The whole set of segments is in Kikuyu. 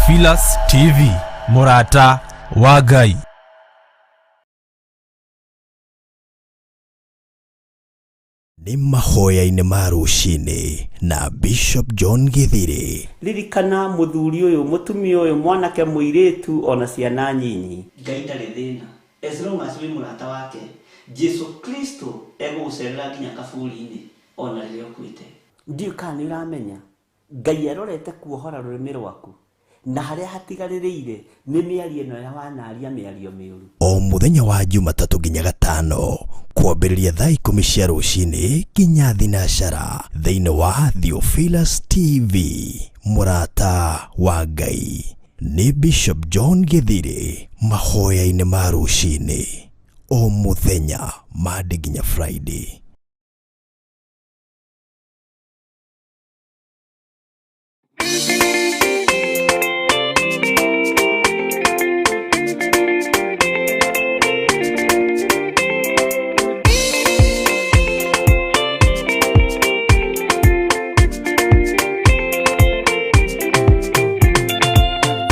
Theophilus TV, mũrata wa Ngai. Nĩ mahoya-inĩ ma rũcinĩ na Bishop John Githiri. Ririkana mũthuri ũyũ, mũtumia ũyũ, mwanake, mũirĩtu ona ciana nyinyi. Ngai ndarĩ thĩna as long as wĩ mũrata wake. Jesu Kristo egũgũcerera nginya kaburi-inĩ ona rĩrĩa ũkuĩte. Ndiũĩ kana nĩ ũramenya Ngai arorete kuohora rũrĩmĩ rwaku na harĩa hatigarĩrĩire nĩ mĩario ĩno ya wanaria mĩario mĩũru. O mũthenya wa Jumatatũ nginya Gatano kwambĩrĩria thaa 10 cia rũcinĩ nginya thinacara thĩinĩ wa Theophilus TV, mũrata wa Ngai. Nĩ Bishop John Githiri mahoya-inĩ ma rũcinĩ o mũthenya Monday nginya Friday.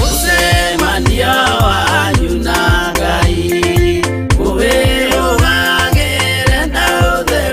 Mũcemanio wanyu na Ngai ũwĩrũgagĩre na ũtheru.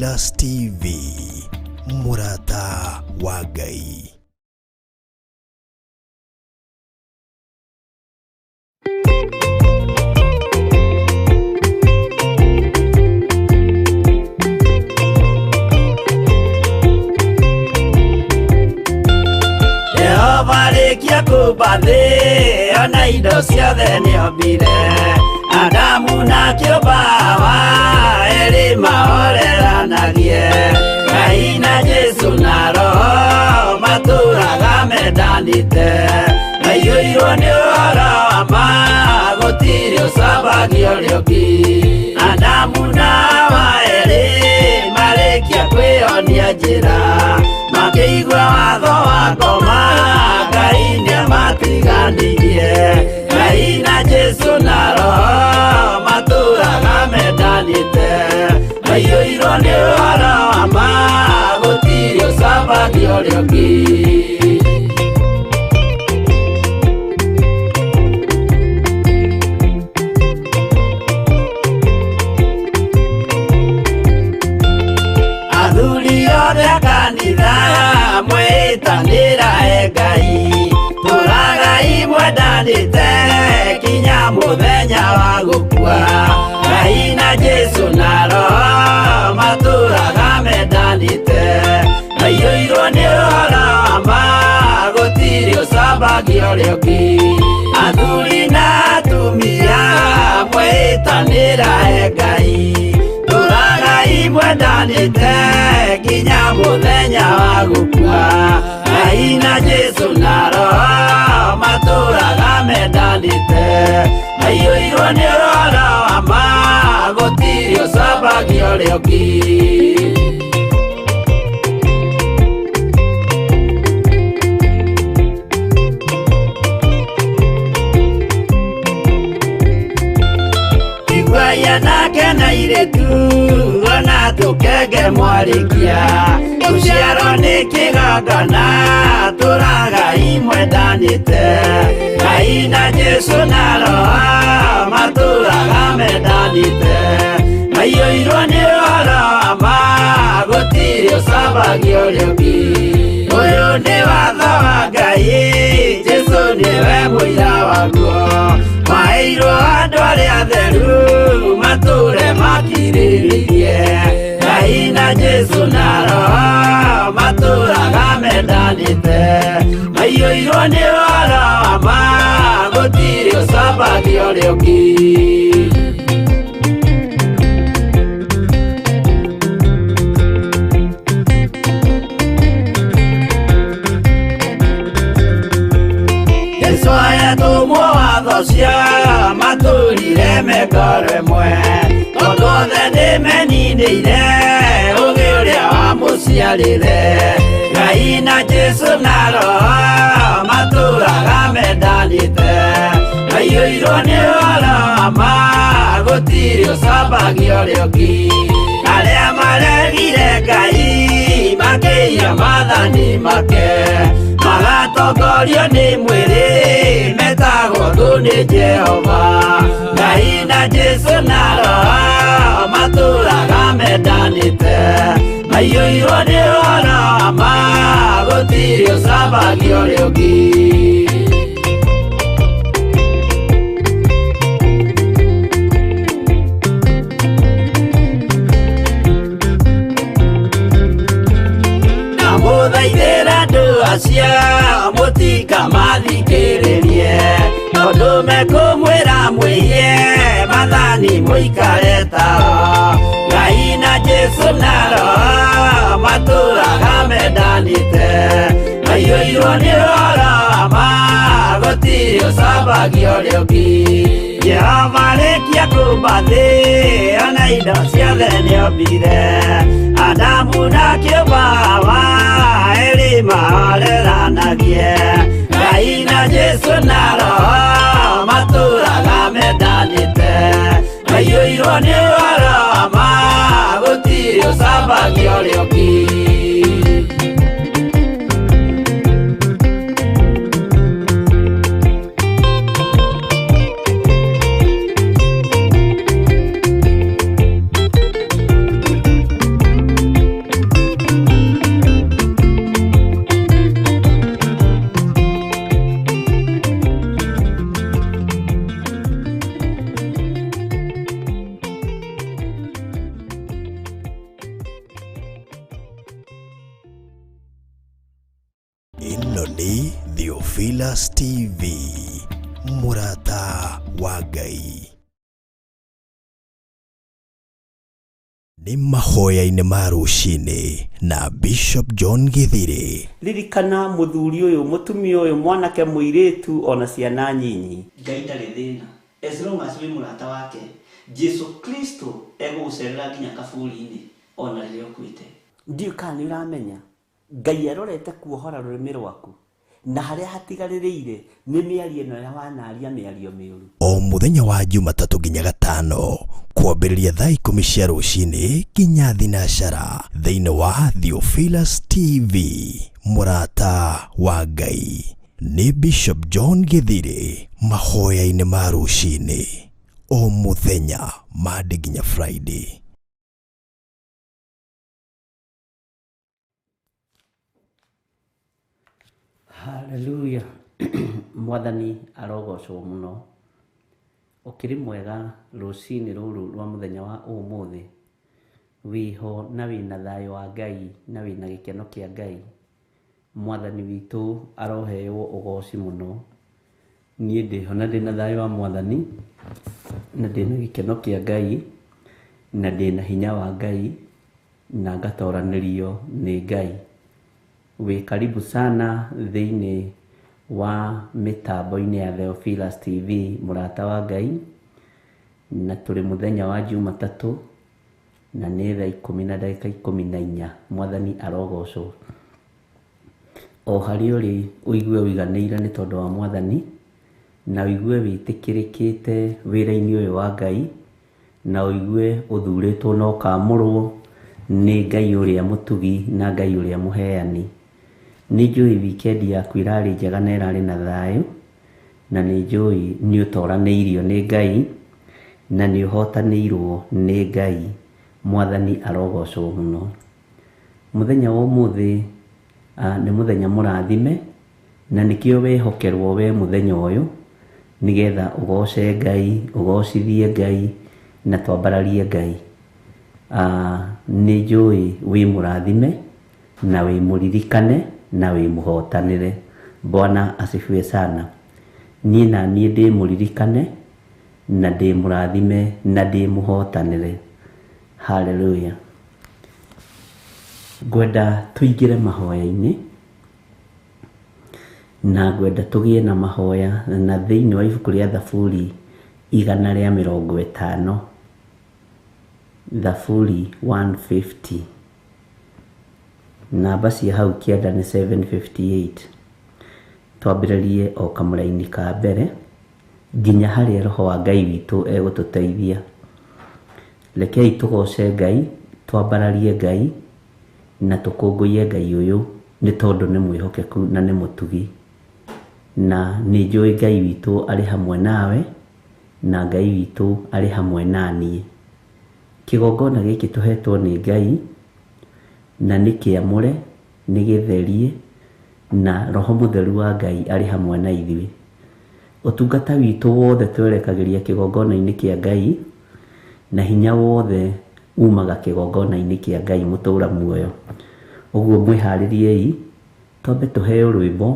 Theophilus TV, mũrata wa Ngai. Jehova rĩkia kũmba thĩ ona indo ciothe nĩombire Adamu na kĩũmba Hawa erĩ mahoreranagie Ngai na Jesũ na Roho matũraga mendanĩte maiyũirwo nĩ ũhoro wa ma gũtirĩ ũcambagia ũrĩa ũngĩ Adamu na Hawa erĩ marĩkia kwĩyonia njĩra makĩigua watho wa ngoma Ngai nĩamatiganirie Ngai na Jesũ na Roho matũraga mendanĩte maiyũirwo nĩ ũhoro wa ma gũtirĩ ũcambagia ũrĩa ũngĩ. Athuri othe a kanitha mwĩtanĩra e Ngai tũragai mwendanĩte kinya mũthenya wa gũkua Ngai na Jesũ na Roho matũraga mendanĩte maiyũirwo nĩ ũhoro wa ma gũtirĩ ũcambagia ũrĩa ũngĩ Athuri na atumia mwĩtanĩra e Ngai tũragai mwendanĩte kinya mũthenya wa gũkua Ngai na Jesũ na Roho matũraga mendanĩte maiyũirwo nĩ ũhoro wa ma gũtirĩ ũcambagia ũrĩa ũngĩ. Iguaia nake na irĩtu ona tũkenge mwarĩkia rũciaro nĩ kĩgongona tũragai mwendanĩte Ngai na Jesũ na Roho matũraga mendanĩte maiyũirwo nĩ ũhoro wa ma gũtirĩ ũcambagia ũrĩa ũngĩ Ũyũ nĩ watho wa Ngai Jesũ nĩwe mũira waguo maheirwo andũ arĩa atheru matũre makirĩrĩirie Ngai na Jesũ na Roho matũraga mendanĩte maiyũirwo nĩ ũhoro wa ma gũtirĩ ũcambagia ũrĩa ũngĩ. Jesũ ayatũmwo watho cia matũrire mekoro ĩmwe tondũ othe nĩmeninĩire ũgĩ ũrĩa wamũciarire Ngai na Jesũ na Roho matũraga mendanĩte maiyũirwo nĩ ũhoro wa ma gũtirĩ ũcambagia ũrĩa ũngĩ Arĩa maregire Ngai makĩiya maathani make magatongorio nĩ mwĩrĩ metagwo thũ nĩ Jehova Ngai na Jesũ na Roho matũraga mendanĩte maiyũirwo nĩ ũhoro wa ma gũtirĩ ũcambagia ũrĩa ũngĩ. Ndamũthaithĩra andũ acio mũtikamathikĩrĩrie tondũ mekũmwĩra mwĩhie maathani mũikare tao Ngai na Jesũ na Roho matũraga mendanĩte maiyũirwo nĩ ũhoro wa ma gũtirĩ ũcambagia ũrĩa ũngĩ Jehova rĩkia kũmba thĩ ona indo ciothe nĩombire Adamu na kĩũmba Hawa erĩ mahoreranagie Ngai na Jesũ na Roho matũraga mendanĩte maiyũirwo nĩ ũhoro wa ma gũtirĩ ũcambagia ũrĩa ũngĩ. Ĩno nĩ Theophilus TV, mũrata wa Ngai. Nĩ mahoya-inĩ ma rũcinĩ na Bishop John Gĩthirĩ. Ririkana mũthuri ũyũ, mũtumia ũyũ, mwanake, mũirĩtu ona ciana nyinyi. Ngai ndarĩ thĩna as long as wĩ mũrata wake. Jesu Kristo egũgũcerera nginya kaburi-inĩ ona rĩrĩa ũkuĩte. Ndiũĩ kana nĩ ũramenya Ngai arorete kuohora rũrĩmĩ rwaku na harĩa hatigarĩrĩire nĩ mĩario ĩno ya wanaria mĩario mĩũru. O mũthenya wa Jumatatũ nginya Gatano kwambĩrĩria thaa 10 cia rũcinĩ nginya thinacara thĩinĩ wa Theophilus TV, mũrata wa Ngai. Nĩ Bishop John Gĩthirĩ mahoya-inĩ ma rũcinĩ o mũthenya Monday nginya Friday. Haleluya. Mwathani arogocwo mũno. Ũkĩrĩ mwega rũcinĩ rũrũ rwa mũthenya wa ũmũthĩ. Wĩho na wĩna thayũ wa Ngai na wĩna gĩkeno kĩa Ngai. Mwathani witũ aroheo ũgoci mũno. Niĩ ndĩho na ndĩna thayũ wa Mwathani na ndĩna gĩkeno kĩa Ngai na ndĩna hinya wa Ngai na ngatoranĩrio nĩ Ngai. Wĩ karibu sana thĩinĩ wa mĩtambo-inĩ ya Theophilus TV, mũrata wa Ngai, na tũrĩ mũthenya wa Jumatatũ na nĩ thaa 10 na ndagĩka 14. Mwathani arogocwo. O harĩa ũrĩ ũigue ũiganĩire nĩ tondũ wa Mwathani, na ũigue wĩtĩkĩrĩkĩte wĩra-inĩ ũyũ wa Ngai, na ũigue ũthurĩtwo na ũkamũrwo nĩ Ngai ũrĩa mũtugi na Ngai ũrĩa mũheani. Nĩ njũĩ wikendi yaku ĩrarĩ njega na ĩrarĩ na thayũ, na nĩ njũĩ nĩ ũtoranĩirio nĩ Ngai na nĩ ũhotanĩirwo nĩ Ngai. Mwathani arogocwo mũno. Mũthenya wa ũmũthĩ nĩ mũthenya mũrathime, na nĩkĩo wehokerwo we mũthenya ũyũ, nĩgetha ũgoce Ngai, ũgocithie Ngai na twambararie Ngai. Nĩ njũĩ wĩ mũrathime na wĩ mũririkane na wĩ mũhotanĩre. Bwana asifiwe sana. Niĩ na niĩ ndĩ mũririkane na ndĩ mũrathime na ndĩ mũhotanĩre. Haleluya. Ngwenda tũingĩre mahoya-inĩ na ngwenda tũgĩe na mahoya na thĩinĩ wa ibuku rĩa Thaburi 150, Thaburi 150, namba cia hau kĩanda nĩ 758. Twambĩrĩrie o kamũraini ka mbere nginya harĩa Roho wa Ngai witũ egũtũteithia. Rekei tũgoce Ngai, twambararie Ngai na tũkũngũiye Ngai ũyũ nĩ tondũ nĩ mwĩhokeku na nĩ mũtugi. Na nĩ njũĩ Ngai witũ arĩ hamwe nawe na Ngai witũ arĩ hamwe na niĩ. Kĩgongona gĩkĩ tũhetwo nĩ Ngai na nĩ kĩamũre, nĩ gĩtherie, na Roho Mũtheru wa Ngai arĩ hamwe na ithuĩ. Ũtungata witũ wothe twerekagĩria kĩgongona-inĩ kĩa Ngai, na hinya wothe umaga kĩgongona-inĩ kĩa Ngai mũtũra muoyo. Ũguo mwĩharĩriei, twambe tũheo rwĩmbo,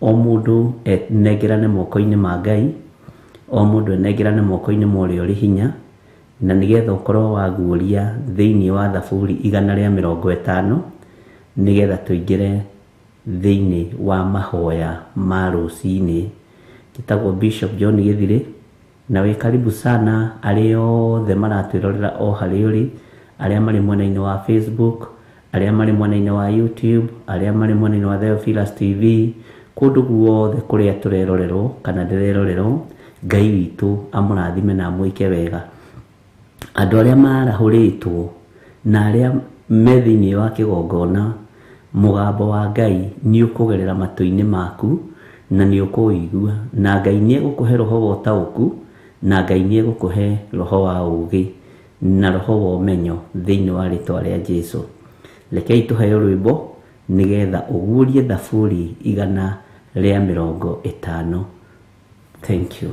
o mũndũ enengerane moko-inĩ ma Ngai, o mũndũ enengerane moko-inĩ ma ũrĩa ũrĩ hinya, na nĩgetha ũkorwo waguũria thĩinĩ wa Thaburi 150, nĩgetha tũingĩre thĩinĩ wa mahoya ma rũcinĩ. Njĩtagwo Bishop John Gĩthirĩ, na wĩ karibu sana arĩa othe maratwĩrorera o harĩa ũrĩ, arĩa marĩ mwena-inĩ wa Facebook, arĩa marĩ mwena-inĩ wa YouTube, arĩa marĩ mwena-inĩ wa Theophilus TV, kũndũ guothe kũrĩa tũrerorerwo kana ndĩrerorerwo. Ngai witũ amũrathime na amwĩke wega. Andũ arĩa marahũrĩtwo na arĩa me thĩinĩ wa kĩgongona, mũgambo wa Ngai nĩ ũkũgerera matũ-inĩ maku na nĩ ũkũũigua, na Ngai nĩ egũkũhe roho wa ũtaũku, na Ngai nĩ egũkũhe roho wa ũũgĩ na roho wa ũmenyo thĩinĩ wa rĩtwa rĩa Jesũ. Rekei tũheo rwĩmbo nĩgetha ũguũrie Thaburi 150. Thank you.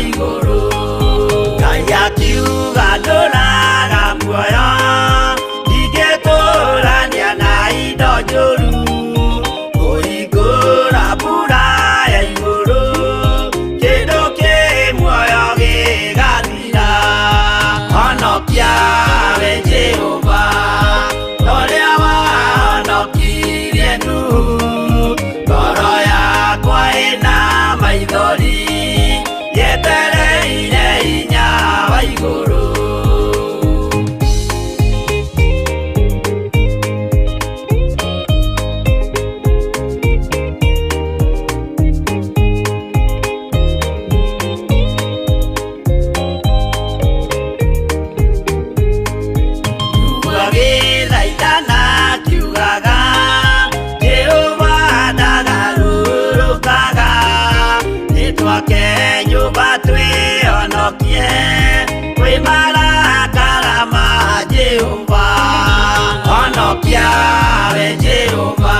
Igũrũ. Ngai akiuga ndũraga muoyo, ndingĩtũrania na indo njũru. Kũhingũra mbura ya igũrũ, kĩndũ kĩ muoyo gĩgathira. Honokia we Jehova, ũrĩa wahonokirie Nuhu. Ngoro yakwa ĩna maithori, yetereire hinya wa igũrũ. Agĩthaithana akiugaga, Jehova ndagarũrũkaga. Nĩtwake nyũmba twĩhonokie kwĩ marakara ma Jehova. Honokia we Jehova,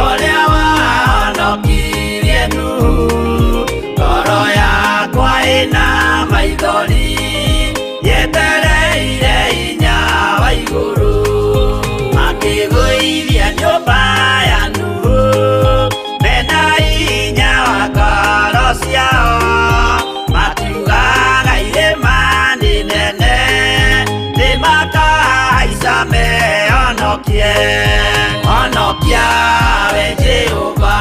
ũrĩa wahonokirie Nuhu. Ngoro yakwa ĩna maithori, yetereire hinya wa igũrũ. Makĩgũithia nyũmba ya Nuhu, mena hinya wa ngoro ciao. Makiugaga irĩma nĩ nene, nĩmakahaica mehonokie. Honokia we Jehova,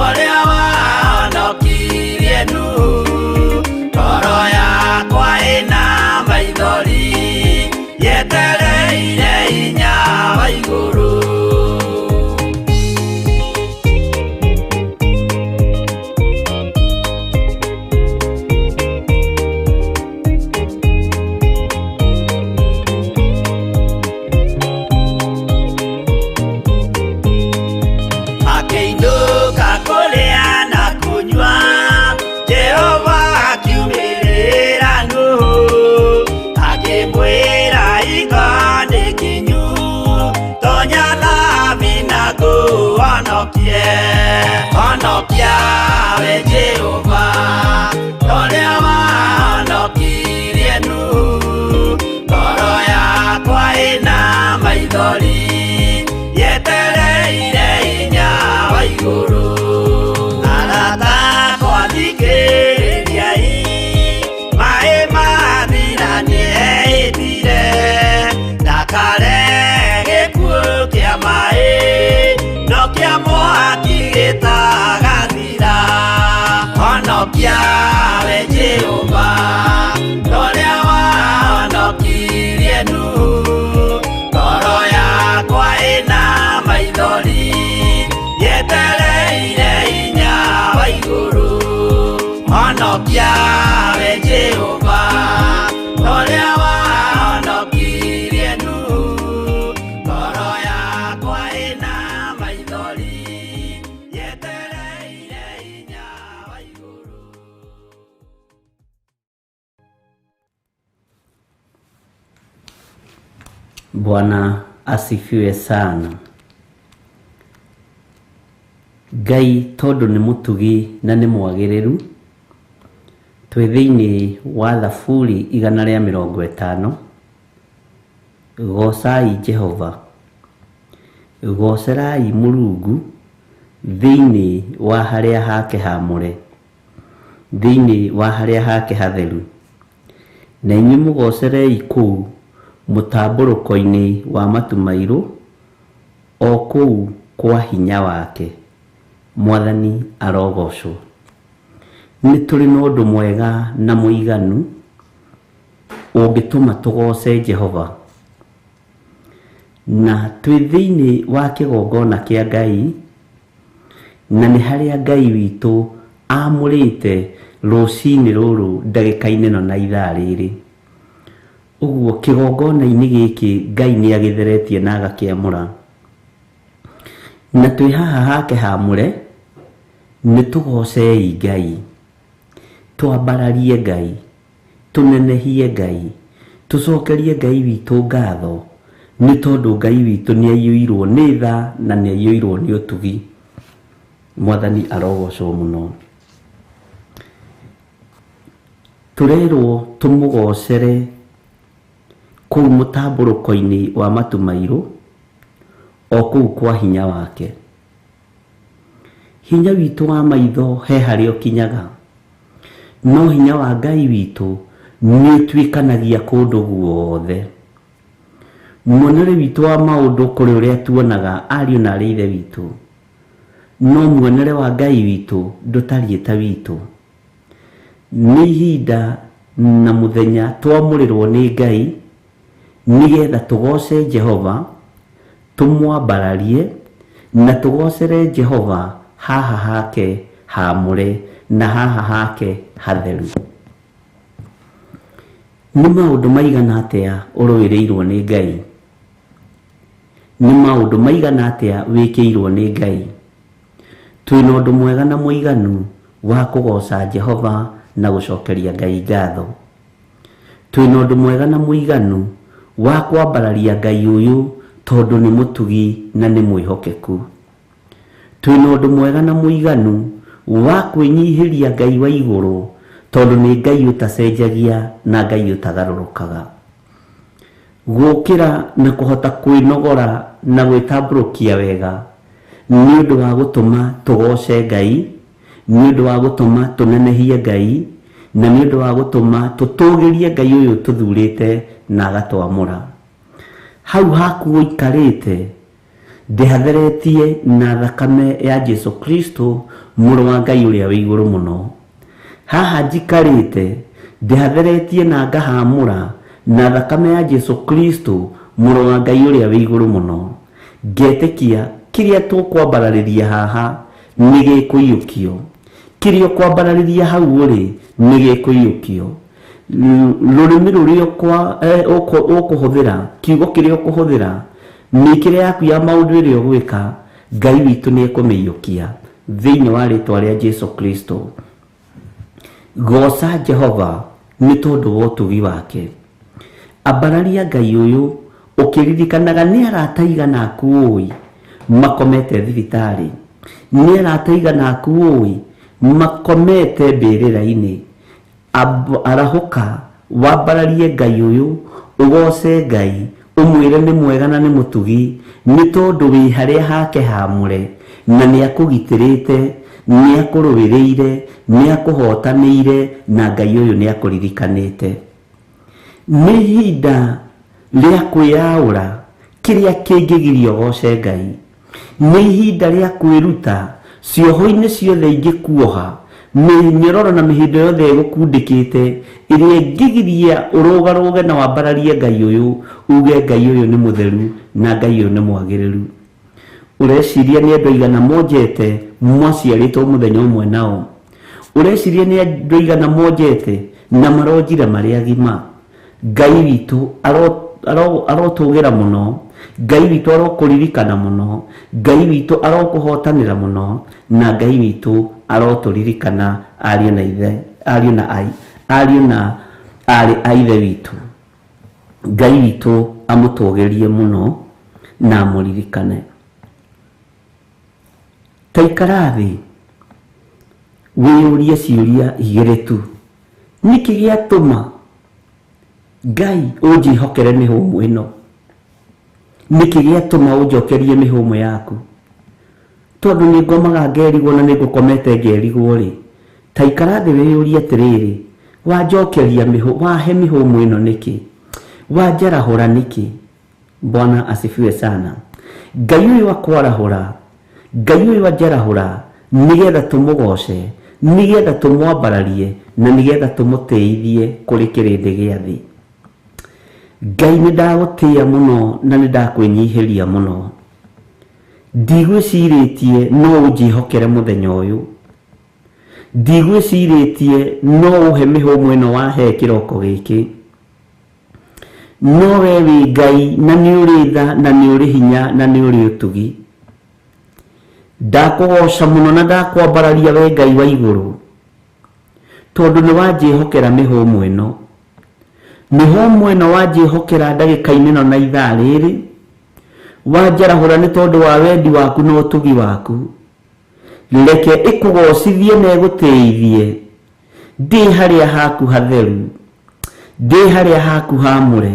ũrĩa wahonokirie Nuhu. Ngoro yakwa ĩna maithori, yetereire hinya wa igũrũ. Makĩinũka kũrĩa na kũnyua, Jehova akiumĩrĩra Nuhu, akĩmwĩra hingo nĩ kinyu, tonya thabina ngũhonokie. Honokia we Jehova, ũrĩa wahonokirie Nuhu. Ngoro yakwa ĩna maithori, yetereire hinya wa igũrũ. Arata akwa thikĩrĩriai, maĩ mathira nĩehĩtire, ndakare gĩkuũ kĩa maĩ, no kĩa mwaki gĩtagathira. Honokia we Jehova, ũrĩa wahonokirie Nuhu. Ngoro yakwa ĩna maithori, yetereire hinya wa igũrũ. Honokia we Jehova, ũrĩa wahonokirie Nuhu. Ngoro yakwa ĩna maithori, yetereire hinya wa igũrũ. Bwana asifiwe sana. Ngai tondũ nĩ mũtugi na nĩ mwagĩrĩru, twĩ thĩinĩ wa Thaburi 150. Goocai Jehova, goocerai Mũrungu thĩinĩ wa harĩa hake haamũre, thĩinĩ wa harĩa hake hatheru. Na inyuĩ mũgoocerei kũu mũtambũrũko-inĩ wa matu mairũ, o kũu kwa hinya wake. Mwathani arogocwo. Nĩ tũrĩ na ũndũ mwega na mũiganu ũngĩtũma tũgooce Jehova. Na twĩ thĩinĩ wa kĩgongona kĩa Ngai, na nĩ harĩa Ngai witũ amũrĩte rũcinĩ rũrũ ndagĩka-inĩ ĩno na ithaa rĩrĩ. Ũguo kĩgongona-inĩ gĩkĩ Ngai nĩ agĩtheretie na agakĩamũra. Na twĩ haha hake haamũre, nĩ tũgocei Ngai, twambararie Ngai, tũnenehie Ngai, tũcokerie Ngai witũ ngatho, nĩ tondũ Ngai witũ nĩ aiyũirwo nĩ tha na nĩ aiyũirwo nĩ ũtugi. Mwathani arogocwo mũno. Tũrerwo tũmũgocere kũu mũtambũrũko-inĩ wa matu mairũ, o kũu kwa hinya wake. Hinya witũ wa maitho he harĩa ũkinyaga, no hinya wa Ngai witũ nĩ ũtuĩkanagia kũndũ guothe. Muonere witũ wa maũndũ kũrĩ ũrĩa tuonaga ariũ na arĩ ithe witũ, no muonere wa Ngai witũ ndũtariĩ ta witũ. Nĩ ihinda na mũthenya twamũrĩrwo nĩ Ngai nĩgetha tũgoce Jehova, tũmwambararie na tũgocere Jehova haha hake hamũre na haha hake hatheru. Nĩ maũndũ maigana atĩa ũrũĩrĩirwo nĩ Ngai? Nĩ maũndũ maigana atĩa wĩkĩirwo nĩ Ngai? Twĩna ũndũ mwega na mũiganu wa kũgoca Jehova na gũcokeria Ngai ngatho. Twĩna ũndũ mwega na mũiganu wa kwambararia Ngai ũyũ tondũ nĩ mũtugi na nĩ mwĩhokeku. Twĩna ũndũ mwega na mũiganu wa kwĩnyihĩria Ngai wa igũrũ tondũ nĩ Ngai ũtacenjagia na Ngai ũtagarũrũkaga. Gũkĩra na kũhota kwĩnogora na gwĩtambũrũkia wega nĩ ũndũ wa gũtũma tũgoce Ngai, nĩ ũndũ wa gũtũma tũnenehie Ngai, na nĩ ũndũ wa gũtũma tũtũgĩrie Ngai ũyũ tũthurĩte na agatwamũra. Hau haku ũikarĩte ndĩhatheretie na thakame ya Jesu Kristo mũrũ wa Ngai ũrĩa wĩ igũrũ mũno. Haha njikarĩte ndĩhatheretie na ngahamũra na thakame ya Jesu Kristo mũrũ wa Ngai ũrĩa wĩ igũrũ mũno. Ngetĩkia kĩrĩa tũkwambararĩria haha nĩ gĩkũiyũkio, kĩrĩa ũkwambararĩria hau ũrĩ nĩ gĩkũiyũkio. Rũrĩmĩ rũrĩa ũkũhũthĩra, kiugo kĩrĩa ũkũhũthĩra, mĩkĩre yaku ya maũndũ ĩrĩa ũgwĩka, Ngai witũ nĩ ekũmĩiyũkia thĩinĩ wa rĩtwa rĩa Jesu Kristo. Goca Jehova nĩ tondũ wa ũtugi wake. Ambararia Ngai ũyũ ũkĩririkanaga nĩ arata aigana aku ũĩ makomete thibitarĩ, nĩ arata aigana aku ũĩ makomete mbĩrĩra-inĩ. Arahũka wambararie Ngai ũyũ, ũgoce Ngai, ũmwĩre nĩ mwega na nĩ mũtugi, nĩ tondũ wĩ harĩa hake hamũre, na nĩ akũgitĩrĩte, nĩ akũrũĩrĩire, nĩ akũhotanĩire, na Ngai ũyũ nĩ akũririkanĩte. Nĩ ihinda rĩa kwĩyaũra kĩrĩa kĩngĩgiria ũgoce Ngai. Nĩ ihinda rĩa kwĩruta cioho-inĩ ciothe ingĩkuoha, mĩnyororo na mĩhĩndo yothe ĩgũkundĩkĩte, ĩrĩa ĩngĩgiria ũrũgarũge na wambararie Ngai ũyũ, uge Ngai ũyũ nĩ mũtheru na Ngai ũyũ nĩ mwagĩrĩru. Ũreciria nĩ andũ aigana monjete mwaciarĩtwo mũthenya ũmwe nao? Ũreciria nĩ andũ aigana monjete na maronjire marĩ agima? Ngai witũ arotũgĩra mũno, Ngai witũ arokũririkana mũno, Ngai witũ arokũhotanĩra mũno, na Ngai witũ arotũririkana ariũ na ithe, ariũ na ai, ariũ na arĩ a ithe witũ. Ngai witũ amũtũgĩrie mũno na amũririkane. Ta ikara thĩ wĩyũrie ciũria igĩrĩ tu. Nĩkĩ gĩatũma Ngai ũnjĩhokere mĩhũmũ ĩno? Nĩkĩ gĩatũma ũnjokerie mĩhũmũ yaku? Tondũ nĩ ngomaga ngerigwo na nĩ ngũkomete ngerigwo rĩ, ta ikara thĩ wĩyũrie atĩrĩrĩ, wanjokeria mĩhũ, wahe mĩhũmũ ĩno nĩkĩ? Wanjarahũra nĩkĩ? Bwana asifiwe sana. Ngai ũyũ akwarahũra, Ngai ũyũ anjarahũra, nĩgetha tũmũgoce, nĩgetha tũmwambararie, na nĩgetha tũmũtĩithie kũrĩ kĩrĩndĩ gĩa thĩ. Ngai nĩ ndagũtĩĩa mũno na nĩ ndakwĩnyihĩria mũno. Ndigwĩcirĩtie no ũnjĩhokere mũthenya ũyũ. Ndigwĩcirĩtie no ũhe mĩhũmũ ĩno wahe kĩroko gĩkĩ. No we wĩ Ngai na nĩ ũrĩ tha na nĩ ũrĩ hinya na nĩ ũrĩ ũtugi. Ndakũgoca mũno na ndakwambararia we Ngai wa igũrũ, tondũ nĩ wanjĩhokera mĩhũmũ ĩno. Mĩhũmũ ĩno wanjĩhokera ndagĩka-inĩ ĩno na ithaa rĩrĩ, wanjarahũra nĩ tondũ wa wendi waku na ũtugi waku. Reke ĩkũgocithie na ĩgũtĩithie. Ndĩ harĩa haku hatheru, ndĩ harĩa haku hamũre.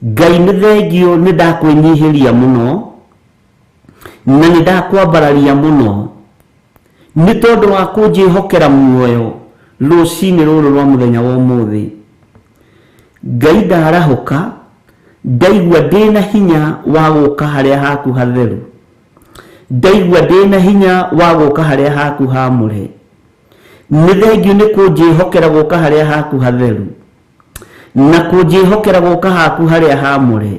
Ngai nĩ thengio, nĩ ndakwĩnyihĩria mũno na nĩ ndakwambararia mũno nĩ tondũ wa kũnjĩhokera muoyo rũcinĩ rũrũ rwa mũthenya wa ũmũthĩ. Ngai ndarahũka, ndaigua ndĩna hinya wa gũka harĩa haku hatheru, ndaigua ndĩna hinya wa gũka harĩa haku hamũre. Nĩ thengio nĩ kũnjĩhokera gũka harĩa haku hatheru na kũnjĩhokera gũka haku harĩa hamũre,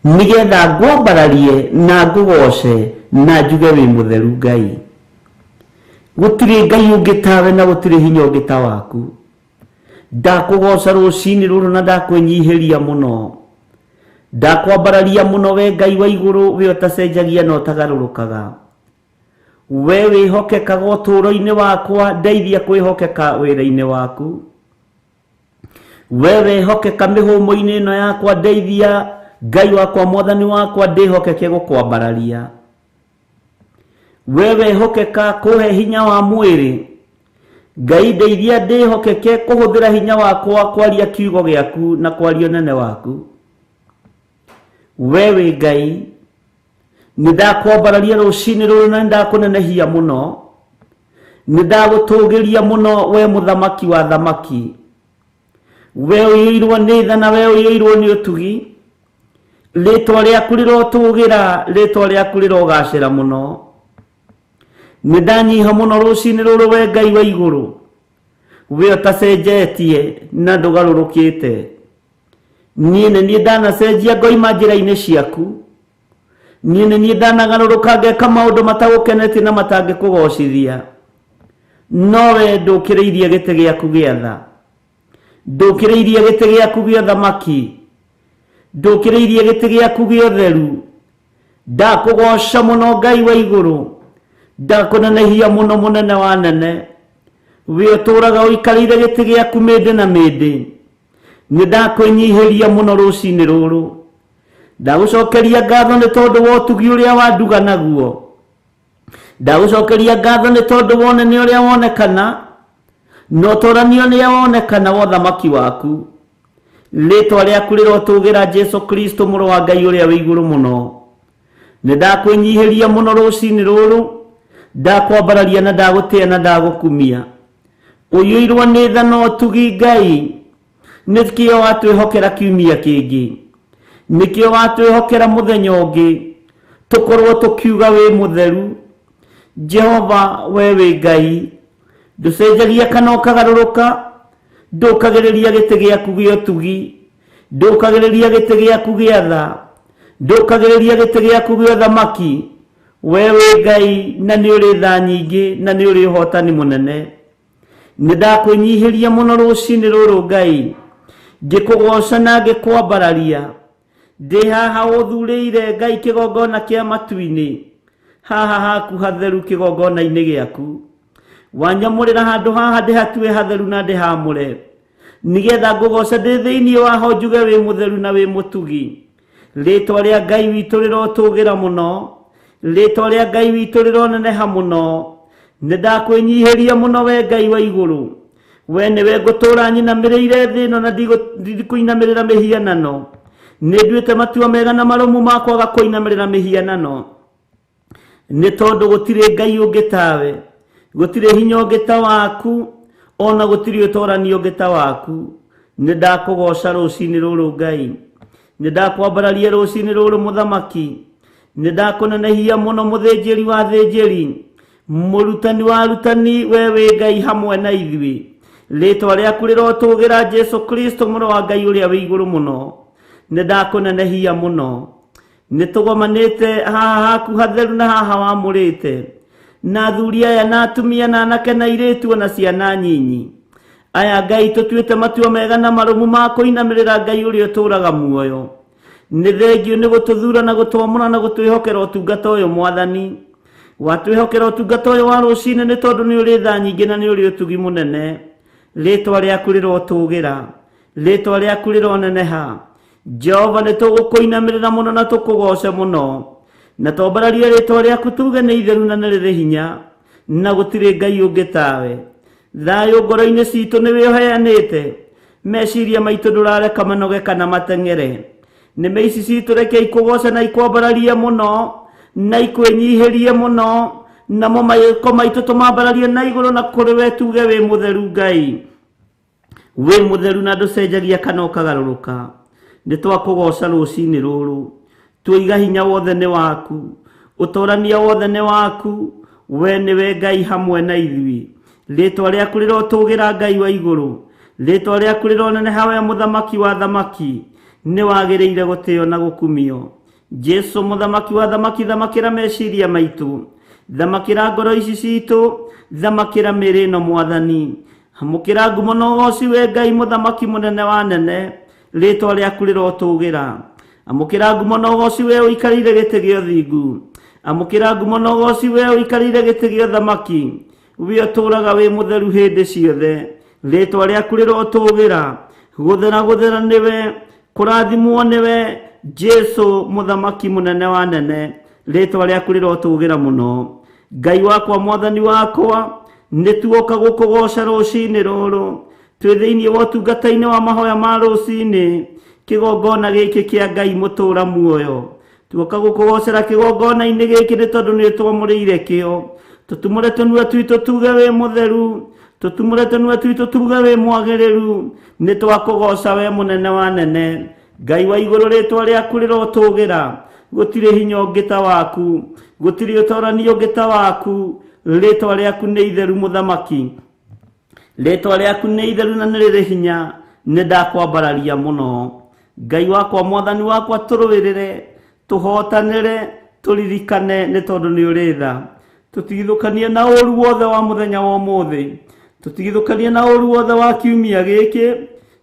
nĩgetha ngwambararie na ngũgoce na njuge wĩ mũtheru. Ngai, gũtirĩ Ngai ũngĩ tawe na gũtirĩ hinya ũngĩ ta waku. Ndakũgoca rũcinĩ rũrũ na ndakwĩnyihĩria mũno, ndakwambararia mũno we Ngai wa igũrũ, we ũtacenjagia na ũtagarũrũkaga, we wĩhokekaga ũtũũro-inĩ wakwa, ndeithia kwĩhokeka wĩra-inĩ waku. We wĩhokeka mĩhũmũ-inĩ ĩno yakwa, ndeithia Ngai wakwa mwathani wakwa ndĩhokeke gũkwambararia. We wĩhokeka kũhe hinya wa mwĩrĩ, Ngai ndeithia ndĩhokeke kũhũthĩra hinya wakwa kwaria kiugo gĩaku na kwaria ũnene waku. We wĩ Ngai, nĩ ndakwambararia rũcinĩ rũrũ na nĩ ndakũnenehia mũno, nĩ ndagũtũgĩria mũno we mũthamaki wa thamaki. We ũiyũirwo nĩ tha na we ũiyũirwo nĩ ũtugi, rĩtwa rĩaku rĩrotũgĩra, rĩtwa rĩaku rĩrogacĩra mũno. Nĩ ndanyiha mũno rũcinĩ rũrũ we Ngai wa igũrũ, we ũtacenjetie na ndũgarũrũkĩte. Niĩ nĩ niĩ ndanacenjia ngoima njĩra-inĩ ciaku, niĩ nĩ niĩ ndanagarũrũka ngeka maũndũ matagũkenetie na matangĩkũgocithia, no we ndũkĩrĩirie gĩtĩ gĩaku gĩa tha, ndũkĩrĩirie gĩtĩ gĩaku gĩa ũthamaki, ndũkĩrĩirie gĩtĩ gĩaku gĩa ũtheru. Ndakũgoca mũno Ngai wa igũrũ, ndakũnenehia mũno mũnene wa nene, we ũtũũraga ũikarĩire gĩtĩ gĩaku mĩndĩ na mĩndĩ. Nĩ ndakwĩnyihĩria mũno rũcinĩ rũrũ, ndagũcokeria ngatho nĩ tondũ wa ũtugi ũrĩa wanduga naguo, ndagũcokeria ngatho nĩ tondũ wa ũnene ũrĩa wonekana na ũtũranio ũrĩa wonekana wa ũthamaki waku. Rĩtwa rĩaku rĩrotũgĩra Jesu Kristo mũrũ wa Ngai ũrĩa wĩ igũrũ mũno. Nĩ ndakwĩnyihĩria mũno rũcinĩ rũrũ, ndakwambararia na ndagũtĩa na ndagũkumia. Ũiyũirwo nĩ tha na ũtugi Ngai, nĩkĩo watwĩhokera kiumia kĩngĩ, nĩkĩo watwĩhokera mũthenya ũngĩ tũkorwo tũkiuga wĩ mũtheru. Jehova we wĩ Ngai, ndũcenjagia kana ũkagarũrũka, ndũkagĩrĩria gĩtĩ gĩaku gĩa ũtugi, ndũkagĩrĩria gĩtĩ gĩaku gĩa tha, ndũkagĩrĩria gĩtĩ gĩaku gĩa ũthamaki. We wĩ Ngai na nĩ ũrĩ tha nyingĩ na nĩ ũrĩ ũhotani mũnene. Nĩ ndakwĩnyihĩria mũno rũcinĩ rũrũ Ngai, ngĩkũgoca na ngĩkwambararia. Ndĩ haha ũthurĩire Ngai kĩgongona kĩa matu-inĩ, haha haku hatheru kĩgongona-inĩ gĩaku. Wanyamũrĩra handũ haha ndĩhatue hatheru na ndĩhamũre, nĩgetha ngũgoce ndĩ thĩinĩ waho njuge wĩ mũtheru na wĩ mũtugi. Rĩtwa rĩa Ngai witũ rĩrotũgĩra mũno, rĩtwa rĩa Ngai witũ rĩroneneha mũno. Nĩ ndakwĩnyihĩria mũno we Ngai wa igũrũ, we nĩwe ngũtũũra nyinamĩrĩire thĩ ĩno na ndikũinamĩrĩra mĩhianano. Nĩ nduĩte matua mega na marũmu ma kwaga kũinamĩrĩra mĩhianano, nĩ tondũ gũtirĩ Ngai ũngĩ tawe, gũtirĩ hinya ũngĩ ta waku, ona gũtirĩ ũtorani ũngĩ ta waku. Nĩ ndakũgoca rũcinĩ rũrũ Ngai, nĩ ndakwambararia rũcinĩ rũrũ mũthamaki, nĩ ndakũnenehia mũno mũthĩnjĩri wa thĩnjĩri, mũrutani wa arutani, we wĩ Ngai hamwe na ithuĩ. Rĩtwa rĩaku rĩrotũgĩra Jesu Kristo mũrũ wa Ngai ũrĩa wĩ igũrũ mũno. Nĩ ndakũnenehia mũno. Nĩ tũgomanĩte haha haku hatheru na haha wamũrĩte, na athuri aya na atumia na anake na airĩtu ona ciana nyinyi. Aya Ngai tũtuĩte matua mega na marũmu ma kũinamĩrĩra Ngai ũrĩa ũtũũraga muoyo. Nĩ thengio nĩ gũtũthura na gũtwamũra na gũtwĩhokera ũtungata ũyũ mwathani. Watwĩhokera ũtungata ũyũ wa rũcinĩ nĩ tondũ nĩ ũrĩ tha nyingĩ na nĩ ũrĩ ũtugi mũnene. Rĩtwa rĩaku rĩrotũgĩra, rĩtwa rĩaku rĩroneneha. Jehova nĩ tũgũkũinamĩrĩra mũno na tũkũgoce mũno, na twambararie rĩtwa rĩaku tuge nĩ itheru na nĩ rĩrĩ hinya, na gũtirĩ Ngai ũngĩ tawe. Thayũ ngoro-inĩ citũ nĩwe ũheanĩte. Meciria maitũ ndũrareka manoge kana mateng'ere. Nĩme ici citũ reke ikũgoce na ikwambararie mũno na ikwĩnyihĩrie mũno, namo mako maitũ tũmambararie na igũrũ na kũrĩ we tuge wĩ mũtheru Ngai. Wĩ mũtheru na ndũcenjagia kana ũkagarũrũka. Nĩ twakũgoca rũcinĩ rũrũ. Tuiga hinya wothe nĩ waku, ũtorania wothe nĩ waku, we nĩwe Ngai hamwe na ithuĩ. Rĩtwa rĩaku rĩrotũgĩra Ngai wa igũrũ, rĩtwa rĩaku rĩroneneha we mũthamaki wa thamaki, nĩ wagĩrĩire gũtĩo na gũkumio. Jesu mũthamaki wa thamaki, thamakĩra meciria maitũ, thamakĩra ngoro ici citũ, thamakĩra mĩĩrĩ ĩno Mwathani. Amũkĩra ngumo na ũgoci we Ngai mũthamaki mũnene wa nene, rĩtwa rĩaku rĩrotũgĩra. Amũkĩra ngumo na ũgoci we ũikarĩire gĩtĩ gĩa ũthingu. Amũkĩra ngumo na ũgoci we ũikarĩire gĩtĩ gĩa ũthamaki, we ũtũũraga wĩ mũtheru hĩndĩ ciothe. Rĩtwa rĩaku rĩrotũgĩra. Gũthera gũthera nĩwe, kũrathimwo nĩwe, Jesu mũthamaki mũnene wa nene, rĩtwa rĩaku rĩrotũgĩra mũno. Ngai wakwa Mwathani wakwa, nĩ tuoka gũkũgoca rũcinĩ rũrũ. Twĩ thĩinĩ wa ũtungata-inĩ wa mahoya ma rũcinĩ, kĩgongona gĩkĩ kĩa Ngai mũtũũra muoyo. Tuoka gũkũgocera kĩgongona-inĩ gĩkĩ nĩ tondũ nĩ twamũrĩire kĩo. Tũtumũre tũnua twitũ tuge wĩ mũtheru, tũtumũre tũnua twitũ tuge wĩ mwagĩrĩru. Nĩ twakũgoca we mũnene wa nene. Ngai wa igũrũ, rĩtwa rĩaku rĩrotũgĩra. Gũtirĩ hinya ũngĩ ta waku, gũtirĩ ũtorani ũngĩ ta waku. Rĩtwa rĩaku nĩ itheru mũthamaki, rĩtwa rĩaku nĩ itheru na nĩ rĩrĩ hinya. Nĩ ndakwambararia mũno. Ngai wakwa Mwathani wakwa, tũrũĩrĩre, tũhotanĩre, tũririkane nĩ tondũ nĩ ũrĩ tha. Tũtigithũkanie na ũru wothe wa mũthenya wa ũmũthĩ, tũtigithũkanie na ũru wothe wa kiumia gĩkĩ,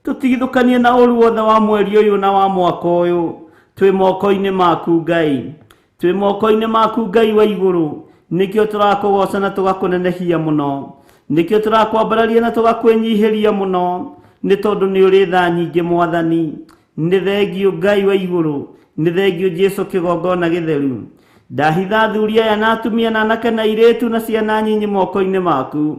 tũtigithũkanie na ũru wothe wa mweri ũyũ na wa mwaka ũyũ. Twĩ moko-inĩ maku Ngai, twĩ moko-inĩ maku Ngai wa igũrũ. Nĩkĩo tũrakũgoca na tũgakũnenehia mũno, nĩkĩo tũrakwambararia na tũgakwĩnyihĩria mũno, nĩ tondũ nĩ ũrĩ tha nyingĩ Mwathani. Nĩ thengio Ngai wa igũrũ, nĩ thengio Jesu kĩgongona gĩtheru. Ndahitha athuri aya na atumia na anake na airĩtu na ciana nyinyi moko-inĩ maku,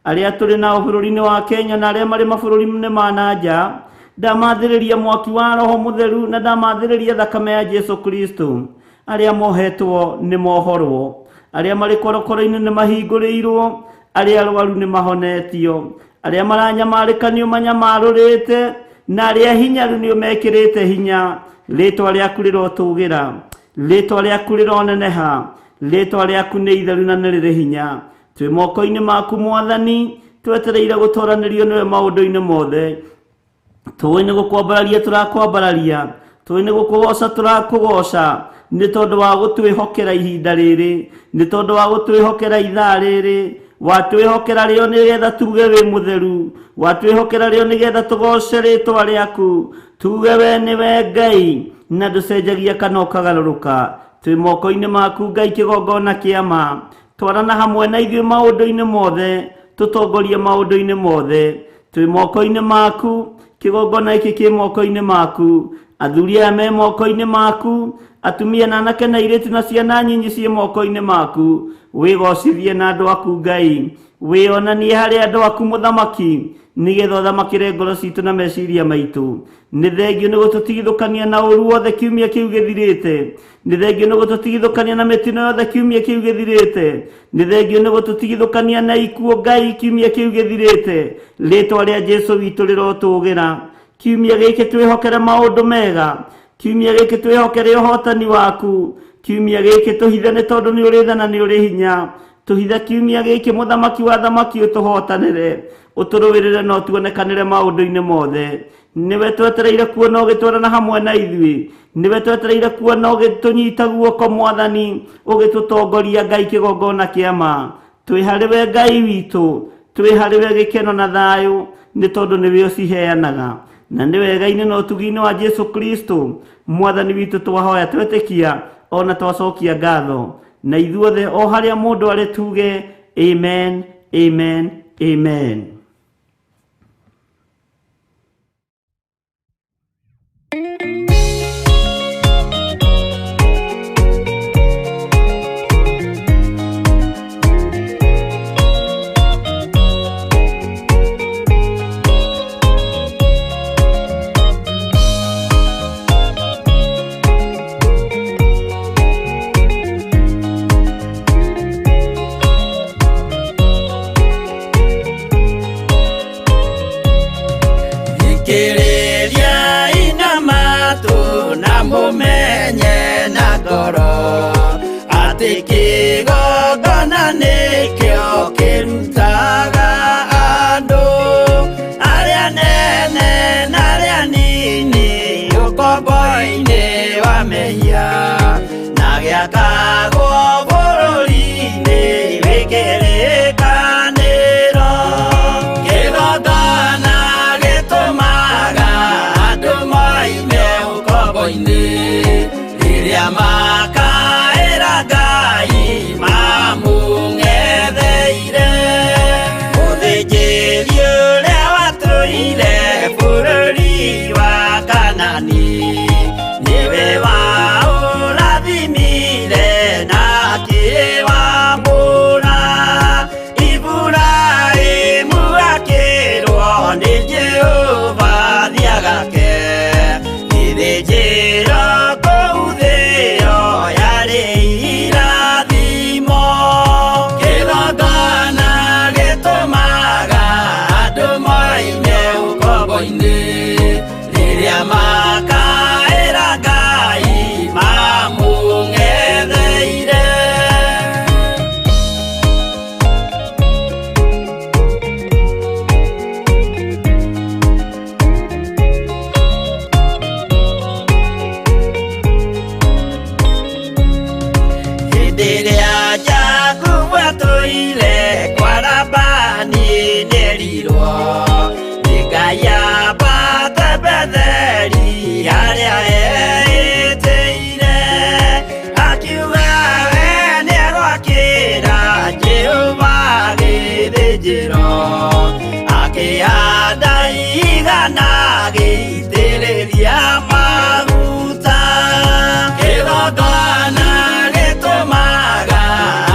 arĩa tũrĩ nao bũrũri-inĩ wa Kenya na arĩa marĩ mabũrũri-inĩ ma na nja. Ndamathĩrĩria mwaki wa Roho Mũtheru na ndamathĩrĩria thakame ya Jesu Kristo. Arĩa mohetwo nĩ mohorwo, arĩa marĩ korokoro-inĩ nĩ mahingũrĩirwo, arĩa arwaru nĩ mahonetio, arĩa maranyamarĩka nĩ ũmanyamarũrĩte, na arĩa hinyaru nĩ ũmekĩrĩte hinya. Rĩtwa rĩaku rĩrotũgĩra, rĩtwa rĩaku rĩroneneha, rĩtwa rĩaku nĩ itheru na nĩ rĩrĩ hinya. Twĩ moko-inĩ maku Mwathani, twetereire gũtoranĩrio nĩwe maũndũ-inĩ mothe. Tũĩ nĩ gũkwambararia tũrakwambararia, tũĩ nĩ gũkũgoca tũrakũgoca, nĩ tondũ wa gũtwĩhokera ihinda rĩrĩ, nĩ tondũ wa gũtwĩhokera ithaa rĩrĩ. Watwĩhokera rĩo nĩgetha tuge wĩ mũtheru, watwĩhokera rĩo nĩgetha tũgoce rĩtwa rĩaku, tuge we nĩwe Ngai na ndũcenjagia kana ũkagarũrũka. Twĩ moko-inĩ maku Ngai kĩgongona kĩa ma. Twarana hamwe na ithuĩ maũndũ-inĩ mothe, tũtongorie maũndũ-inĩ mothe. Twĩ moko-inĩ maku, kĩgongona gĩkĩ kĩ moko-inĩ maku, athuri aya me moko-inĩ maku, atumia na anake na airĩtu na ciana nyinyi ciĩ moko-inĩ maku. Wĩgocithie na andũ aku Ngai, wĩonanie harĩ andũ aku mũthamaki, nĩgetha ũthamakĩre ngoro citũ na meciria maitũ. Nĩ thengio nĩ gũtũtigithũkania na ũru wothe kiumia kĩu gĩthirĩte, nĩ thengio nĩ gũtũtigithũkania na mĩtino yothe kiumia kĩu gĩthirĩte, nĩ thengio nĩ gũtũtigithũkania na ikuũ Ngai kiumia kĩu gĩthirĩte. Rĩtwa rĩa Jesu witũ rĩrotũgĩra. Kiumia gĩkĩ twĩhokere maũndũ mega, kiumia gĩkĩ twĩhokere ũhotani waku, kiumia gĩkĩ tũhithe nĩ tondũ nĩ ũrĩ tha na nĩ ũrĩ hinya. Tũhithe kiumia gĩkĩ mũthamaki wa thamaki ũtũhotanĩre, ũtũrũĩrĩre na ũtuonekanĩre maũndũ-inĩ mothe. Nĩwe twetereire kuona ũgĩtwarana hamwe na ithuĩ, nĩwe twetereire kuona ũgĩtũnyita guoko Mwathani, ũgĩtũtongoria Ngai kĩgongona kĩa ma. Twĩ harĩ we Ngai witũ, twĩ harĩ we gĩkeno na thayũ, nĩ tondũ nĩwe ũciheanaga. Na nĩ wega-inĩ na ũtugi-inĩ wa Jesu Kristo Mwathani witũ twahoya twetĩkia ona twacokia ngatho. Na ithuothe o harĩa mũndũ arĩ tuge amen, amen, amen. Mũmenye na ngoro atĩ kĩgongona nĩkĩo kĩrutaga andũ arĩa nene na arĩa nini ũkombo-inĩ wa mehia na gĩakagwo bũrũri-inĩ wĩ kĩrĩkanĩro. Kĩgongona gĩtũmaga andũ moime ũkombo-inĩ rĩrĩa makaĩra Ngai mamũng'etheire. Mũthĩnjĩri ũrĩa watũire bũrũri wa Kanani nĩwe waũrathimire na akĩwamũra. Iburahĩmu akĩrwo nĩ Jehova thiagake gĩthĩnjĩro kũu thĩo yarĩ irathimo. Kĩgongona gĩtũmaga andũ moime ũkombo-inĩ rĩrĩa makaĩra Ngai mamũng'etheire. Hĩndĩ ĩrĩa Jakubu atũire kwa Labani nĩerirwo nĩ Ngai ambate Betheli harĩa eĩtĩire. Akiuga we nĩegwakĩra Jehova gĩthĩnjĩro, akĩhanda igana agĩitĩrĩria maguta. Kĩgongona gĩtũmaga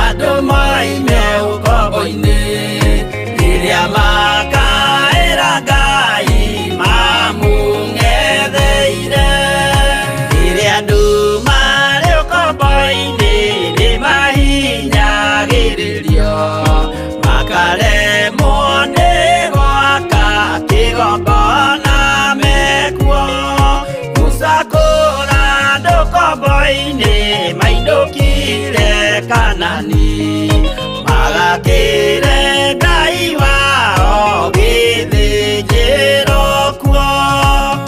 andũ moime ũkombo-inĩ rĩrĩa makaĩra Ngai mamũng'etheire. Rĩrĩa andũ marĩ ũkombo-inĩ nĩmahinyagĩrĩrio makaremwo nĩ gwaka kĩgongona mekuo. Musa kũra andũ ũkombo-inĩ mainũkire Kanani magakĩre Ngai wao gĩthĩnjĩro kuo.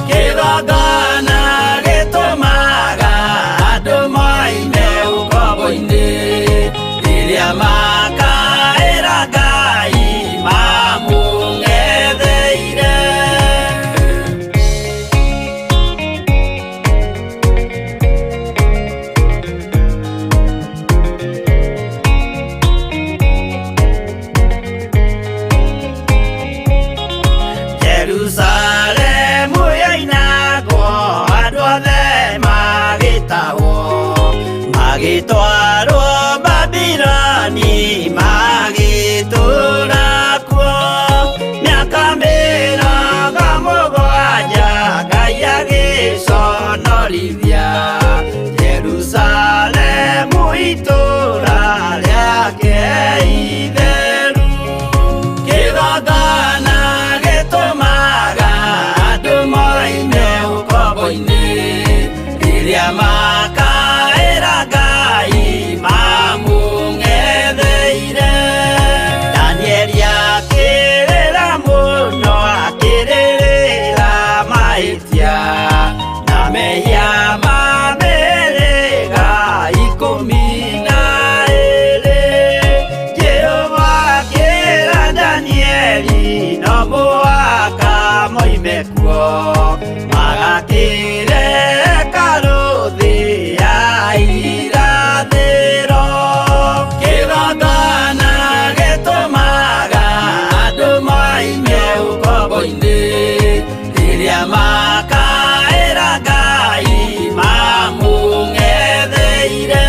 Kĩgongona gĩtũmaga andũ moime ũkombo-inĩ rĩrĩa makaĩra Ngai mamũng'etheire. Jerusalemu yoinagwo andũ othe magĩtahwo magĩtwarwo Babiloni magĩtũũra kuo. Mĩaka 70 Ngai agĩconorithia Jerusalemu itũũra rĩake itheru. Kĩgongona gĩtũmaga andũ moime ũkombo-inĩ rĩrĩa makaĩra Ngai mamũng'etheire. Danieli akĩrĩra mũno akĩrĩrĩra mahĩtia na mehia ma mĩhĩrĩga 12. Jehova akĩra Danieli no mũhaka moime kuo magakĩre hekarũ thĩ ya irathĩro. Kĩgongona gĩtũmaga andũ moime ũkombo-inĩ rĩrĩa makaĩra Ngai mamũng'etheire.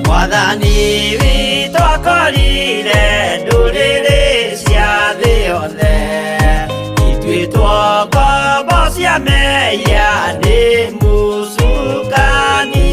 Mwathani witũ akorire ndũrĩrĩ cia thĩ yothe ituĩtwo ngombo cia mehia nĩ mũcukani.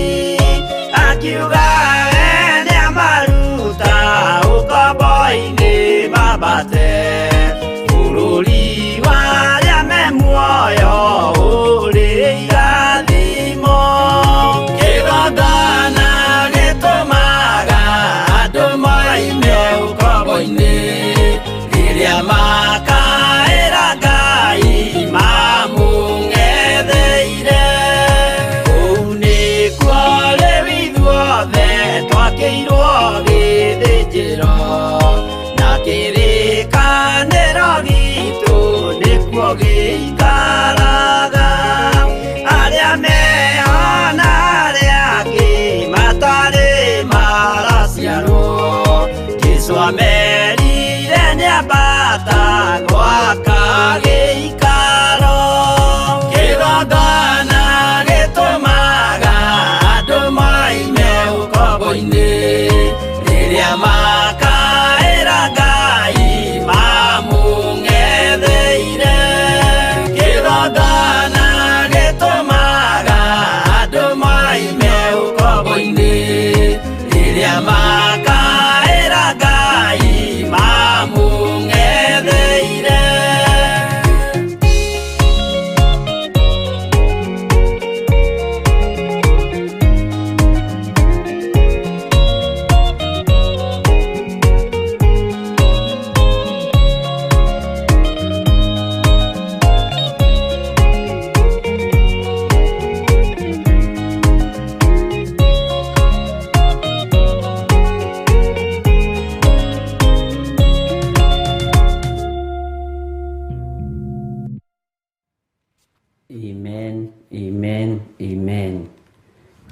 Amen, amen, amen.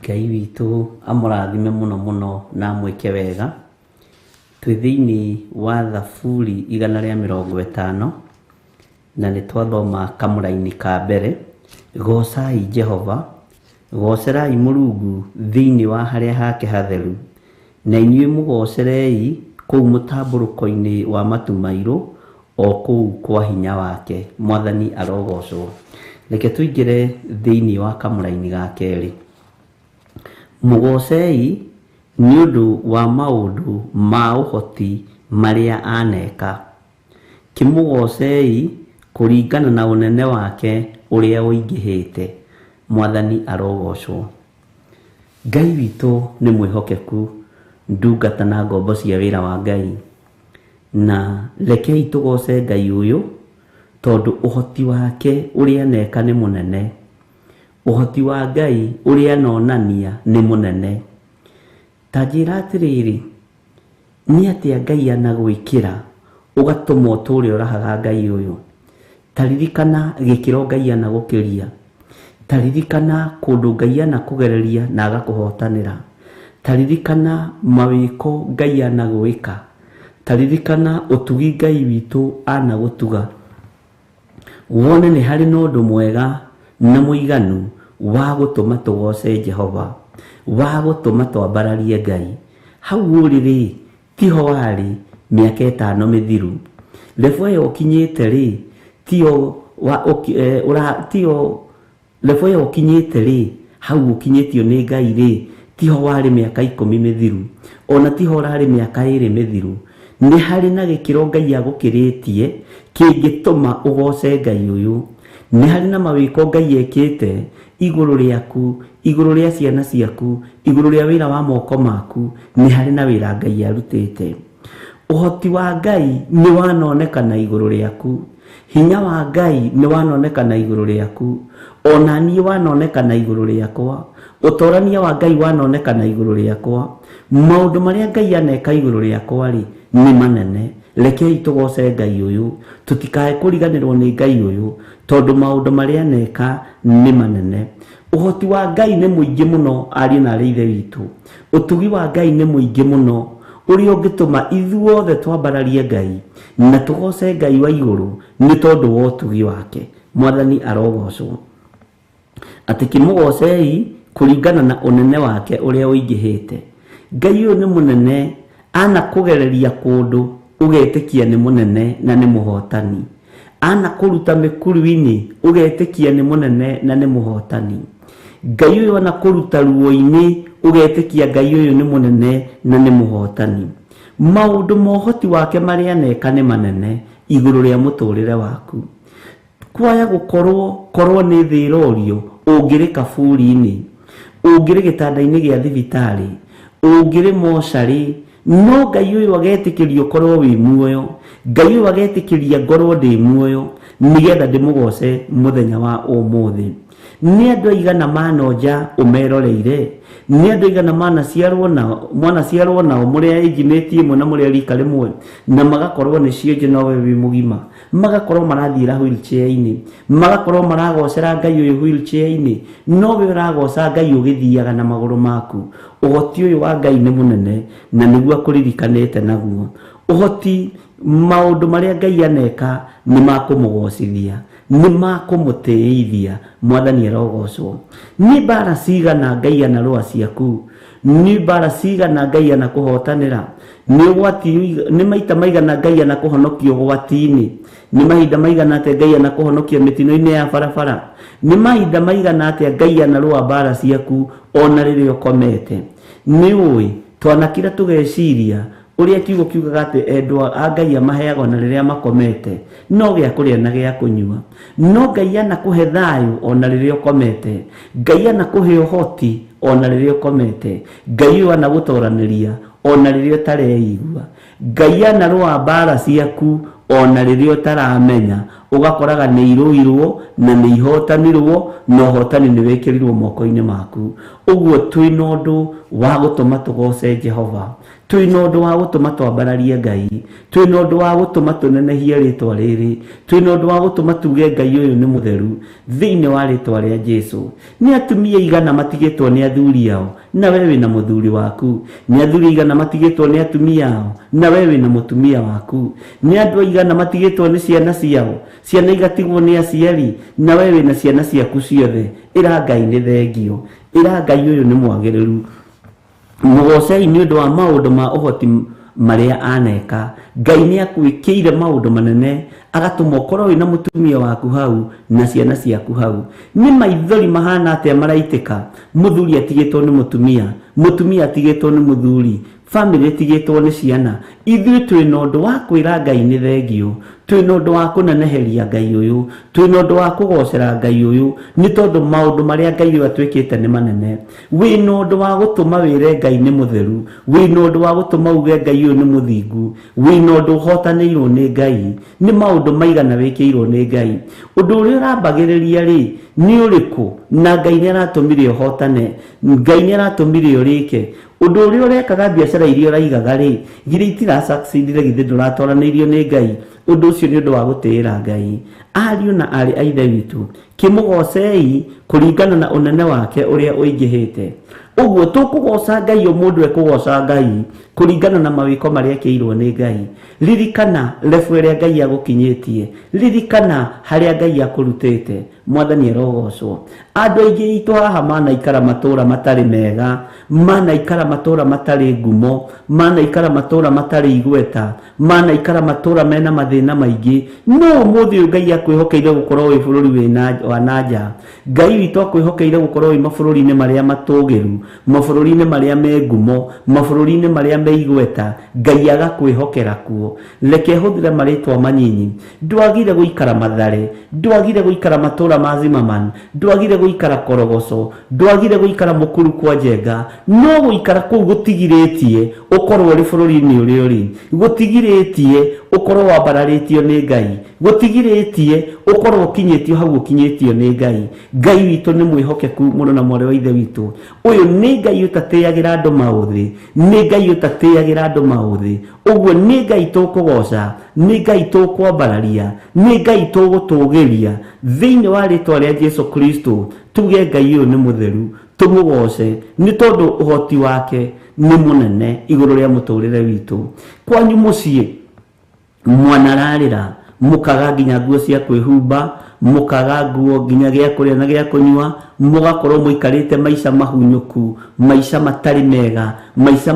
Ngai witũ amũrathime mũno mũno na amwĩke wega. Twĩ thĩinĩ wa Thaburi 150 na nĩ twathoma kamũraini ka mbere. Goocai Jehova, goocerai Mũrungu thĩinĩ wa harĩa hake hatheru, na inyuĩ mũgoocerei kũu mũtambũrũko-inĩ wa matu mairũ, o kũu kwa hinya wake. Mwathani arogocwo. Reke tũingĩre thĩinĩ wa kamũraini ga kerĩ. Mũgoocei nĩ ũndũ wa maũndũ ma ũhoti marĩa aneka. Kĩmũgoocei kũringana na ũnene wake ũrĩa ũingĩhĩte. Mwathani arogocwo. Ngai witũ nĩ mwĩhokeku, ndungata na ngombo cia wĩra wa Ngai. Na rekei tũgooce Ngai ũyũ tondũ ũhoti wake ũrĩa aneka nĩ mũnene. Ũhoti wa Ngai ũrĩa anonania nĩ mũnene. Ta njĩra atĩrĩrĩ, nĩ atĩa Ngai anagwĩkĩra ũgatũma ũtũũre ũrahaga Ngai ũyũ? Ta ririkana gĩkĩro Ngai anagũkĩria. Ta ririkana kũndũ Ngai anakũgereria na agakũhotanĩra. Ta ririkana mawĩko Ngai anagwĩka. Ta ririkana ũtugi Ngai witũ anagũtuga. Wone nĩ harĩ na ũndũ mwega na mũiganu wa gũtũma tũgooce Jehova, wa gũtũma twambararie Ngai. Hau ũrĩ rĩ, tiho warĩ mĩaka 5 mĩthiru. Level ĩyo ũkinyĩte rĩ, tiyo tiyo level ĩyo ũkinyĩte rĩ, hau ũkinyĩtio nĩ Ngai rĩ, tiho warĩ mĩaka 10 mĩthiru, ona tiho ũrarĩ mĩaka 2 mĩthiru. Nĩ harĩ na gĩkĩro Ngai agũkĩrĩtie kĩngĩtũma ũgooce Ngai ũyũ. Nĩ harĩ na mawĩko Ngai ekĩte igũrũ rĩaku, igũrũ rĩa ciana ciaku, igũrũ rĩa wĩra wa moko maku. Nĩ harĩ na wĩra Ngai arutĩte. Ũhoti wa Ngai nĩ wanonekana igũrũ rĩaku. Hinya wa Ngai nĩ wanonekana igũrũ rĩaku. Ona niĩ wanonekana igũrũ rĩakwa. Ũtorania wa Ngai wanonekana igũrũ rĩakwa. Maũndũ marĩa Ngai aneka igũrũ rĩakwa rĩ, nĩ manene. Rekei tũgooce Ngai ũyũ, tũtikae kũriganĩrwo nĩ Ngai ũyũ, tondũ maũndũ marĩa aneka nĩ manene. Ũhoti wa Ngai nĩ mũingĩ mũno, ariũ na aarĩ Ithe witũ. Ũtugi wa Ngai nĩ mũingĩ mũno, ũrĩa ũngĩtũma ithuothe twambararie Ngai na tũgooce Ngai wa igũrũ nĩ tondũ wa ũtugi wake. Mwathani arogocwo. Atĩ kĩmũgoocei kũringana na ũnene wake ũrĩa ũingĩhĩte. Ngai ũyũ nĩ mũnene, anakũgereria kũndũ ũgetĩkia nĩ mũnene na nĩ mũhotani. Anakũruta mĩkuru-inĩ ũgetĩkia nĩ mũnene na nĩ mũhotani. Ngai ũyũ anakũruta ruo-inĩ ũgetĩkia Ngai ũyũ nĩ mũnene na nĩ mũhotani. Maũndũ ma ũhoti wake marĩa aneka nĩ manene igũrũ rĩa mũtũrĩre waku. Kwaya gũkorwo korwo nĩ thĩ ĩrorio, ũngĩrĩ kaburi-inĩ, ũngĩrĩ gĩtanda-inĩ gĩa thibitarĩ, ũngĩrĩ mocarĩ, no Ngai ũyũ agetĩkĩria ũkorwo wĩ muoyo. Ngai ũyũ agetĩkĩria ngorwo ndĩ muoyo nĩgetha ndĩmũgooce mũthenya wa ũmũthĩ. Nĩ andũ aigana manonja ũmeroreire, nĩ andũ aigana manaciarwo nao, mwanaciarwo nao mũrĩ a age mate ĩmwe na mũrĩ a rika rĩmwe, na magakorwo nĩ cionje nowe wĩ mũgima, magakorwo marathiĩra wheelchair-inĩ, magakorwo maragocera Ngai ũyũ wheelchair-inĩ, nowe ũragoca Ngai ũgĩthiaga na magũrũ maku. Ũhoti ũyũ wa Ngai nĩ mũnene na nĩguo akũririkanĩte naguo. Ũhoti, maũndũ marĩa Ngai aneka nĩ makũmũgocithia, nĩ makũmũtĩithia. Mwathani arogocwo. Nĩ mbara cigana Ngai anarũa ciaku, nĩ mbara cigana Ngai anakũhotanĩra, nĩ ũgwati, nĩ maita maigana Ngai anakũhonokia ũgwati-inĩ, nĩ mahinda maigana atĩa Ngai anakũhonokia mĩtino-inĩ ya barabara, nĩ mahinda maigana atĩa Ngai anarũa mbara ciaku ona rĩrĩa ũkomete. Nĩ ũĩ twanakira tũgeciria ũrĩa kiugo kiugaga atĩ endwa a Ngai amaheaga ona rĩrĩa makomete, no gĩa kũrĩa na gĩa kũnyua. No Ngai anakũhe thayũ ona rĩrĩa ũkomete, Ngai anakũhe ũhoti ona rĩrĩa ũkomete, Ngai ũyũ anagũtoranĩria ona rĩrĩa ũtareigua. Ngai anarũa mbara ciaku Ona rĩrĩa ũtaramenya ũgakoraga nĩ irũirwo na nĩ ihotanirwo na ũhotani nĩ wĩkĩrirwo moko-inĩ maku. Ũguo twĩna ũndũ wa gũtũma tũgoce Jehova, twĩna ũndũ wa gũtũma twambararie Ngai, twĩna ũndũ wa gũtũma tũnenehie rĩtwa rĩrĩ, twĩna ũndũ wa gũtũma tuge Ngai ũyũ nĩ mũtheru thĩinĩ wa rĩtwa rĩa Jesu. Nĩ atumia igana matigĩtwo nĩ athuri ao, na we wĩna mũthuri waku. Nĩ athuri igana matigĩtwo nĩ atumia ao, na we wĩna mũtumia waku. Nĩ andũ aigana matigĩtwo nĩ ciana ciao, ciana igatigwo nĩ aciari, na we wĩna ciana ciaku ciothe. Ĩra Ngai nĩ thengio, ĩra Ngai ũyũ nĩ mwagĩrĩru. Mũgocei nĩ ũndũ wa maũndũ ma ũhoti marĩa aneka. Ngai nĩ akwĩkĩire maũndũ manene, agatũma ũkorwo wĩna mũtumia waku hau na ciana ciaku hau. Nĩ maithori mahana atĩa maraitĩka? Mũthuri atigĩtwo nĩ mũtumia, mũtumia atigĩtwo nĩ mũthuri, bamĩrĩ ĩtigĩtwo nĩ ciana. Ithuĩ twĩna ũndũ wa kwĩra Ngai nĩ thengio, twĩna ũndũ wa kũneneheria Ngai ũyũ, twĩna ũndũ wa kũgocera Ngai ũyũ, nĩ tondũ maũndũ marĩa Ngai ũyũ atwĩkĩte nĩ manene. Wĩna ũndũ wa gũtũma wĩre Ngai nĩ mũtheru, wĩna ũndũ wa gũtũma uge Ngai ũyũ nĩ mũthingu, wĩna ũndũ ũhotanĩirwo nĩ Ngai. Nĩ maũndũ maigana wĩkĩirwo nĩ Ngai. Ũndũ ũrĩa ũrambagĩrĩria rĩ nĩ ũrĩkũ? Na Ngai nĩ aratũmire ũhotane, Ngai nĩ aratũmire ũrĩke. Ũndũ ũrĩa ũrekaga biacara iria ũraigaga rĩ, githĩ itira succeedire, githĩ ndũratwaranĩirio nĩ Ngai? Ũndũ ũcio nĩ ũndũ wa gũtĩĩra Ngai. Ariũ na aarĩ a Ithe witũ, kĩmũgocei kũringana na ũnene wake ũrĩa ũingĩhĩte. Ũguo tũkũgoca Ngai, o mũndũ ekũgoca Ngai kũringana na mawĩko marĩa ekĩirwo nĩ Ngai. Ririkana level ĩrĩa Ngai agũkinyĩtie, ririkana harĩa Ngai akũrutĩte. Mwathani arogocwo. Andũ aingĩ itũ haha manaikara matũra matarĩ mega, manaikara matũra matarĩ ngumo, manaikara matũra matarĩ igweta, manaikara matũra mena mathĩna maingĩ. No ũmũthĩ ũyũ Ngai akwĩhokeire gũkorwo wĩ bũrũri wa nanja. Ngai witũ akwĩhokeire gũkorwo wĩ mabũrũri-inĩ marĩa matũgĩru, mabũrũri-inĩ marĩa me ngumo, mabũrũri-inĩ marĩa me igweta. Ngai agakwĩhokera kuo. Reke hũthĩre marĩtwa manyinyi. Ndwagire gũikara Mathare, ndwagire gũikara matũra ma Zimmerman, ndwagire gũikara Korogoco, ndwagire gũikara Mũkuru kwa Njenga. No gũikara kũu gũtigirĩtie ũkorwo ũrĩ bũrũri-inĩ ũrĩa ũrĩ, gũtigirĩtie ũkorwo wambararĩtio nĩ Ngai, gũtigirĩtie ũkorwo ũkinyĩtio hau ũkinyĩtio nĩ Ngai. Ngai witũ nĩ mwĩhokeku mũno na mwarĩ wa Ithe witũ. Ũyũ nĩ Ngai ũtatĩagĩra andũ maũthĩ, nĩ Ngai ũtatĩagĩra andũ maũthĩ. Ũguo nĩ Ngai tũkũgoca, nĩ Ngai tũkwambararia, nĩ Ngai tũgũtũgĩria thĩinĩ wa rĩtwa rĩa Jesu Kristo. Tuge Ngai ũyũ nĩ mũtheru, tũmũgoce nĩ tondũ ũhoti wake nĩ mũnene igũrũ rĩa mũtũrĩre witũ. Kwanyu mũciĩ mwanararĩra, mũkaga nginya nguo cia kwĩhumba, mũkaga nguo nginya gĩa kũrĩa na gĩa kũnyua, mũgakorwo mũikarĩte maica mahunyũku, maica matarĩ mega, maica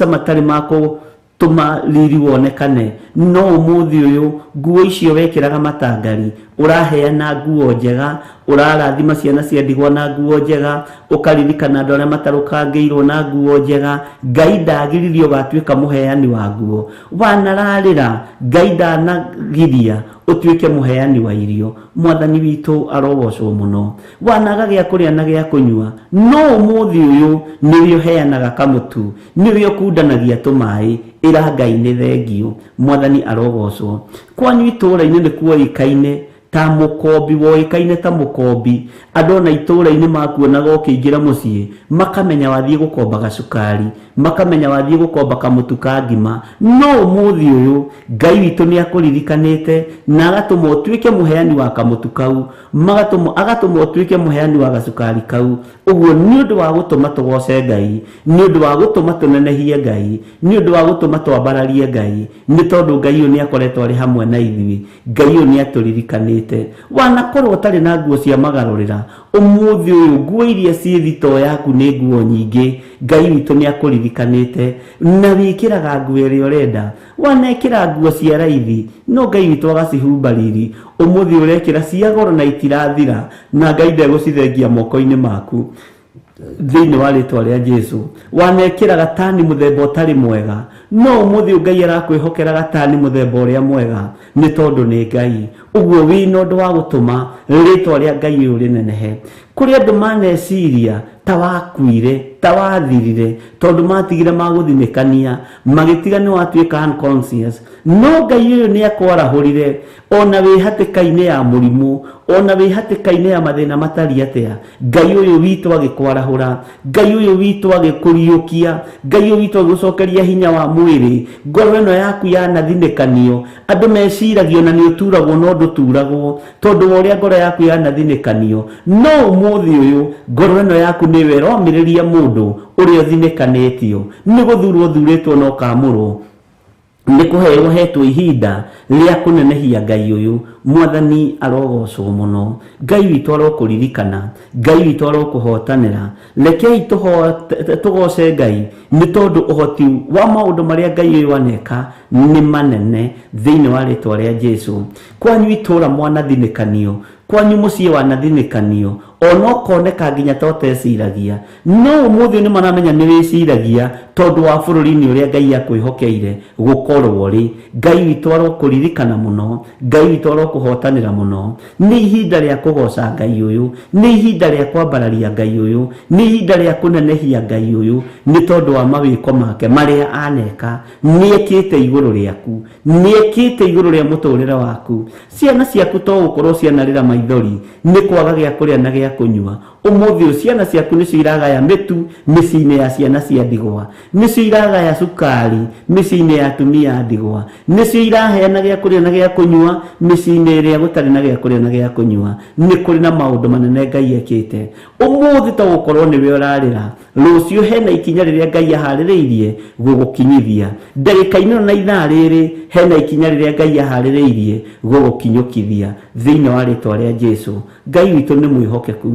matarĩ ma gũtũma riri wonekane. No ũmũthĩ ũyũ nguo icio wekĩraga matangari, ũraheana nguo njega, ũrarathima ciana cia ndigwa na nguo njega, ũkaririkana andũ arĩa matarũkangĩirwo na nguo njega. Ngai ndagiririe ũgatuĩka mũheani wa nguo. Wanararĩra, Ngai ndanagiria ũtuĩke mũheani wa irio. Mwathani witũ arogocwo mũno. Wanaga gĩa kũrĩa na gĩa kũnyua, no ũmũthĩ ũyũ nĩwe ũheanaga kamũtu, nĩwe ũkundanagia tũmaĩ. Ĩra Ngai nĩ thengio. Mwathani arogocwo. Kwanyu itũũra-inĩ nĩ kuoĩkaine ta mũkombi, woĩkaine ta mũkombi. Andũ ona itũũra-inĩ makuonaga ũkĩingĩra mũciĩ, makamenya wathiĩ gũkomba gacukari, makamenya wathiĩ gũkomba kamũtu ka ngima. No ũmũthĩ ũyũ Ngai witũ nĩ akũririkanĩte na agatũma ũtuĩke mũheani wa kamũtu kau, agatũma ũtuĩke mũheani wa gacukari kau. Ũguo nĩ ũndũ wa gũtũma tũgoce Ngai, nĩ ũndũ wa gũtũma tũnenehie Ngai, nĩ ũndũ wa gũtũma twambararie Ngai, nĩ tondũ Ngai ũyũ nĩ akoretwo arĩ hamwe na ithuĩ. Ngai ũyũ nĩ atũririkanĩte. Wanakorwo ũtarĩ na nguo cia magarũrĩra, ũmũthĩ ũyũ nguo iria ciĩ thitoo yaku nĩ nguo nyingĩ. Ngai witũ nĩ akũririkanĩte na wĩkĩraga nguo ĩrĩa ũrenda. Wanekĩra nguo cia raithi, no Ngai witũ agacihumba riri. Ũmũthĩ ũrekĩra cia goro na itirathira, na Ngai ndegũcithengia moko-inĩ maku thĩinĩ wa rĩtwa rĩa Jesu. Wanekĩra gatani mũthemba ũtarĩ mwega, no ũmũthĩ Ngai arakwĩhokera gatani mũthemba ũrĩa mwega, nĩ tondũ nĩ Ngai. Ũguo wĩna ũndũ wa gũtũma rĩtwa rĩa Ngai ũyũ rĩnenehe. Kũrĩ andũ maneciria ta wakuire, ta wathirire, tondũ matigire magũthinĩkania, magĩtiga nĩ watuĩka unconscious. No Ngai ũyũ nĩ akwarahũrire ona wĩ hatĩka-inĩ ya mũrimũ, ona wĩ hatĩka-inĩ ya mathĩna matariĩ atĩa. Ngai ũyũ witũ agĩkwarahũra, Ngai ũyũ witũ agĩkũriũkia, Ngai ũyũ witũ agĩgũcokeria hinya wa mwĩrĩ. Ngoro ĩno yaku yanathinĩkanio, andũ meciragia ona nĩ ũturagwo no ndũturagwo, tondũ wa ũrĩa ngoro yaku yanathinĩkanio. No ũmũthĩ ũyũ ngoro ĩno yaku nĩyo ĩromĩrĩria mũndũ ũrĩa ũthinĩkanĩtio. Nĩ gũthurwo ũthurĩtwo na ũkamũrwo, nĩ kũheo hetwo ihinda rĩa kũnenehia Ngai ũyũ. Mwathani arogocwo mũno, Ngai witũ arokũririkana, Ngai witũ arokũhotanĩra. Rekei tũgoce Ngai nĩ tondũ ũhoti wa maũndũ marĩa Ngai ũyũ aneka nĩ manene thĩinĩ wa rĩtwa rĩa Jesu. Kwanyu itũra mwanathinĩkanio, kwanyu mũciĩ wanathinĩkanio, ona ũkoneka nginya ta ũteciragia, no ũmũthĩ nĩ maramenya nĩ wĩciragia tondũ wa bũrũri-inĩ ũrĩa Ngai akwĩhokeire gũkorwo rĩ. Ngai witũ arokũririkana mũno, Ngai witũ arokũhotanĩra mũno. Nĩ ihinda rĩa kũgoca Ngai ũyũ, nĩ ihinda rĩa kwambararia Ngai ũyũ, nĩ ihinda rĩa kũnenehia Ngai ũyũ nĩ tondũ wa mawĩko make marĩa aneka. Nĩ ekĩte igũrũ rĩaku, nĩ ekĩte igũrũ rĩa mũtũrĩre waku. Ciana ciaku to gũkorwo cianarĩra maithori nĩ kwaga gĩa kũrĩa na gĩa kũnyua. Ũmũthĩ ũyũ ciana ciaku nĩcio iragaya mĩtu mĩciĩ-inĩ ya ciana cia ndigwa, nĩcio iragaya cukari mĩciĩ-inĩ ya atumia a ndigwa, nĩcio iraheana gĩa kũrĩa na gĩa kũnyua mĩciĩ-inĩ ĩrĩa gũtarĩ na gĩa kũrĩa na gĩa kũnyua. Nĩ kũrĩ na maũndũ manene Ngai ekĩte. Ũmũthĩ to gũkorwo nĩwe ũrarĩra, rũciũ hena ikinya rĩrĩa Ngai aharĩrĩirie gũgũkinyithia. Ndagĩka-inĩ ĩno na ithaa rĩrĩ hena ikinya rĩrĩa Ngai aharĩrĩirie gũgũkinyũkithia thĩinĩ wa rĩtwa rĩa Jesu. Ngai witũ nĩ mwĩhokeku,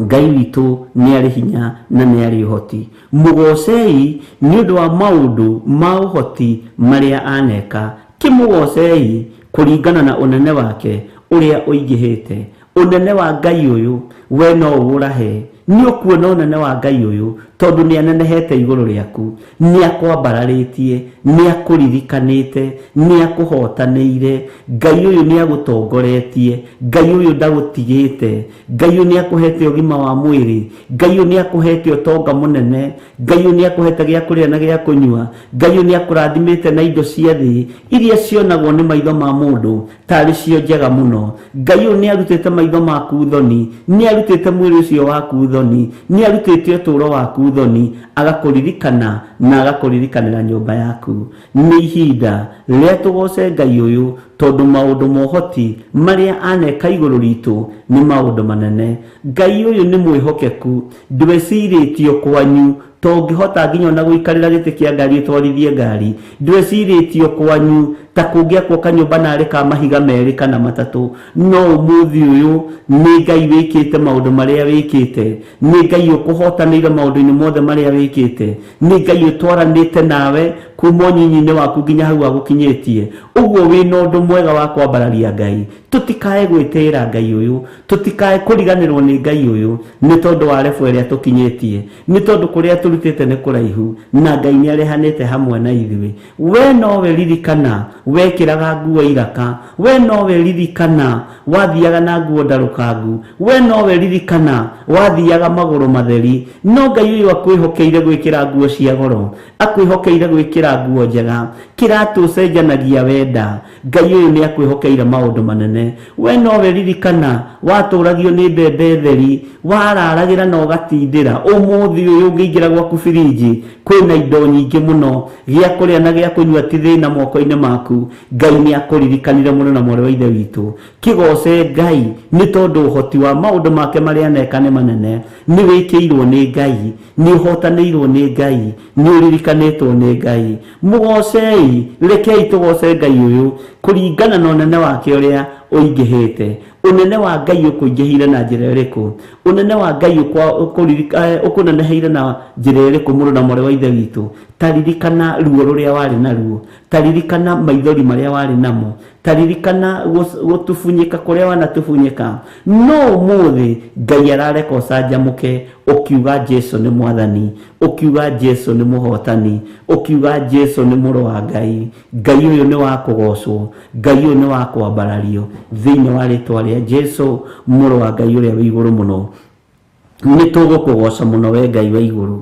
Ngai witũ nĩ arĩ hinya na nĩ arĩ ũhoti. Mũgocei nĩ ũndũ wa maũndũ ma ũhoti marĩa aneka. Kĩmũgocei kũringana na ũnene wake ũrĩa ũingĩhĩte. Ũnene wa Ngai ũyũ we no ũũrahe, nĩ ũkuona ũnene wa Ngai ũyũ tondũ nĩ anenehete igũrũ rĩaku, nĩ akwambararĩtie, nĩ akũririkanĩte, nĩ akũhotanĩire. Ngai ũyũ nĩ agũtongoretie, Ngai ũyũ ndagũtigĩte, Ngai ũyũ nĩ akũhete ũgima wa mwĩrĩ, Ngai ũyũ nĩ akũhete ũtonga mũnene, Ngai ũyũ nĩ akũhete gĩa kũrĩa na gĩa kũnyua, Ngai ũyũ nĩ akũrathimĩte na indo cia thĩ iria cionagwo nĩ maitho ma mũndũ tarĩ cio njega mũno. Ngai ũyũ nĩ arutĩte maitho maku thoni, nĩ arutĩte mwĩrĩ ũcio waku thoni, nĩ arutĩte ũtũũro waku thoni, agakũririkana na agakũririkanĩra nyũmba yaku. Nĩ ihinda rĩa tũgoce Ngai ũyũ tondũ maũndũ ma ũhoti marĩa aneka igũrũ ritũ nĩ maũndũ manene. Ngai ũyũ nĩ mwĩhokeku, ndwecirĩtio kwanyu tongĩhota nginya ona gũikarĩra gĩtĩ kĩa ngari ũtwarithie ngari, ndwecirĩtio kwanyu ta kũngĩakwo kanyũmba narĩ ka mahiga merĩ kana matatũ. No ũmũthĩ ũyũ nĩ Ngai wĩkĩte maũndũ marĩa wĩkĩte, nĩ Ngai ũkũhotanĩire maũndũ-inĩ mothe marĩa wĩkĩte, nĩ Ngai ũtwaranĩte nawe kuma ũnyinyi-inĩ waku nginya hau agũkinyĩtie. Ũguo wĩna ũndũ mwega wa kwambararia Ngai. Tũtikae gwĩtĩĩra Ngai ũyũ, tũtikae kũriganĩrwo nĩ Ngai ũyũ nĩ tondũ wa rebu ĩrĩa tũkinyĩtie, nĩ tondũ kũrĩa tũrutĩte nĩ kũraihu na Ngai nĩ arehanĩte hamwe na ithuĩ. We nowe ririkana wekĩraga nguo iraka, we nowe ririkana wathiaga na nguo ndarũkangu, we nowe ririkana wathiaga magũrũ matheri. No Ngai ũyũ akwĩhokeire gwĩkĩra nguo cia goro, akwĩhokeire gwĩkĩra nguo njega, kĩratũ ũcenjanagia wenda. Ngai ũyũ nĩ akwĩhokeire maũndũ manene. We nowe ririkana watũragio nĩ mbembe theri, wararagĩra na ũgatindĩra. Ũmũthĩ ũyũ ũngĩingĩra gwaku birinji kwĩna indo nyingĩ mũno, gĩa kũrĩa na gĩa kũnyua ti thĩna moko-inĩ maku. Ngai nĩ akũririkanire mũno na mwarĩ wa ithe witũ. Kĩgoce Ngai nĩ tondũ ũhoti wa maũndũ make marĩa aneka nĩ manene. Nĩ wĩkĩirwo nĩ Ngai, nĩ ũhotanĩirwo nĩ Ngai, nĩ ũririkanĩtwo nĩ Ngai. Mũgocei, rekei tũgoce Ngai ũyũ kũringana na ũnene wake ũrĩa ũingĩhĩte. Ũnene wa Ngai ũkũingĩhĩire na njĩra ĩrĩkũ? Ũnene wa Ngai ũkũneneheire na njĩra ĩrĩkũ mũrũ na mwarĩ wa ithe witũ? Ta ririkana ruo rũrĩa warĩ naruo, ta ririkana maithori marĩa warĩ namo, ta ririkana gũtubunyĩka kũrĩa wanatubunyĩka. No ũmũthĩ Ngai arareka ũcanjamũke ũkiuga Jesu nĩ mwathani, ũkiuga Jesu nĩ mũhotani, ũkiuga Jesu nĩ mũrũ wa Ngai. Ngai ũyũ nĩ wa kũgocwo, Ngai ũyũ nĩ wa kwambarario thĩinĩ wa rĩtwa rĩa Rĩtwa rĩa Jesu, mũrũ wa Ngai ũrĩa wĩ igũrũ mũno. Nĩ tũgũkũgoca mũno we Ngai wa igũrũ,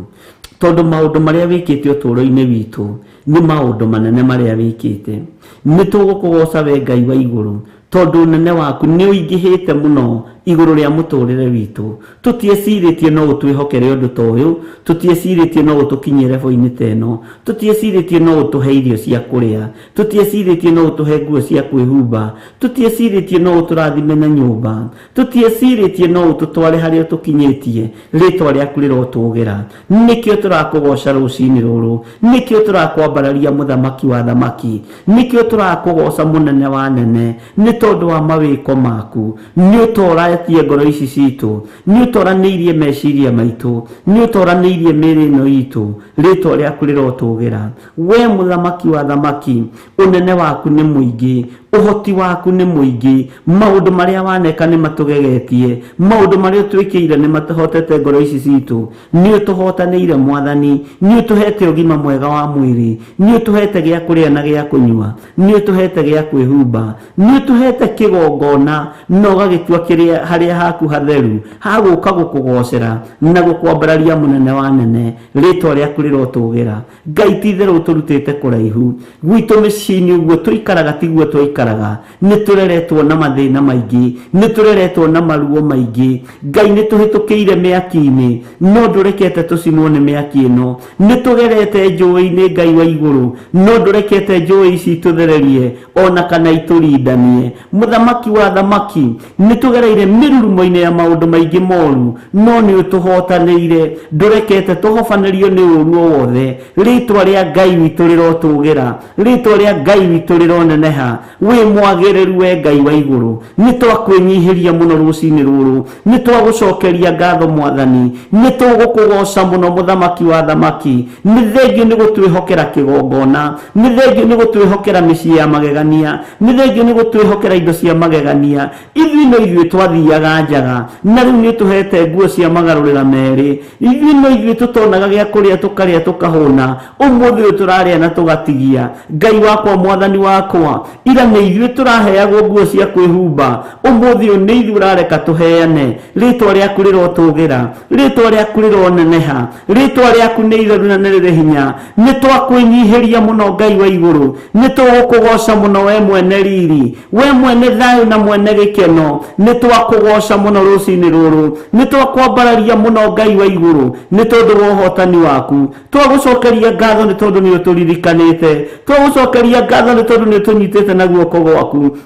tondũ maũndũ marĩa wĩkĩte ũtũũro-inĩ witũ nĩ maũndũ manene marĩa wĩkĩte. Nĩ tũgũkũgoca we Ngai wa igũrũ, tondũ ũnene waku nĩ ũingĩhĩte mũno igũrũ rĩa mũtũrĩre witũ. Tũtiecirĩtie no ũtwĩhokere ũndũ ta ũyũ, tũtiecirĩtie no ũtũkinyie level-inĩ ta ĩno, tũtiecirĩtie no ũtũhe irio cia kũrĩa, tũtiecirĩtie no ũtũhe nguo cia kwĩhumba, tũtiecirĩtie no ũtũrathime na nyũmba, tũtiecirĩtie no ũtũtware harĩa ũtũkinyĩtie. Rĩtwa rĩaku rĩrotũgĩra. Nĩkĩo tũrakũgoca rũcinĩ rũrũ, nĩkĩo tũrakwambararia mũthamaki wa thamaki, nĩkĩo tũrakũgoca mũnene wa nene, nĩ tondũ wa mawĩko maku. Nĩ ũtoretie ngoro ici citũ, nĩ ũtoranĩirie meciria maitũ, nĩ ũtoranĩirie mĩĩrĩ ĩno itũ. Rĩtwa rĩaku rĩrotũgĩra. We mũthamaki wa thamaki, ũnene waku nĩ mũingĩ, ũhoti waku nĩ mũingĩ, maũndũ marĩa waneka nĩ matũgegetie, maũndũ marĩa ũtwĩkĩire nĩ matũhotete ngoro ici citũ. Nĩ ũtũhotanĩire mwathani, nĩ ũtũhete ũgima mwega wa mwĩrĩ, nĩ ũtũhete gĩa kũrĩa na gĩa kũnyua, nĩ ũtũhete gĩa kwĩhumba, nĩ ũtũhete kĩgongona na ũgagĩtua kĩrĩa harĩa haku hatheru hagũka gũkũgocera na gũkwambararia mũnene wa nene. Rĩtwa rĩaku rĩrotũgĩra. Ngai, ti itherũ ũtũrutĩte kũraihu. Gwitũ mĩciĩ-inĩ ũguo tũikaraga tiguo twaikaraga. Nĩ tũreretwo na mathĩna maingĩ, nĩ tũreretwo na maruo maingĩ. Ngai, nĩ tũhĩtũkĩire mĩaki-inĩ, no ndũrekete tũcinwo nĩ mĩaki ĩno. Nĩ tũgerete njũĩ-inĩ, Ngai wa igũrũ, no ndũrekete njũĩ ici itũthererie ona kana itũrindanie. Mũthamaki wa thamaki, nĩ tũgereire mĩrurumo-inĩ ya maũndũ maingĩ moru, no nĩ ũtũhotanĩire. Ndũrekete tũhobanĩrio nĩ ũru o wothe. Rĩtwa rĩa Ngai witũ rĩrotũgĩra, rĩtwa rĩa Ngai witũ rĩroneneha. Wĩ mwagĩrĩru we Ngai wa igũrũ. Nĩ twakwĩnyihĩria mũno rũcinĩ rũrũ, nĩ twagũcokeria ngatho mwathani, nĩ tũgũkũgoca mũno mũthamaki wa thamaki. Nĩ thengio nĩ gũtwĩhokera kĩgongona, nĩ thengio nĩ gũtwĩhokera mĩciĩ ya magegania, nĩ thengio nĩ gũtwĩhokera indo cia magegania. Ithuĩ no ithuĩ twathiaga njaga, na rĩu nĩ ũtũhete nguo cia magarũrĩra merĩ. Ithuĩ no ithuĩ tũtonaga gĩa kũrĩa tũkarĩa tũkahũna, ũmũthĩ ũyũ tũrarĩa na tũgatigia. Ngai wakwa, mwathani wakwa, ira nĩ ithuĩ tũraheagwo nguo cia kwĩhumba, ũmũthĩ ũyũ nĩ ithuĩ ũrareka tũheane. Rĩtwa rĩaku rĩrotũgĩra, rĩtwa rĩaku rĩroneneha, rĩtwa rĩaku nĩ itheru na nĩ rĩrĩ hinya. Nĩ twakwĩnyihĩria mũno Ngai wa igũrũ, nĩ tũgũkũgoca mũno we mwene riri, we mwene thayũ na mwene gĩkeno. Nĩ twakũgoca mũno rũcinĩ rũrũ, nĩ twakwambararia mũno Ngai wa igũrũ, nĩ tondũ wa ũhotani waku. Twagũcokeria ngatho nĩ tondũ nĩ ũtũririkanĩte, twagũcokeria ngatho nĩ tondũ nĩ ũtũnyitĩte na guoko gwaku,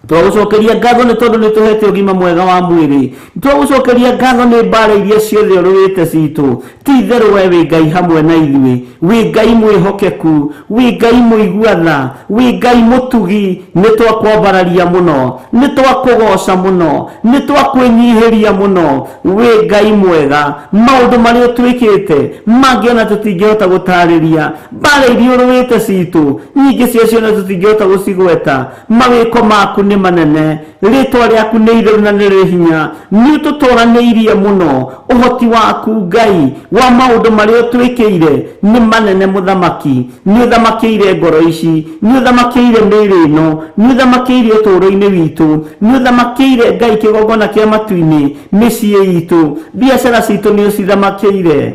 twagũcokeria ngatho nĩ tondũ nĩ tũhete ũgima mwega wa mwĩrĩ, twagũcokeria ngatho nĩ mbara iria ciothe ũrũĩte citũ. Ti itherũ we wĩ Ngai hamwe na ithuĩ, wĩ Ngai mwĩhokeku, wĩ Ngai mũigua tha, wĩ Ngai mũtugi. Nĩ twakwambararia mũno, nĩ twakũgoca mũno, nĩ twakwĩnyihĩria mũno. Wĩ Ngai mwega. Maũndũ marĩa ũtwĩkĩte mangĩ ona tũtingĩhota gũtarĩria. Mbara iria ũrũĩte citũ nyingĩ ciacio ona tũtingĩhota gũcigweta. Mawĩko maku nĩ manene, rĩtwa rĩaku nĩ itheru na nĩ rĩrĩ hinya. Nĩ ũtũtoranĩirie mũno. Ũhoti waku Ngai wa maũndũ marĩa ũtwĩkĩire nĩ manene. Mũthamaki, nĩ ũthamakĩire ngoro ici, nĩ ũthamakĩire mĩĩrĩ ĩno, nĩ ũthamakĩire ũtũũro-inĩ witũ, nĩ ũthamakĩire Ngai kĩgongona kĩa matu-inĩ, mĩciĩ itũ, biacara citũ nĩ ũcithamakĩire,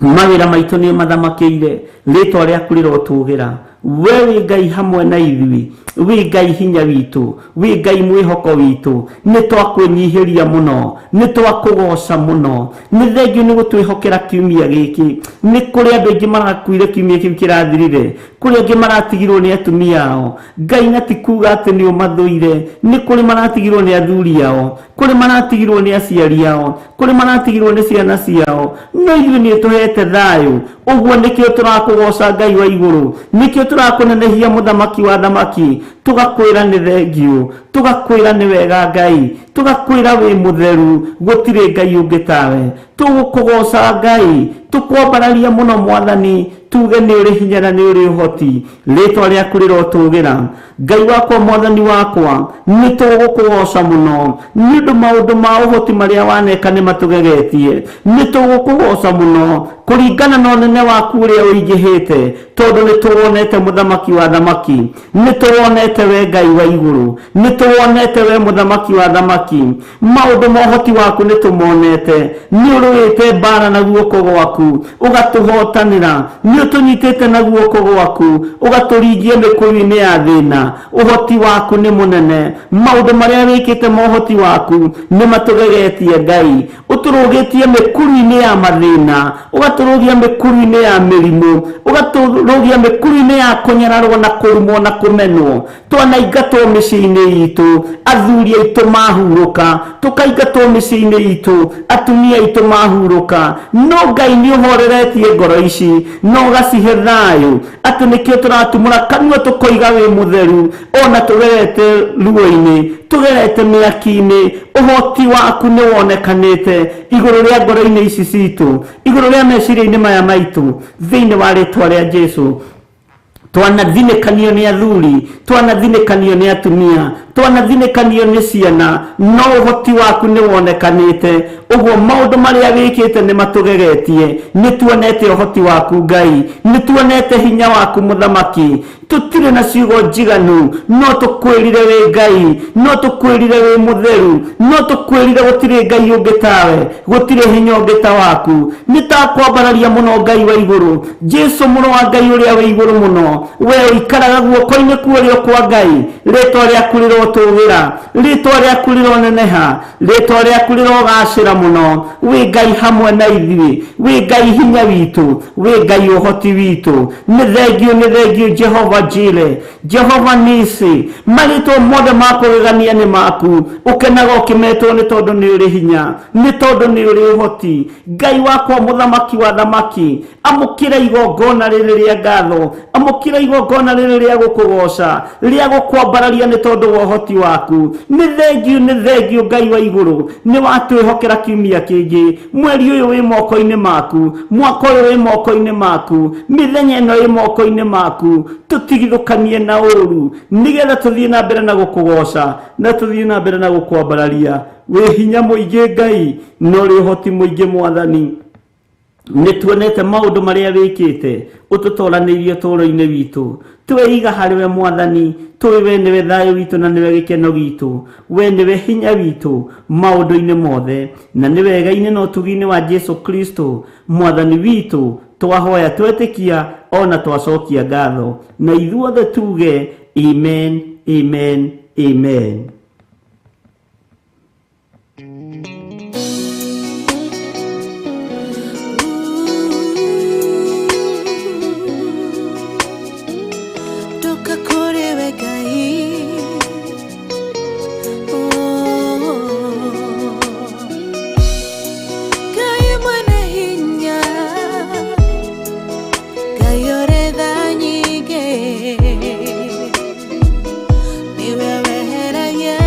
mawĩra maitũ nĩ ũmathamakĩire. Rĩtwa rĩaku rĩrotũgĩra. We wĩ Ngai hamwe na ithuĩ, wĩ Ngai hinya witũ, wĩ Ngai mwĩhoko witũ. Nĩ twakwĩnyihĩria mũno, nĩ twakũgoca mũno. Nĩ thengio nĩ gũtwĩhokera kiumia gĩkĩ. Nĩ kũrĩ andũ aingĩ marakuire kiumia kĩu kĩrathirire, kũrĩ angĩ maratigirwo nĩ atumia ao, Ngai, na ti kuga atĩ nĩ ũmathũire. Nĩ kũrĩ maratigirwo nĩ athuri ao, kũrĩ maratigirwo nĩ aciari ao, kũrĩ maratigirwo nĩ ciana ciao, no ithuĩ nĩ ũtũhete thayũ. Ũguo nĩkĩo tũrakũgoca Ngai wa igũrũ, nĩkĩo tũrakũnenehia mũthamaki wa thamaki. Tũgakwĩra nĩ thengio, tũgakwĩra nĩ wega Ngai, tũgakwĩra wĩ mũtheru, gũtirĩ Ngai ũngĩ tawe. Tũgũkũgoca Ngai, tũkwambararia mũno mwathani. Tuge nĩ ũrĩ hinya na nĩ ũrĩ ũhoti. Rĩtwa rĩaku rĩrotũgĩra. Ngai wakwa, mwathani wakwa, nĩ tũgũkũgoca mũno nĩ ũndũ maũndũ ma ũhoti marĩa waneka nĩ matũgegetie. Nĩ tũgũkũgoca mũno kũringana na ũnene waku ũrĩa ũingĩhĩte, tondũ nĩ tũwonete mũthamaki wa thamaki, nĩ tũwonete we Ngai wa igũrũ, nĩ tũwonete we mũthamaki wa thamaki. Maũndũ ma ũhoti waku nĩ tũmonete. Nĩ ũrũĩte mbara na guoko gwaku ũgatũhotanĩra, nĩ ũtũnyitĩte na guoko gwaku ũgatũringia mĩkũyũ-inĩ ya thĩna. Ũhoti waku nĩ mũnene. Maũndũ marĩa wĩkĩte ma ũhoti waku nĩ matũgegetie Ngai. Ũtũrũgĩtie mĩkuru-inĩ ya mathĩna, ũgatũrũgia mĩkuru-inĩ ya mĩrimũ, ũgatũrũgia mĩkuru-inĩ ya kũnyararwo na kũrumwo na kũmenwo. Twanaingatwo mĩciĩ-inĩ itũ, athuri aitũ mahurũka, tũkaingatwo mĩciĩ-inĩ itũ, atumia aitũ mahurũka, no Ngai nĩ ũhoreretie ngoro ici na ũgacihe thayũ, atĩ nĩkĩo tũratumũra kanua tũkoiga wĩ mũtheru, ona tũgerete ruo-inĩ, tũgerete mĩaki-inĩ. Ũhoti waku nĩ wonekanĩte igũrũ rĩa ngoro-inĩ ici citũ, igũrũ rĩa meciria-inĩ maya maitũ, thĩinĩ wa rĩtwa rĩa Jesu. Twanathinĩkanio nĩ athuri, twanathinĩkanio nĩ atumia, twanathinĩkanio nĩ ciana, no ũhoti waku nĩ wonekanĩte. Ũguo maũndũ marĩa wĩkĩte nĩ matũgegetie. Nĩ tuonete ũhoti waku Ngai, nĩ tuonete hinya waku mũthamaki. Tũtirĩ na ciugo njiganu, no tũkwĩrire wĩ Ngai, no tũkwĩrire wĩ mũtheru, no tũkwĩrire gũtirĩ Ngai ũngĩ tawe, gũtirĩ hinya ũngĩ ta waku. Nĩ takwambararia mũno Ngai wa igũrũ, Jesu mũrũ wa Ngai ũrĩa wĩ igũrũ mũno, we ũikaraga guoko-inĩ kwa ũrĩo kwa Ngai. Rĩtwa rĩaku rĩrotũgĩra, rĩtwa rĩaku rĩroneneha, rĩtwa rĩaku rĩrogacĩra mũno. Wĩ Ngai hamwe na ithuĩ, wĩ Ngai hinya witũ, wĩ Ngai ũhoti witũ. Nĩ thengio, nĩ thengio Jehova Jire, Jehova Nisi. Marĩtwa mothe ma kũgegania nĩ maku. Ũkenaga ũkĩmetwo nĩ tondũ nĩ ũrĩ hinya, nĩ tondũ nĩ ũrĩ ũhoti. Ngai wakwa, mũthamaki wa thamaki, amũkĩra igongona rĩrĩ rĩa ngatho, amũkĩra igongona rĩrĩ rĩa gũkũgoca, rĩa gũkwambararia nĩ tondũ wa ũhoti waku. Nĩ thengio, nĩ thengio Ngai wa igũrũ, nĩ watwĩhokera kiumia kĩngĩ. Mweri ũyũ wĩ moko-inĩ maku, mwaka ũyũ wĩ moko-inĩ maku, mĩthenya ĩno ĩ moko-inĩ maku. Tũtigithũkanie na ũru, nĩgetha tũthiĩ na mbere na gũkũgoca na tũthiĩ na mbere na gũkwambararia. Wĩ hinya mũingĩ Ngai, na ũrĩ ũhoti mũingĩ Mwathani. Nĩ tuonete maũndũ marĩa wĩkĩte, ũtũtoranĩirie ũtũũro-inĩ witũ. Tweiga harĩ we Mwathani, tũĩ we nĩwe thayũ witũ na nĩwe gĩkeno gitũ, we nĩwe hinya witũ maũndũ-inĩ mothe, na nĩ wega-inĩ na ũtugi-inĩ wa Jesu Kristo Mwathani witũ twahoya, twetĩkia ona twacokia ngatho, na ithuothe tuge amen, amen, amen. Ndoka kũrĩ we Ngai. Oh. Ngai mwene hinya, Ngai ũrĩ tha nyingĩ, nĩwe weheragia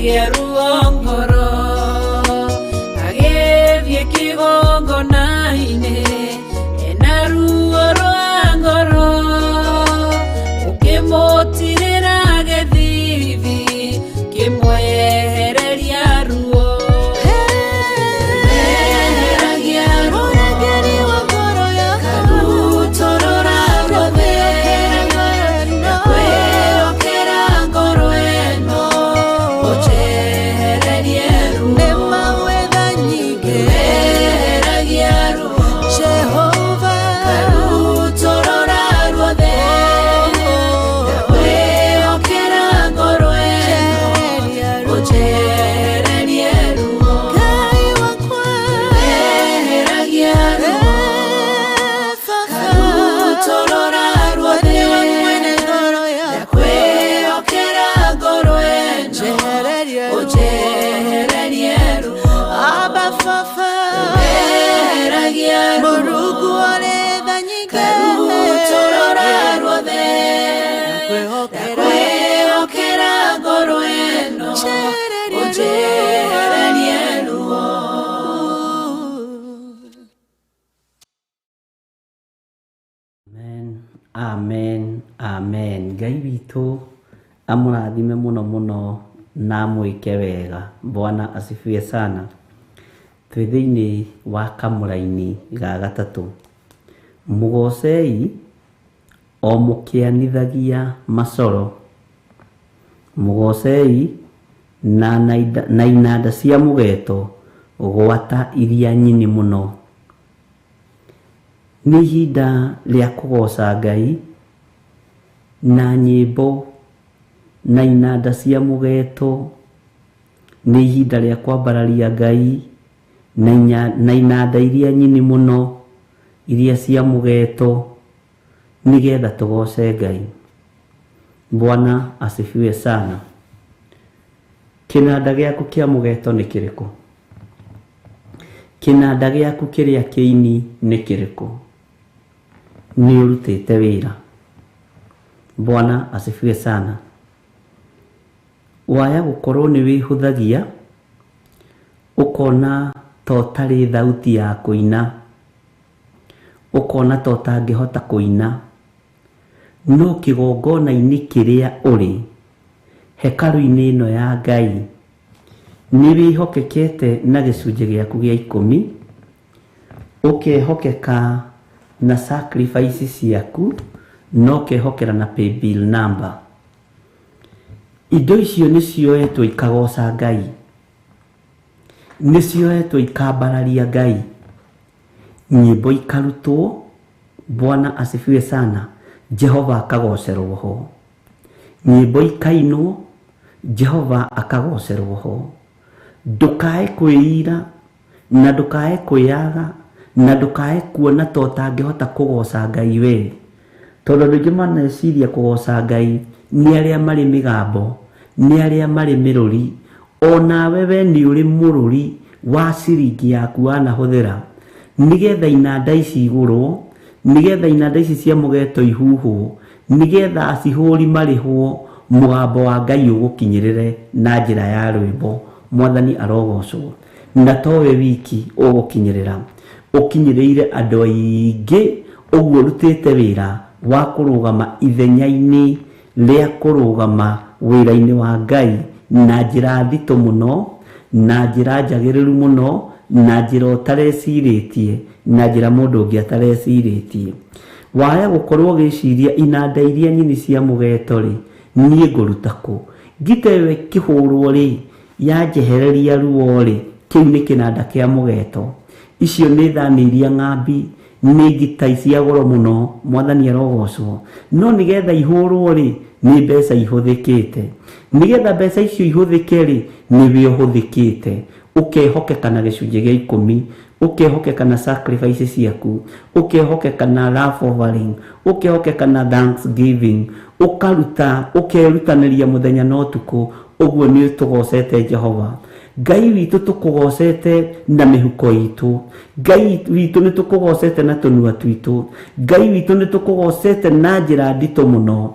Akĩgĩa ruo ngoro, agĩthiĩ kĩgongona-inĩ ena ruo rwa ngoro, ũkĩmũtirĩra gĩthithi kĩmwehereria ruo. Eheragia ruo, karutorora ruothe, ndakwĩhokera ngoro ĩno, ũnjehererie ruo. Eheragia ruo, karutorora ruothe, ndakwĩhokera ngoro ĩno, ũnjehererie ruo. Eheragia ruo, karutorora ruothe, ndakwĩhokera ngoro ĩno, ũnjehererie ruo. Eheragia ruo, karutorora ruothe, ndakwĩhokera ngoro ĩno, ũnjehererie ruo. Amen, amen, amen. Ngai witũ amũrathime mũno mũno na amwĩke wega. Bwana asifiwe sana. Twĩ thĩinĩ wa kamũraini ga gatatũ. Mũgocei o mũkĩanithagia macoro, mũgocei na inanda cia mũgeto gwata iria nyini mũno. Nĩ ihinda rĩa kũgoca Ngai na nyĩmbo na inanda cia mũgeto. Nĩ ihinda rĩa kwambararia Ngai na inanda iria nyini mũno, iria cia mũgeto, nĩgetha tũgoce Ngai. Bwana asifiwe sana. Kĩnanda gĩaku kĩa mũgeto nĩ kĩrĩkũ? Kĩnanda gĩaku kĩrĩa kĩini nĩ kĩrĩkũ? Nĩ ũrutĩte wĩra. Bwana asifiwe sana. Waya gũkorwo nĩ wĩhũthagia, ũkona ta ũtarĩ thauti ya kũina, ũkona ta ũtangĩhota kũina, no kĩgongona-inĩ kĩrĩa ũrĩ, hekarũ-inĩ ĩno ya Ngai, nĩ wĩhokekete na gĩcunjĩ gĩaku gĩa 10, ũkehokeka na sacrifice ciaku, na ũkehokera na paybill number. Indo icio nĩ cioetwo ikagoca Ngai, nĩ cioetwo ikambararia Ngai, nyĩmbo ikarutwo. Bwana asifiwe sana. Jehova akagocerwo ho, nyĩmbo ikainwo, Jehova akagocerwo ho. Ndũkae kwĩira na ndũkae kwĩyaga na ndũkae kuona ta ũtangĩhota kũgoca Ngai we, tondũ andũ aingĩ maneciria kũgoca Ngai nĩ arĩa marĩ mĩgambo, nĩ arĩa marĩ mĩrũri. Onawe we nĩ ũrĩ mũrũri wa ciringi yaku wanahũthĩra, nĩgetha inanda ici igũrwo, nĩgetha inanda ici cia mũgeto ihuhwo, nĩgetha acihũri marĩhwo, mũgambo wa Ngai ũgũkinyĩrĩre na njĩra ya rwĩmbo. Mwathani arogocwo. Na towe wiki ũgũkinyĩrĩra, ũkinyĩrĩire andũ aingĩ. Ũguo ũrutĩte wĩra wa kũrũgama ithenya-inĩ rĩa kũrũgama wĩra-inĩ wa Ngai na njĩra nditũ mũno, na njĩra njagĩrĩru mũno, na njĩra ũtarecirĩtie, na njĩra mũndũ ũngĩ atarecirĩtie. Waya gũkorwo ũgĩciria inanda iria nyini cia mũgeto rĩ, niĩ ngũruta kũ? Ngita ĩyo ĩkĩhũrwo rĩ, yanjehereria ruo rĩ, kĩu nĩ kĩnanda kĩa mũgeto. Icio nĩ thani iria ng'ambi, nĩ ngita cia goro mũno. Mwathani arogocwo. No nĩgetha ihũrwo rĩ, nĩ mbeca ihũthĩkĩte. Nĩgetha mbeca icio ihũthĩke rĩ, nĩwe ũhũthĩkĩte. Ũkehokeka na gĩcunjĩ gĩa 10, ũkehokeka na sacrifice ciaku, ũkehokeka na love offering, ũkehokeka na thanksgiving, ũkaruta, ũkerutanĩria mũthenya na ũtukũ. Ũguo nĩ tũgocete Jehova Ngai witũ. Tũkũgocete na mĩhuko itũ. Ngai witũ, nĩ tũkũgocete na tũnua twitũ. Ngai witũ, nĩ tũkũgocete na njĩra nditũ mũno.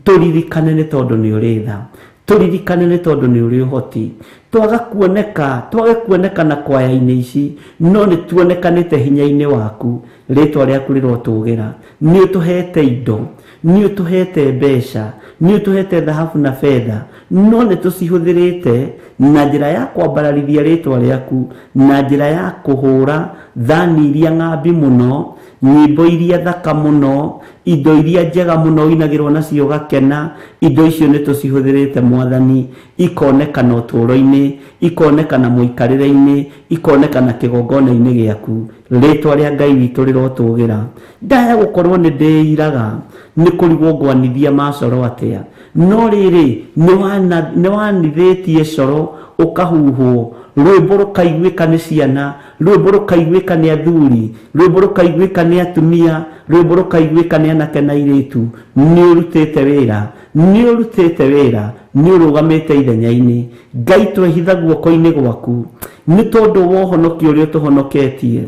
Tũririkane nĩ tondũ nĩ ũrĩ tha. Tũririkane nĩ tondũ nĩ ũrĩ ũhoti. Twaga kuoneka, twage kuonekana kwaya-inĩ ici, no nĩ tuonekanĩte hinya-inĩ waku. Rĩtwa rĩaku rĩrotũgĩra. Nĩ ũtũhete indo, nĩ ũtũhete mbeca, nĩ ũtũhete thahabu na betha, no nĩ tũcihũthĩrĩte na njĩra ya kwambararithia rĩtwa rĩaku, na njĩra ya kũhũra thani iria ng'ambi mũno, nyĩmbo iria thaka mũno, indo iria njega mũno ũinagĩrwo nacio ũgakena. Indo icio nĩ tũcihũthĩrĩte mwathani, ikonekana ũtũũro-inĩ, ikonekana mũikarĩre-inĩ, ikonekana kĩgongona-inĩ gĩaku. Rĩtwa rĩa Ngai witũ rĩrotũgĩra. Ndaya gũkorwo nĩ ndĩiraga nĩ kũrigwo ngwanithia macoro atĩa, no rĩrĩ nĩ wanithĩtie coro ũkahuhwo, rwĩmbo rũkaiguĩka nĩ ciana, rwĩmbo rũkaiguĩka nĩ athuri, rwĩmbo rũkaiguĩka nĩ atumia, rwĩmbo rũkaiguĩka nĩ anake na airĩtu. Nĩ ũrutĩte wĩra, nĩ ũrutĩte wĩra, nĩ ũrũgamĩte ithenya-inĩ. Ngai twehitha guoko-inĩ gwaku nĩ tondũ wa ũhonokio ũrĩa ũtũhonoketie.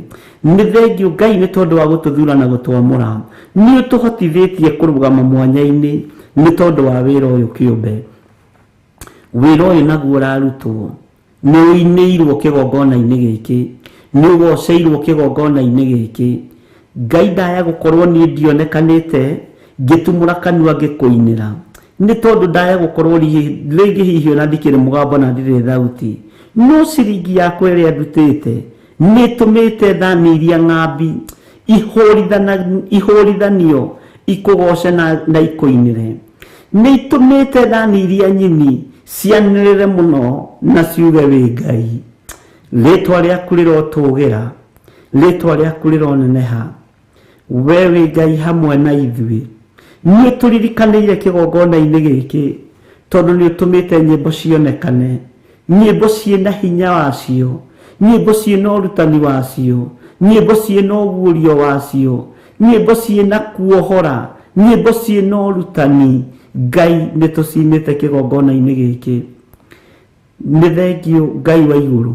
Nĩ thengiũ Ngai nĩ tondũ wa gũtũthura na gũtwamũra. Nĩ ũtũhotithĩtie kũrũgama mwanya-inĩ nĩ tondũ wa wĩra ũyũ kĩũmbe. Wĩra ũyũ naguo ũrarutwo nĩ ũinĩirwo kĩgongona-inĩ gĩkĩ, nĩ ũgoceirwo kĩgongona-inĩ gĩkĩ. Ngai ndaya gũkorwo niĩ ndionekanĩte ngĩtumũra kanua ngĩkũinĩra, nĩ tondũ ndaya gũkorwo rĩngĩ hihi ona ndikĩrĩ mũgambo na ndirĩ thauti, no ciringi yakwa ĩrĩa ndutĩte nĩ ĩtũmĩte thani iria ng'ambi ihũrithanio ikũgoce na ikũinĩre. Nĩ itũmĩte thani iria nyini cianĩrĩre mũno na ciuge wĩ Ngai. Rĩtwa rĩaku rĩrotũgĩra, rĩtwa rĩaku rĩroneneha. We wĩ Ngai hamwe na ithuĩ. Nĩ ũtũririkanĩire kĩgongona-inĩ gĩkĩ tondũ nĩ ũtũmĩte nyĩmbo cionekane, nyĩmbo ciĩna hinya wacio, nyĩmbo ciĩna ũrutani wacio, nyĩmbo ciĩna ũguũrio wacio, nyĩmbo ciĩna kuohora, nyĩmbo ciĩna ũrutani. Ngai nĩ tũcinĩte kĩgongona-inĩ gĩkĩ. Nĩ thengiũ Ngai wa igũrũ,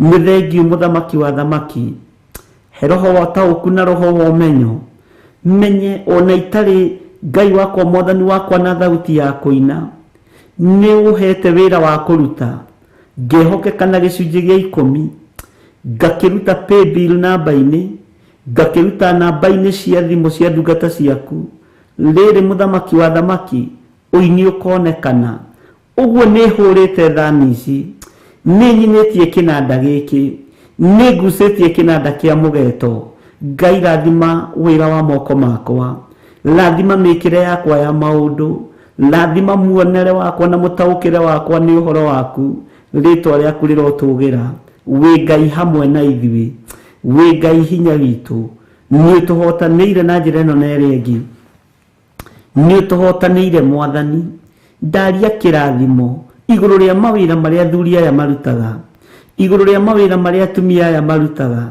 nĩ thengiũ mũthamaki wa thamaki. He roho wa ũtaũku na roho wa ũmenyo, menye ona itarĩ Ngai wakwa mwathani wakwa na thauti ya kũina. Nĩ ũhete wĩra wa kũruta, ngehokeka na gĩcunjĩ gĩa 10, ngakĩruta paybill namba-inĩ, ngakĩruta namba-inĩ cia thimũ cia ndungata ciaku. Rĩrĩ mũthamaki wa thamaki, ũini ũkonekana. Ũguo nĩ hũrĩte thani ici, nĩ nyinĩtie kĩnanda gĩkĩ, nĩ ngucĩtie kĩnanda kĩa mũgeto. Ngai rathima wĩra wa moko makwa, rathima mĩkĩre yakwa ya maũndũ, rathima muonere wakwa na mũtaũkĩre wakwa nĩ ũhoro waku. Rĩtwa rĩaku rĩrotũgĩra. Wĩ Ngai hamwe na ithuĩ, wĩ Ngai hinya witũ. Nĩ ũtũhotanĩire na njĩra ĩno na ĩrĩa ĩngĩ, nĩ ũtũhotanĩire mwathani. Ndaria kĩrathimo igũrũ rĩa mawĩra marĩa athuri aya marutaga, igũrũ rĩa mawĩra marĩa atumia aya marutaga.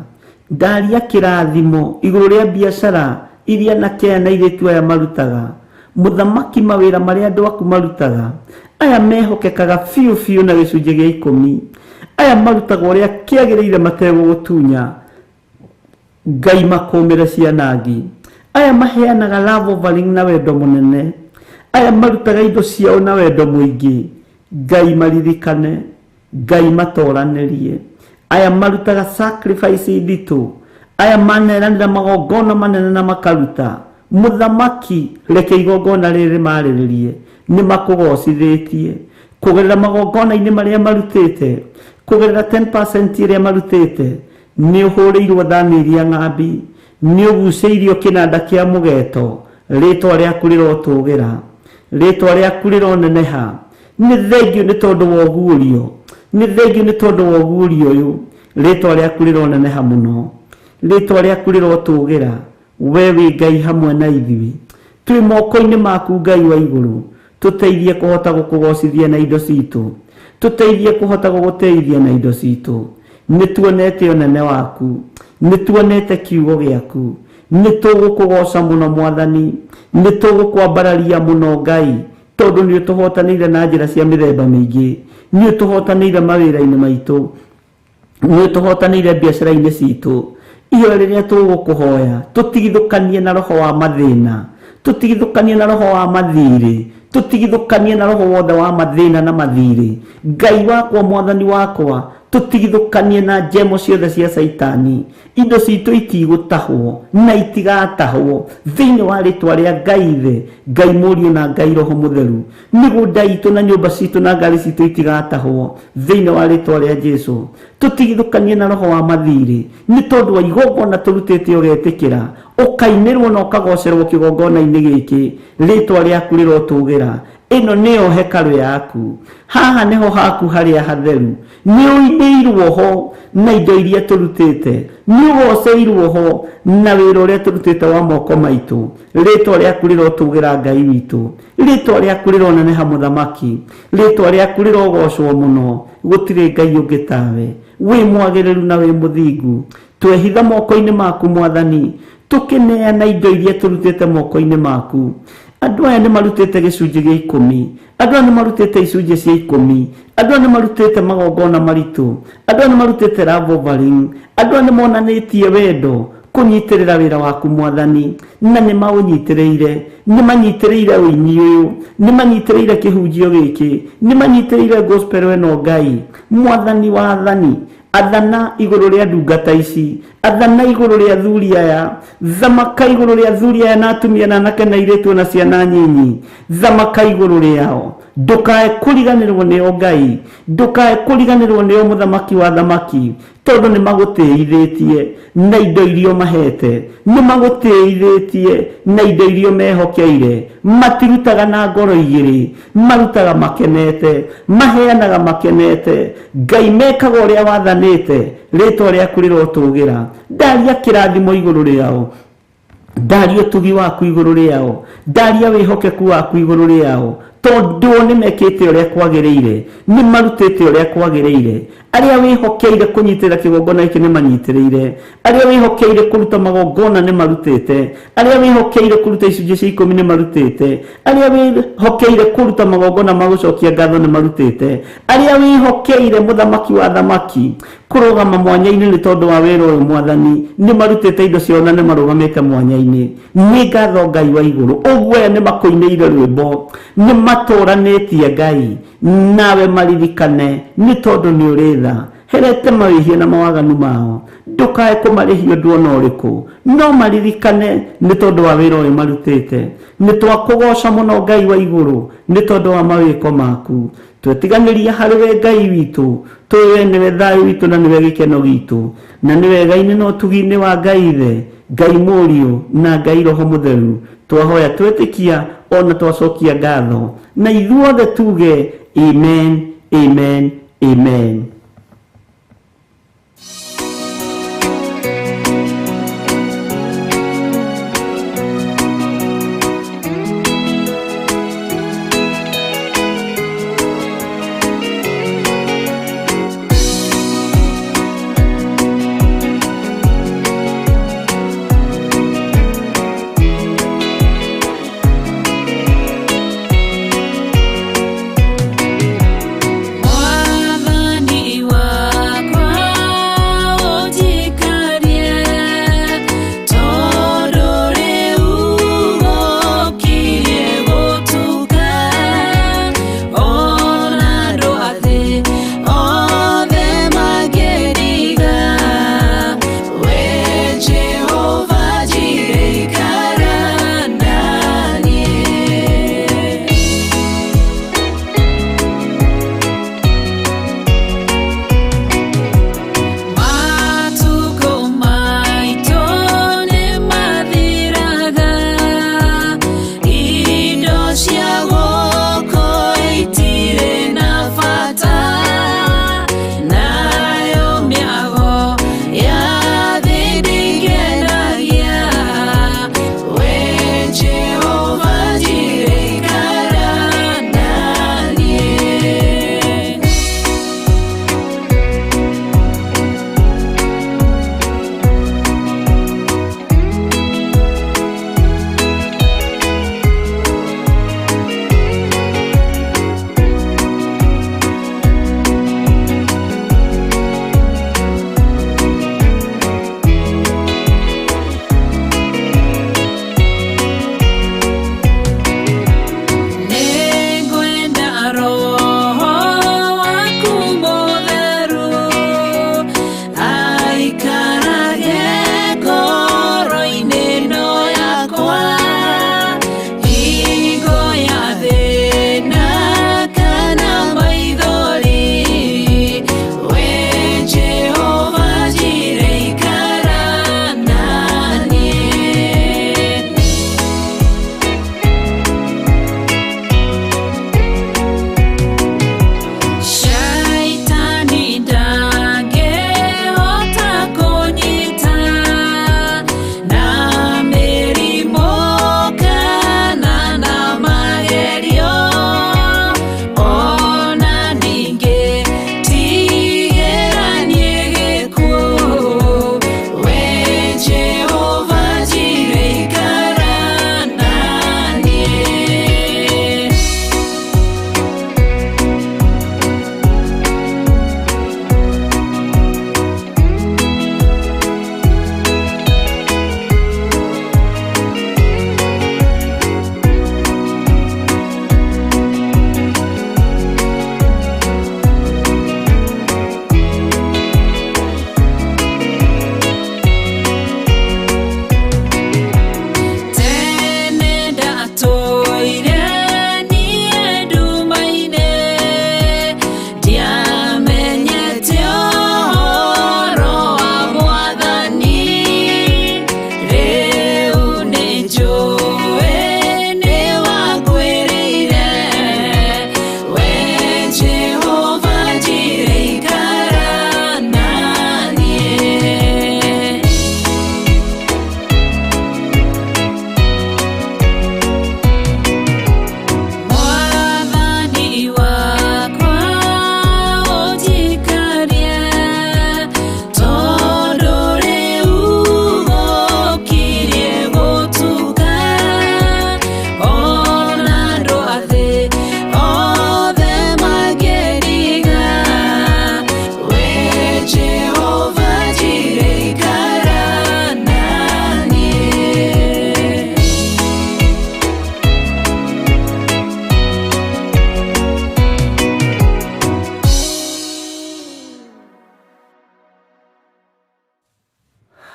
Ndaria kĩrathimo igũrũ rĩa biacara iria anake aya na airĩtu aya marutaga. Mũthamaki, mawĩra marĩa andũ aku marutaga, aya mehokekaga biũ biũ na gĩcunjĩ gĩa 10, aya marutaga ũrĩa kĩagĩrĩire mategũgũtunya. Ngai makũmĩre cianangi. Aya maheanaga love offering na wendo mũnene, aya marutaga indo ciao na wendo mũingĩ. Ngai maririkane, Ngai matoranĩrie. Aya marutaga sacrifice nditũ, aya maneranĩra magongona manene na makaruta. Mũthamaki, reke igongona rĩrĩ marĩrĩrie, nĩ makũgocithĩtie kũgerera magongona-inĩ marĩa marutĩte, kũgerera 10% ĩrĩa marutĩte. Nĩ ũhũrĩirwo thani iria ng'ambi, nĩ ũgucĩirio kĩnanda kĩa mũgeto. Rĩtwa rĩaku rĩrotũgĩra, rĩtwa rĩaku rĩroneneha. Nĩ thengiũ nĩ tondũ wa ũguũrio, nĩ thengiũ nĩ tondũ wa ũguũrio ũyũ. Rĩtwa rĩaku rĩroneneha mũno, rĩtwa rĩaku rĩrotũgĩra. We wĩ Ngai hamwe na ithuĩ, twĩ moko-inĩ maku Ngai wa igũrũ. Tũteithie kũhota gũkũgocithia na indo citũ, tũteithie kũhota gũgũteithia na indo citũ. Nĩ tuonete ũnene waku, nĩ tuonete kiugo gĩaku, nĩ tũgũkũgoca mũno mwathani, nĩ tũgũkwambararia mũno Ngai, tondũ nĩ ũtũhotanĩire na njĩra cia mĩthemba mĩingĩ, nĩ ũtũhotanĩire mawĩra-inĩ maitũ, nĩ ũtũhotanĩire biacara-inĩ citũ. Ihoya rĩrĩa tũgũkũhoya, tũtigithũkanie na roho wa mathĩna, tũtigithũkanie na roho wa mathirĩ, Tũtigithũkanie na roho wothe wa mathĩna na mathirĩ. Ngai wakwa, mwathani wakwa, tũtigithũkanie na njemo ciothe cia Caitani. Indo citũ itigũtahwo na itigatahwo thĩinĩ wa rĩtwa rĩa Ngai Ithe, Ngai Mũriũ na Ngai Roho Mũtheru. Mĩgũnda itũ na nyũmba citũ na ngari citũ itigatahwo thĩinĩ wa rĩtwa rĩa Jesu. Tũtigithũkanie na roho wa mathirĩ, nĩ tondũ wa igongona tũrutĩte ũgetĩkĩra, ũkainĩrwo na ũkagocerwo kĩgongona-inĩ gĩkĩ. Rĩtwa rĩaku rĩrotũgĩra. Ĩno nĩyo hekarũ yaku, haha nĩho haku harĩa hatheru. Nĩ ũinĩirwo ho na indo iria tũrutĩte, nĩ ũgoceirwo ho na wĩra ũrĩa tũrutĩte wa moko maitũ. Rĩtwa rĩaku rĩrotũgĩra Ngai witũ, rĩtwa rĩaku rĩroneneha mũthamaki, rĩtwa rĩaku rĩrogocwo mũno. Gũtirĩ Ngai ũngĩ tawe, wĩ mwagĩrĩru na wĩ mũthingu. Twehitha moko-inĩ maku mwathani, tũkĩneana indo iria tũrutĩte moko-inĩ maku. Andũ aya nĩ marutĩte gĩcunjĩ gĩa 10, andũ aya nĩ marutĩte icunjĩ cia 10, andũ aya nĩ marutĩte magongona maritũ, andũ aya nĩ marutĩte love offering, andũ aya nĩ monanĩtie wendo kũnyitĩrĩra wĩra waku mwathani, na nĩ maũnyitĩrĩire, nĩ manyitĩrĩire ũini ũyũ, nĩ manyitĩrĩire kĩhunjio gĩkĩ, nĩ manyitĩrĩire gospel ĩno. Ngai mwathani wa athani, athana igũrũ rĩa ndungata ici, athana igũrũ rĩa thuri aya, thamaka igũrũ rĩa thuri aya na atumia na anake na airĩtu na ciana nyinyi, thamaka igũrũ rĩao. Ndũkae kũriganĩrwo nĩo Ngai, ndũkae kũriganĩrwo nĩo mũthamaki wa thamaki, tondũ nĩ magũtĩithĩtie na indo iria mahete, nĩ magũtĩithĩtie na indo iria mehokeire. Matirutaga na ngoro igĩrĩ, marutaga makenete, maheanaga makenete. Ngai mekaga ũrĩa wathanĩte, rĩtwa rĩaku rĩrotũgĩra. Ndaria kĩrathimo igũrũ rĩao, ndaria ũtugi waku igũrũ rĩao, ndaria wĩhokeku waku igũrũ rĩao, tondũ nĩ mekĩte ũrĩa kwagĩrĩire, nĩ marutĩte ũrĩa kwagĩrĩire. Arĩa wĩhokeire kũnyitĩrĩra kĩgongona gĩkĩ nĩ manyitĩrĩire, arĩa wĩhokeire kũruta magongona nĩ marutĩte, arĩa wĩhokeire kũruta icunjĩ cia 10 nĩ marutĩte, arĩa wĩhokeire kũruta magongona ma gũcokia ngatho nĩ marutĩte, arĩa wĩhokeire mũthamaki wa thamaki kũrũgama mwanya-inĩ nĩ tondũ wa wĩra ũyũ mwathani nĩ marutĩte indo ciao na nĩ marũgamĩte mwanya-inĩ. Nĩ ngatho Ngai wa igũrũ, ũguo aya nĩ makũinĩire rwĩmbo, nĩ matũranĩtie Ngai nawe maririkane, nĩ tondũ nĩ ũrĩ tha. Herete mawĩhia na mawaganu mao, ndũkae kũmarĩhia ũndũ ona ũrĩkũ, no maririkane nĩ tondũ wa wĩra ũyũ marutĩte. Nĩ twakũgoca mũno Ngai wa igũrũ nĩ tondũ wa mawĩko maku. Twetiganĩria harĩ we Ngai witũ, tũĩ we nĩwe thayũ witũ na nĩwe gĩkeno gitũ, na nĩ wega-inĩ na ũtugi-inĩ wa Ngai Ithe, Ngai Mũriũ na Ngai Roho Mũtheru. Twahoya twetĩkia ona twacokia ngatho, na ithuothe tuge amen, amen, amen. Mwathani.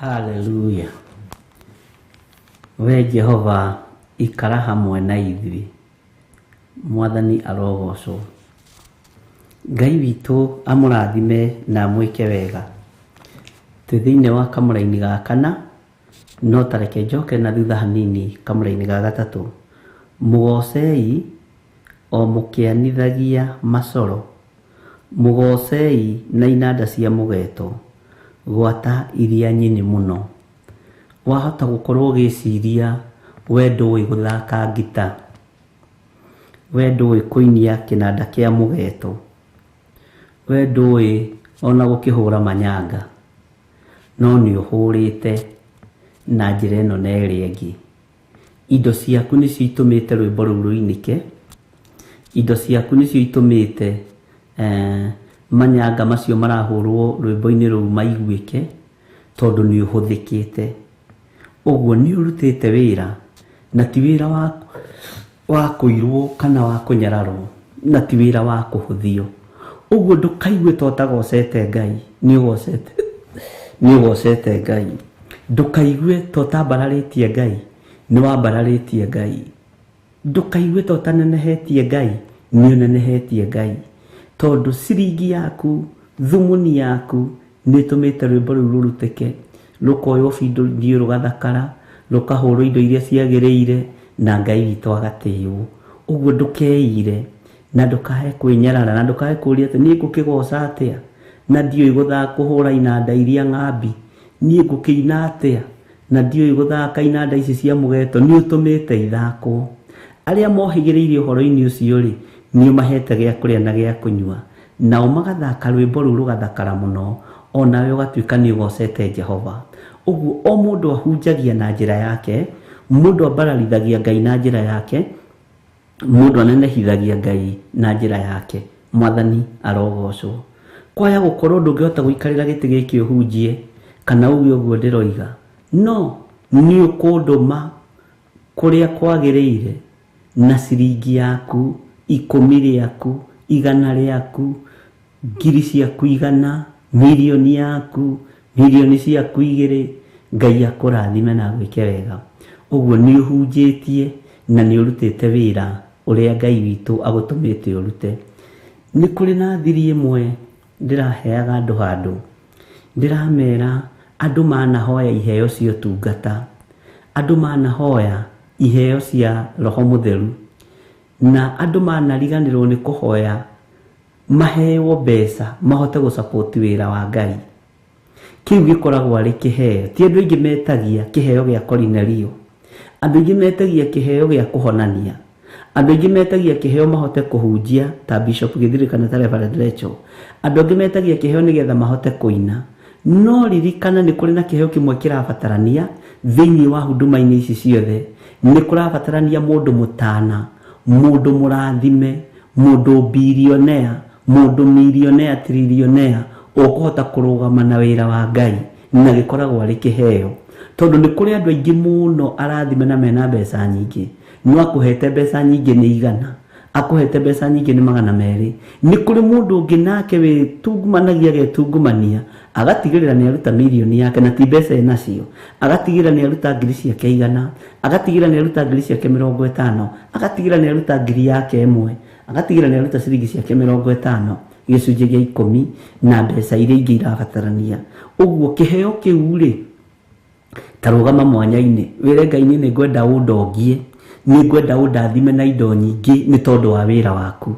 Haleluya. We Jehova ikara hamwe na ithuĩ. Mwathani arogocwo. Ngai witũ amũrathime na amwĩke wega. Twĩ thĩinĩ wa kamũraini ga kana, no ta reke njoke na thutha hanini kamũraini ga gatatũ. Mũgocei o mũkĩanithagia macoro, mũgocei na inanda cia mũgeto, gwata iria nyini mũno. Wahota gũkorwo ũgĩciria we ndũĩ gũthaka ngita, we ndũĩ kũinia kĩnanda kĩa mũgeto, we ndũĩ ona gũkĩhũra manyanga, no nĩ ũhũrĩte na njĩra ĩno na ĩrĩa ĩngĩ. Indo ciaku nĩcio itũmĩte rwĩmbo rũu rũinĩke, indo ciaku nĩcio itũmĩte manyanga macio marahũrwo rwĩmbo-inĩ rũu maiguĩke, tondũ nĩ ũhũthĩkĩte. Ũguo nĩ ũrutĩte wĩra, na ti wĩra wa kũirwo kana wa kũnyararwo, na ti wĩra wa kũhũthio. Ũguo ndũkaigue ta ũtagocete Ngai, nĩ ũgocete, nĩ ũgocete Ngai. Ndũkaigue ta ũtambararĩtie Ngai, nĩ wambararĩtie Ngai. Ndũkaigue ta ũtanenehetie Ngai, nĩ ũnenehetie Ngai. Tondũ ciringi yaku, thumuni yaku, nĩ ĩtũmĩte rwĩmbo rũu rũrutĩke, rũkoywo bindiũ rũgathakara, rũkahũrwo indo iria ciagĩrĩire, na Ngai witũ agatĩĩo. Ũguo ndũkeire, na ndũkae kwĩnyarara, na ndũkae kũũria atĩ niĩ ngũkĩgoca atĩa, na ndiũĩ kũhũra inanda iria ng'ambi, niĩ ngũkĩina atĩa, na ndiũĩ gũthaka inanda ici cia mũgeto, nĩ ũtũmĩte ithakwo. Arĩa mohĩgĩrĩire ũhoro-inĩ ũcio rĩ, nĩ ũmahete gĩa kũrĩa na gĩa kũnyua, nao magathaka rwĩmbo rũu rũgathakara mũno, onawe ũgatuĩka nĩ ũgocete Jehova. Ũguo o mũndũ ahunjagia na njĩra yake, mũndũ ambararithagia Ngai na njĩra yake, mũndũ anenehithagia Ngai na njĩra yake. Mwathani arogocwo. Kwaya gũkorwo ndũngĩhota gũikarĩra gĩtĩ gĩkĩ ũhunjie, kana uge ũguo ndĩroiga, no nĩ ũkũndũma kũrĩa kwagĩrĩire na ciringi yaku, 10 rĩaku, 100 rĩaku, ngiri ciaku 100, mirioni yaku, mirioni ciaku 2, Ngai akũrathime na agwĩke wega. Ũguo nĩ ũhunjĩtie na nĩ ũrutĩte wĩra ũrĩa Ngai witũ agũtũmĩte ũrute. Nĩ kũrĩ na thiri ĩmwe ndĩraheaga andũ handũ, ndĩramera andũ manahoya iheo cia ũtungata, andũ manahoya iheo cia Roho Mũtheru, na andũ manariganĩrwo nĩ kũhoya maheo mbeca mahote gũsupport wĩra wa Ngai. Kĩu gĩkoragwo arĩ kĩheo. Ti andũ aingĩ metagia kĩheo gĩa Korinelio. Andũ aingĩ metagia kĩheo gĩa kũhonania. Andũ aingĩ metagia kĩheo mahote kũhunjia ta Bishop Gĩthiri kana ta Reverend Rachel. Andũ angĩ metagia kĩheo nĩgetha mahote kũina. No ririkana nĩ kũrĩ na kĩheo kĩmwe kĩrabatarania thĩinĩ wa huduma-inĩ ici ciothe. Nĩ kũrabatarania mũndũ mũtana, mũndũ mũrathime, mũndũ bilionea, mũndũ milionea, trilionea, ũkũhota kũrũgama na wĩra wa Ngai, na gĩkoragwo arĩ kĩheo. Tondũ nĩ kũrĩ andũ aingĩ mũno arathime na mena mbeca nyingĩ, no akũhete mbeca nyingĩ nĩ 100, akũhete mbeca nyingĩ nĩ 200. Nĩ kũrĩ mũndũ ũngĩ nake wĩtungumanagia agetungumania, agatigĩrĩra nĩ aruta mirioni yake na ti mbeca enacio, agatigĩrĩra nĩ aruta ngiri ciake 100, agatigĩrĩra nĩ aruta ngiri ciake 50, agatigĩrĩra nĩ aruta ngiri yake 1, agatigĩrĩra nĩ aruta ciringi ciake 50, gĩcunjĩ gĩa 10 na mbeca iria ingĩ irabatarania. Ũguo kĩheo kĩu rĩ, ta rũgama mwanya-inĩ, wĩre Ngai niĩ nĩngwenda ũndongie, nĩngwenda ũndathime na indo nyingĩ nĩ tondũ wa wĩra waku.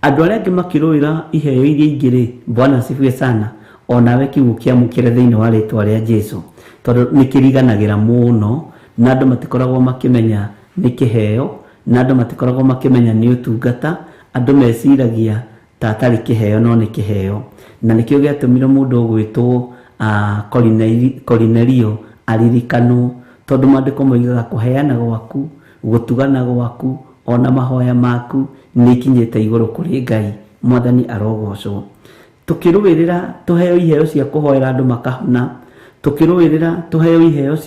Andũ arĩa angĩ makĩrũĩra iheo iria ingĩ rĩ, Bwana asifiwe sana, onawe kĩu ũkĩamũkĩre thĩinĩ wa rĩtwa rĩa Jesu, tondũ nĩ kĩriganagĩra mũno, na andũ matikoragwo makĩmenya nĩ kĩheo, na andũ matikoragwo makĩmenya nĩ ũtungata. Andũ meciragia ta atarĩ kĩheo, no nĩ kĩheo. Na nĩkĩo gĩatũmire mũndũ ũgwĩtwo Korinelio aririkanwo, tondũ maandĩko moigaga kũheana gwaku, gũtugana gwaku, ona mahoya maku nĩ ikinyĩte igũrũ kũrĩ Ngai. Mwathani arogocwo. Tũkĩrũĩrĩra tũheo iheo cia kũhoera andũ makahona, tũkĩrũĩrĩra tũheo iheo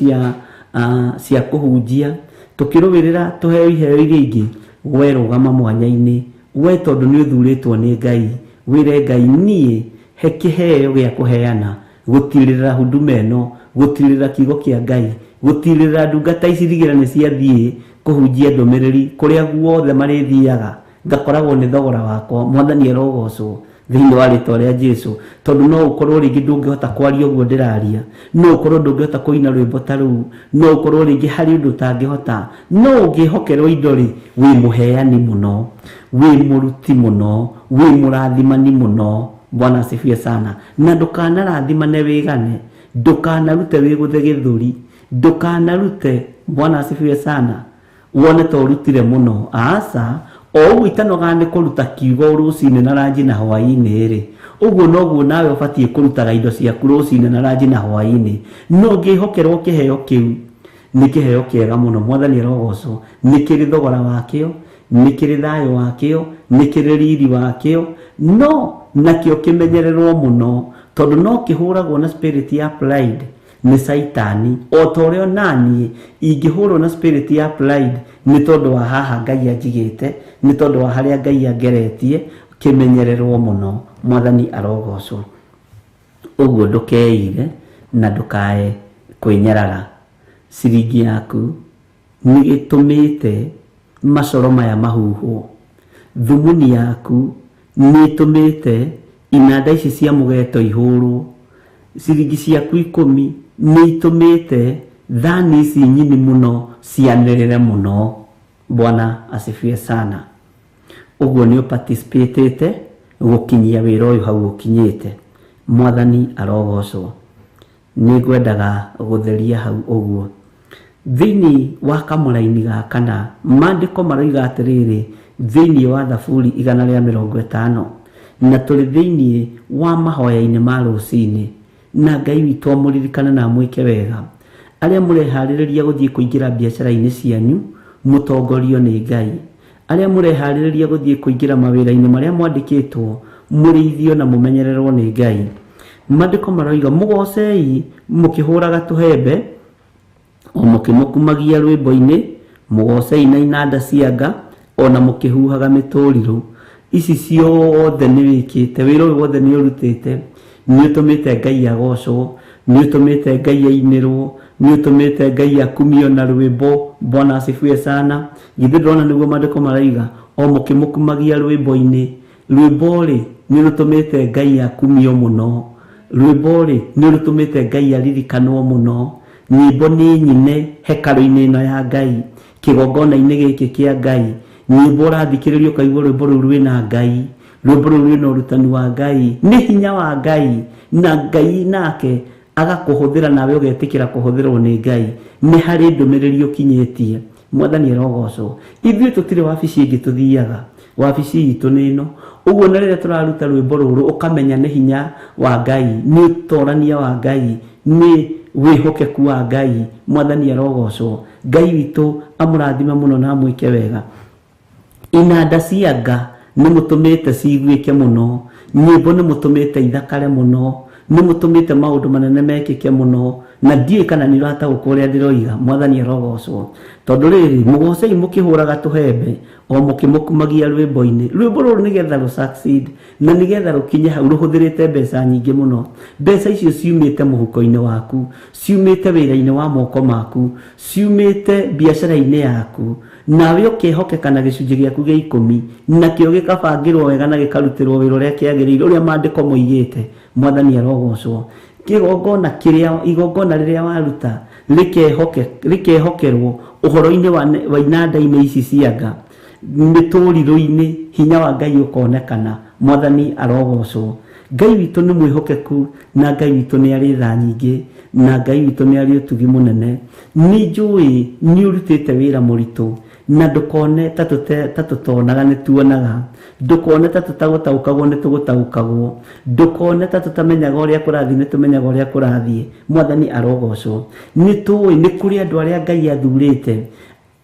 cia kũhunjia, tũkĩrũĩrĩra tũheo iheo iria ingĩ, we rũgama mwanya-inĩ, we tondũ nĩ ũthurĩtwo nĩ Ngai, wĩre Ngai niĩ he kĩheo gĩa kũheana, gũtirĩrĩra huduma ĩno, Gũtirĩrĩra kiugo kĩa Ngai, gũtirĩrĩra ndungata ici ndigĩra nĩ ciathiĩ kũhunjia ndũmĩrĩri kũrĩa guothe marĩthiaga, ngakoragwo nĩ thogora wakwa. Mwathani arogocwo thĩinĩ wa rĩtwa rĩa Jesu, tondũ no ũkorwo rĩngĩ ndũngĩhota kwaria ũguo ndĩraria, no ũkorwo ndũngĩhota kũina rwĩmbo ta rũu, no ũkorwo rĩngĩ harĩ ũndũ ũtangĩhota, no ũngĩhokerwo indo rĩ, wĩ mũheani mũno, wĩ mũruti mũno, wĩ mũrathimani mũno. Bwana asifiwe sana. Na ndũkanarathimane wĩgane, ndũkanarute wĩgũthe gĩthũri, ndũkanarute, Bwana asifiwe sana, wone ta ũrutire mũno. Aca, o ũguo itanoga nĩ kũruta kiugo rũcinĩ na ranji na hwaĩ-inĩ rĩ, ũguo noguo nawe ũbatiĩ kũrutaga indo ciaku rũcinĩ na ranji na hwaĩ-inĩ. No ũngĩhokerwo kĩheo kĩu, nĩ kĩheo kĩega mũno. Mwathani arogocwo. Nĩ kĩrĩ thogora wakĩo, nĩ kĩrĩ thayũ wakĩo, nĩ kĩrĩ riri wakĩo, no nakĩo kĩmenyererwo mũno, tondũ no kĩhũragwo na spirit ya pride nĩ Saitani, o ta ũrĩa naniĩ ingĩhũrwo na spirit ya pride nĩ tondũ wa haha Ngai anjigĩte, nĩ tondũ wa harĩa Ngai angeretie. Kĩmenyererwo mũno. Mwathani arogocwo. Ũguo ndũkeire na ndũkae kwĩnyarara. Ciringi yaku nĩ ĩtũmĩte macoro maya mahuhwo, thumuni yaku nĩ ĩtũmĩte inanda ici cia mũgeto ihũrwo, ciringi ciaku 10 nĩ itũmĩte thani ici nyini mũno cianĩrĩre mũno. Bwana asifiwe sana. Ũguo nĩ ũparticipatĩte gũkinyia wĩra ũyũ hau ũkinyĩte. Mwathani arogocwo. Nĩ ngwendaga gũtheria hau ũguo. Thĩinĩ wa kamũraini ga kana, maandĩko maroiga atĩrĩrĩ, thĩinĩ wa Thaburi 150, na tũrĩ thĩinĩ wa mahoya-inĩ ma rũcinĩ, na Ngai witũ amũririkane na amwĩke wega. Arĩa mũreharĩrĩria gũthiĩ kũingĩra biacara-inĩ cianyu, mũtongorio nĩ Ngai. Arĩa mũreharĩrĩria gũthiĩ kũingĩra mawĩra-inĩ marĩa mwandĩkĩtwo, mũrĩithio na mũmenyererwo nĩ Ngai. Maandĩko maroiga mũgocei mũkĩhũraga tũhembe, o mũkĩmũkumagia rwĩmbo-inĩ, mũgocei na inanda cia nga, ona mũkĩhuhaga mĩtũrirũ. Ici ciothe nĩ wĩkĩte, wĩra ũyũ wothe nĩ ũrutĩte, nĩ ũtũmĩte Ngai agocwo, nĩ ũtũmĩte Ngai ainĩrwo, nĩ ũtũmĩte Ngai akumio na rwĩmbo. Bwana asifiwe sana. Githĩ ndũrona nĩguo maandĩko maraiga, o mũkĩmũkumagia rwĩmbo-inĩ. Rwĩmbo rĩ nĩ rũtũmĩte Ngai akumio mũno, rwĩmbo rĩ nĩ rũtũmĩte Ngai aririkanwo mũno. Nyĩmbo nĩ nyine hekarũ-inĩ ĩno ya Ngai, kĩgongona-inĩ gĩkĩ kĩa Ngai. Nyĩmbo ũrathikĩrĩria ũkaigua rwĩmbo rũu rwĩna Ngai, rwĩmbo rũu rwĩna ũrutani wa Ngai, nĩ hinya wa Ngai, na Ngai nake agakũhũthĩra nawe ũgetĩkĩra kũhũthĩrwo nĩ Ngai. Nĩ harĩ ndũmĩrĩri ũkinyĩtie. Mwathani arogocwo. Ithuĩ tũtirĩ wabici ĩngĩ tũthiaga, wabici itũ nĩ ĩno. Ũguo na rĩrĩa tũraruta rwĩmbo rũrũ, ũkamenya nĩ hinya wa Ngai, nĩ ũtorania wa Ngai, nĩ wĩhokeku wa Ngai. Mwathani arogocwo. Ngai witũ amũrathime mũno na amwĩke wega. Inanda cia nga nĩ mũtũmĩte ciguĩke mũno, nyĩmbo nĩ mũtũmĩte ithakare mũno, nĩ mũtũmĩte maũndũ manene mekĩke mũno, na ndiũĩ kana nĩ ũrataũkwo ũrĩa ndĩroiga. Mwathani arogocwo. Tondũ rĩrĩ, mũgocei mũkĩhũraga tũhembe, o mũkĩmũkumagia rwĩmbo-inĩ. Rwĩmbo rũrũ nĩgetha rũ succeed, na nĩgetha rũkinye hau rũhũthĩrĩte mbeca nyingĩ mũno. Mbeca icio ciumĩte mũhuko-inĩ waku, ciumĩte wĩra-inĩ wa moko maku, ciumĩte biacara-inĩ yaku, nawe ũkehokeka na gĩcunjĩ gĩaku gĩa 10, nakĩo gĩkabangĩrwo wega na gĩkarutĩrwo wĩra ũrĩa kĩagĩrĩire, ũrĩa maandĩko moigĩte. Mwathani arogocwo. Kĩgongona kĩrĩa, igongona rĩrĩa waruta rĩkehokerwo ũhoro-inĩ wa inanda-inĩ ici cia nga, mĩtũrirũ-inĩ, hinya wa Ngai ũkonekana. Mwathani arogocwo. Ngai witũ nĩ mwĩhokeku, na Ngai witũ nĩ arĩ tha nyingĩ, na Ngai witũ nĩ arĩ ũtugi mũnene. Nĩ njũĩ nĩ ũrutĩte wĩra mũritũ, na ndũkone ta tũtonaga nĩ tuonaga, ndũkone ta tũtagũtaũkagwo nĩ tũgũtaũkagwo, ndũkone ta tũtamenyaga ũrĩa kũrathiĩ nĩ tũmenyaga ũrĩa kũrathiĩ. Mwathani arogocwo. Nĩ tũĩ nĩ kũrĩ andũ arĩa Ngai athurĩte,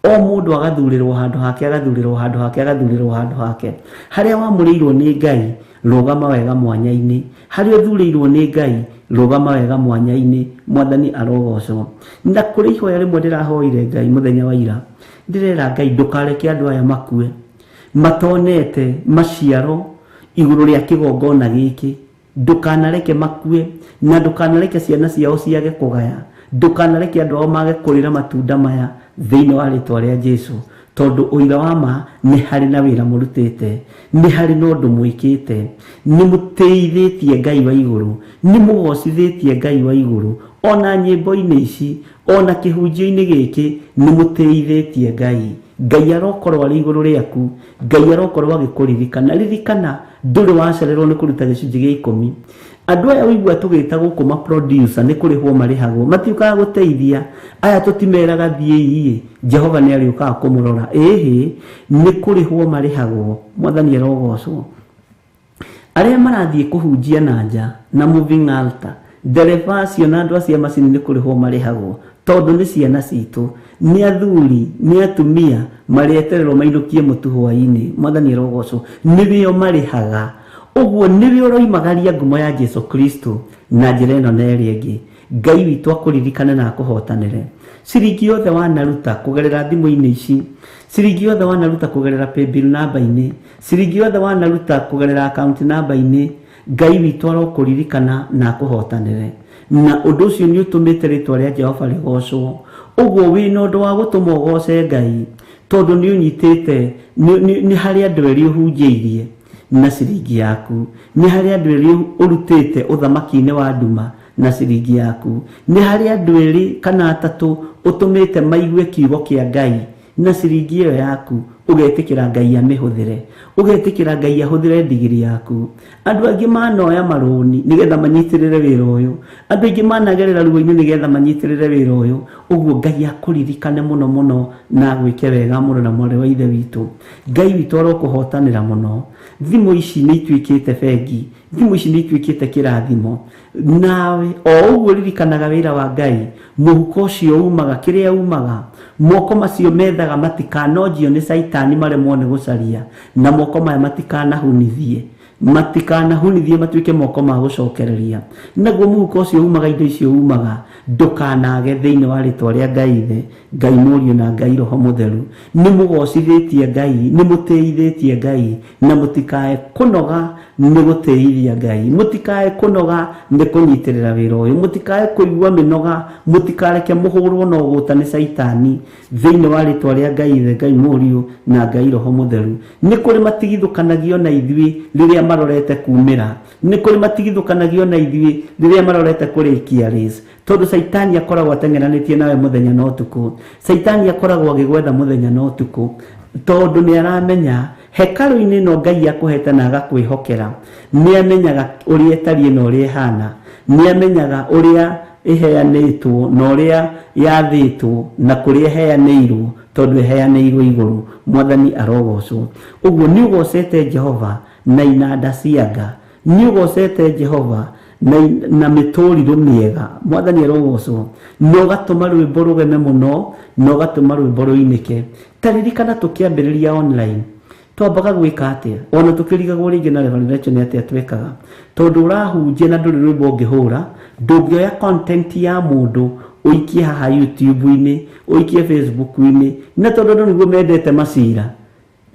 o mũndũ agathurĩrwo handũ hake, agathurĩrwo handũ hake, agathurĩrwo handũ hake. Harĩa wamũrĩirwo nĩ Ngai, rũgama wega mwanya-inĩ. Harĩa ũthurĩirwo nĩ Ngai, rũgama wega mwanya-inĩ. Mwathani arogocwo. Na kũrĩ ihoya rĩmwe ndĩrahoire Ngai mũthenya wa ira, ndĩrera Ngai ndũkareke andũ aya makue matonete maciaro igũrũ rĩa kĩgongona gĩkĩ. Ndũkanareke makue na ndũkanareke ciana ciao ciage kũgaya, ndũkanareke andũ ao mage kũrĩra matunda maya thĩinĩ wa rĩtwa rĩa Jesu. Tondũ ũira wa ma nĩ harĩ na wĩra mũrutĩte, nĩ harĩ na ũndũ mwĩkĩte, nĩ mũtĩithĩtie Ngai wa igũrũ, nĩ mũgocithĩtie Ngai wa igũrũ. Ona nyĩmbo-inĩ ici, ona kĩhunjio-inĩ gĩkĩ, nĩ mũtĩithĩtie Ngai. Ngai arokorwo arĩ igũrũ rĩaku, Ngai arokorwo agĩkũririkana. Ririkana ndũrĩ wacererwo nĩ kũruta gĩcunjĩ gĩa 10. Andũ aya ũigua tũgĩta gũkũ ma producer nĩ kũrĩhwo marĩhagwo, matiũkaga gũteithia. Aya tũtimeraga thiĩi, Jehova nĩ arĩũkaga kũmũrora. Ĩhĩ, nĩ kũrĩhwo marĩhagwo. Mwathani arogocwo. Arĩa marathiĩ kũhunjia na nja na moving altar, ndereba acio na andũ acio a macini nĩ kũrĩhwo marĩhagwo, tondũ nĩ ciana citũ, nĩ athuri, nĩ atumia marĩetererwo mainũkie mũtu hwaĩ-inĩ. Mwathani arogocwo. Nĩwĩo marĩhaga. Ũguo nĩwe ũroimagaria ngumo ya Jesu Kristo na njĩra ĩno na ĩrĩa ĩngĩ. Ngai witũ akũririkane na akũhotanĩre. Ciringi yothe wanaruta kũgerera thimũ-inĩ ici, ciringi yothe wanaruta kũgerera paybill namba-inĩ, ciringi yothe wanaruta kũgerera account namba-inĩ, Ngai witũ arokũririkana na akũhotanĩre. Na ũndũ ũcio nĩ ũtũmĩte rĩtwa rĩa Jehova rĩgocwo. Ũguo wĩna ũndũ wa gũtũma ũgoce Ngai, tondũ nĩ ũnyitĩte, nĩ harĩ andũ erĩ ũhunjĩirie na ciringi yaku, nĩ harĩ andũ erĩ ũrutĩte ũthamaki-inĩ wa nduma na ciringi yaku, nĩ harĩ andũ erĩ kana atatũ ũtũmĩte maigue kiugo kĩa Ngai na ciringi ĩyo yaku, ũgetĩkĩra Ngai amĩhũthĩre, ũgetĩkĩra Ngai ahũthĩre ndigiri yaku. Andũ angĩ manoya marũni nĩgetha manyitĩrĩre wĩra ũyũ, andũ aingĩ managerera ruo-inĩ nĩgetha manyitĩrĩre wĩra ũyũ. Ũguo Ngai akũririkane mũno mũno na agwĩke wega mũno na mwarĩ wa ithe witũ. Ngai witũ arokũhotanĩra mũno. Thimũ ici nĩ ituĩkĩte bengi, thimũ ici nĩ ituĩkĩte kĩrathimo. Nawe o ũguo ririkanaga wĩra wa Ngai, mũhuko ũcio umaga kĩrĩa umaga, moko macio methaga matikanonjio nĩ Caitani maremwo nĩ gũcaria, na moko maya matikanahunithie, matikanahunithie matuĩke moko ma gũcokereria. Naguo mũhuko ũcio umaga indo icio umaga, ndũkanage thĩinĩ wa rĩtwa rĩa Ngai Ithe, Ngai Mũriũ na Ngai Roho Mũtheru. Nĩ mũgocithĩtie Ngai, nĩ mũtĩithĩtie Ngai, na mũtikae kũnoga nĩ gũtĩithia Ngai, mũtikae kũnoga nĩ kũnyitĩrĩra wĩra ũyũ, mũtikae kũigua mĩnoga, mũtikareke mũhũrwo na ũgũta nĩ Caitani thĩinĩ wa rĩtwa rĩa Ngai Ithe, Ngai Mũriũ na Ngai Roho Mũtheru. Nĩ kũrĩ matigithũkanagio na ithuĩ rĩrĩa marorete kumĩra, nĩ kũrĩ matigithũkanagio na ithuĩ rĩrĩa marorete kũrĩkia race, tondũ Caitani akoragwo ateng'eranĩtie nawe mũthenya na ũtukũ. Caitani akoragwo agĩgwetha mũthenya na ũtukũ, tondũ nĩ aramenya hekarũ-inĩ no Ngai akũhete na agakwĩhokera. Nĩ amenyaga ũrĩa ĩtariĩ na ũrĩa ĩhana, nĩ amenyaga ũrĩa ĩheanĩtwo na ũrĩa yathĩtwo na kũrĩa ĩheanĩirwo, tondũ ĩheanĩirwo igũrũ. Mwathani arogocwo. Ũguo nĩ ũgocete Jehova na inanda cia nga, nĩ ũgocete Jehova na mĩtũrirũ mĩega. Mwathani arogocwo. Na ũgatũma rwĩmbo rũgeme mũno, na ũgatũma rwĩmbo rũinĩke. Ta ririkana tũkĩambĩrĩria online, twambaga gwĩka atĩa? Ona tũkĩrigagwo rĩngĩ na Reverend Rachel nĩ atĩa twekaga, tondũ ũrahunjia na ndũrĩ rwĩmbo ũngĩhũra, ndũngĩoya content ya mũndũ ũikie haha YouTube-inĩ, ũikie Facebook-inĩ, na tondũ andũ nĩguo mendete macira,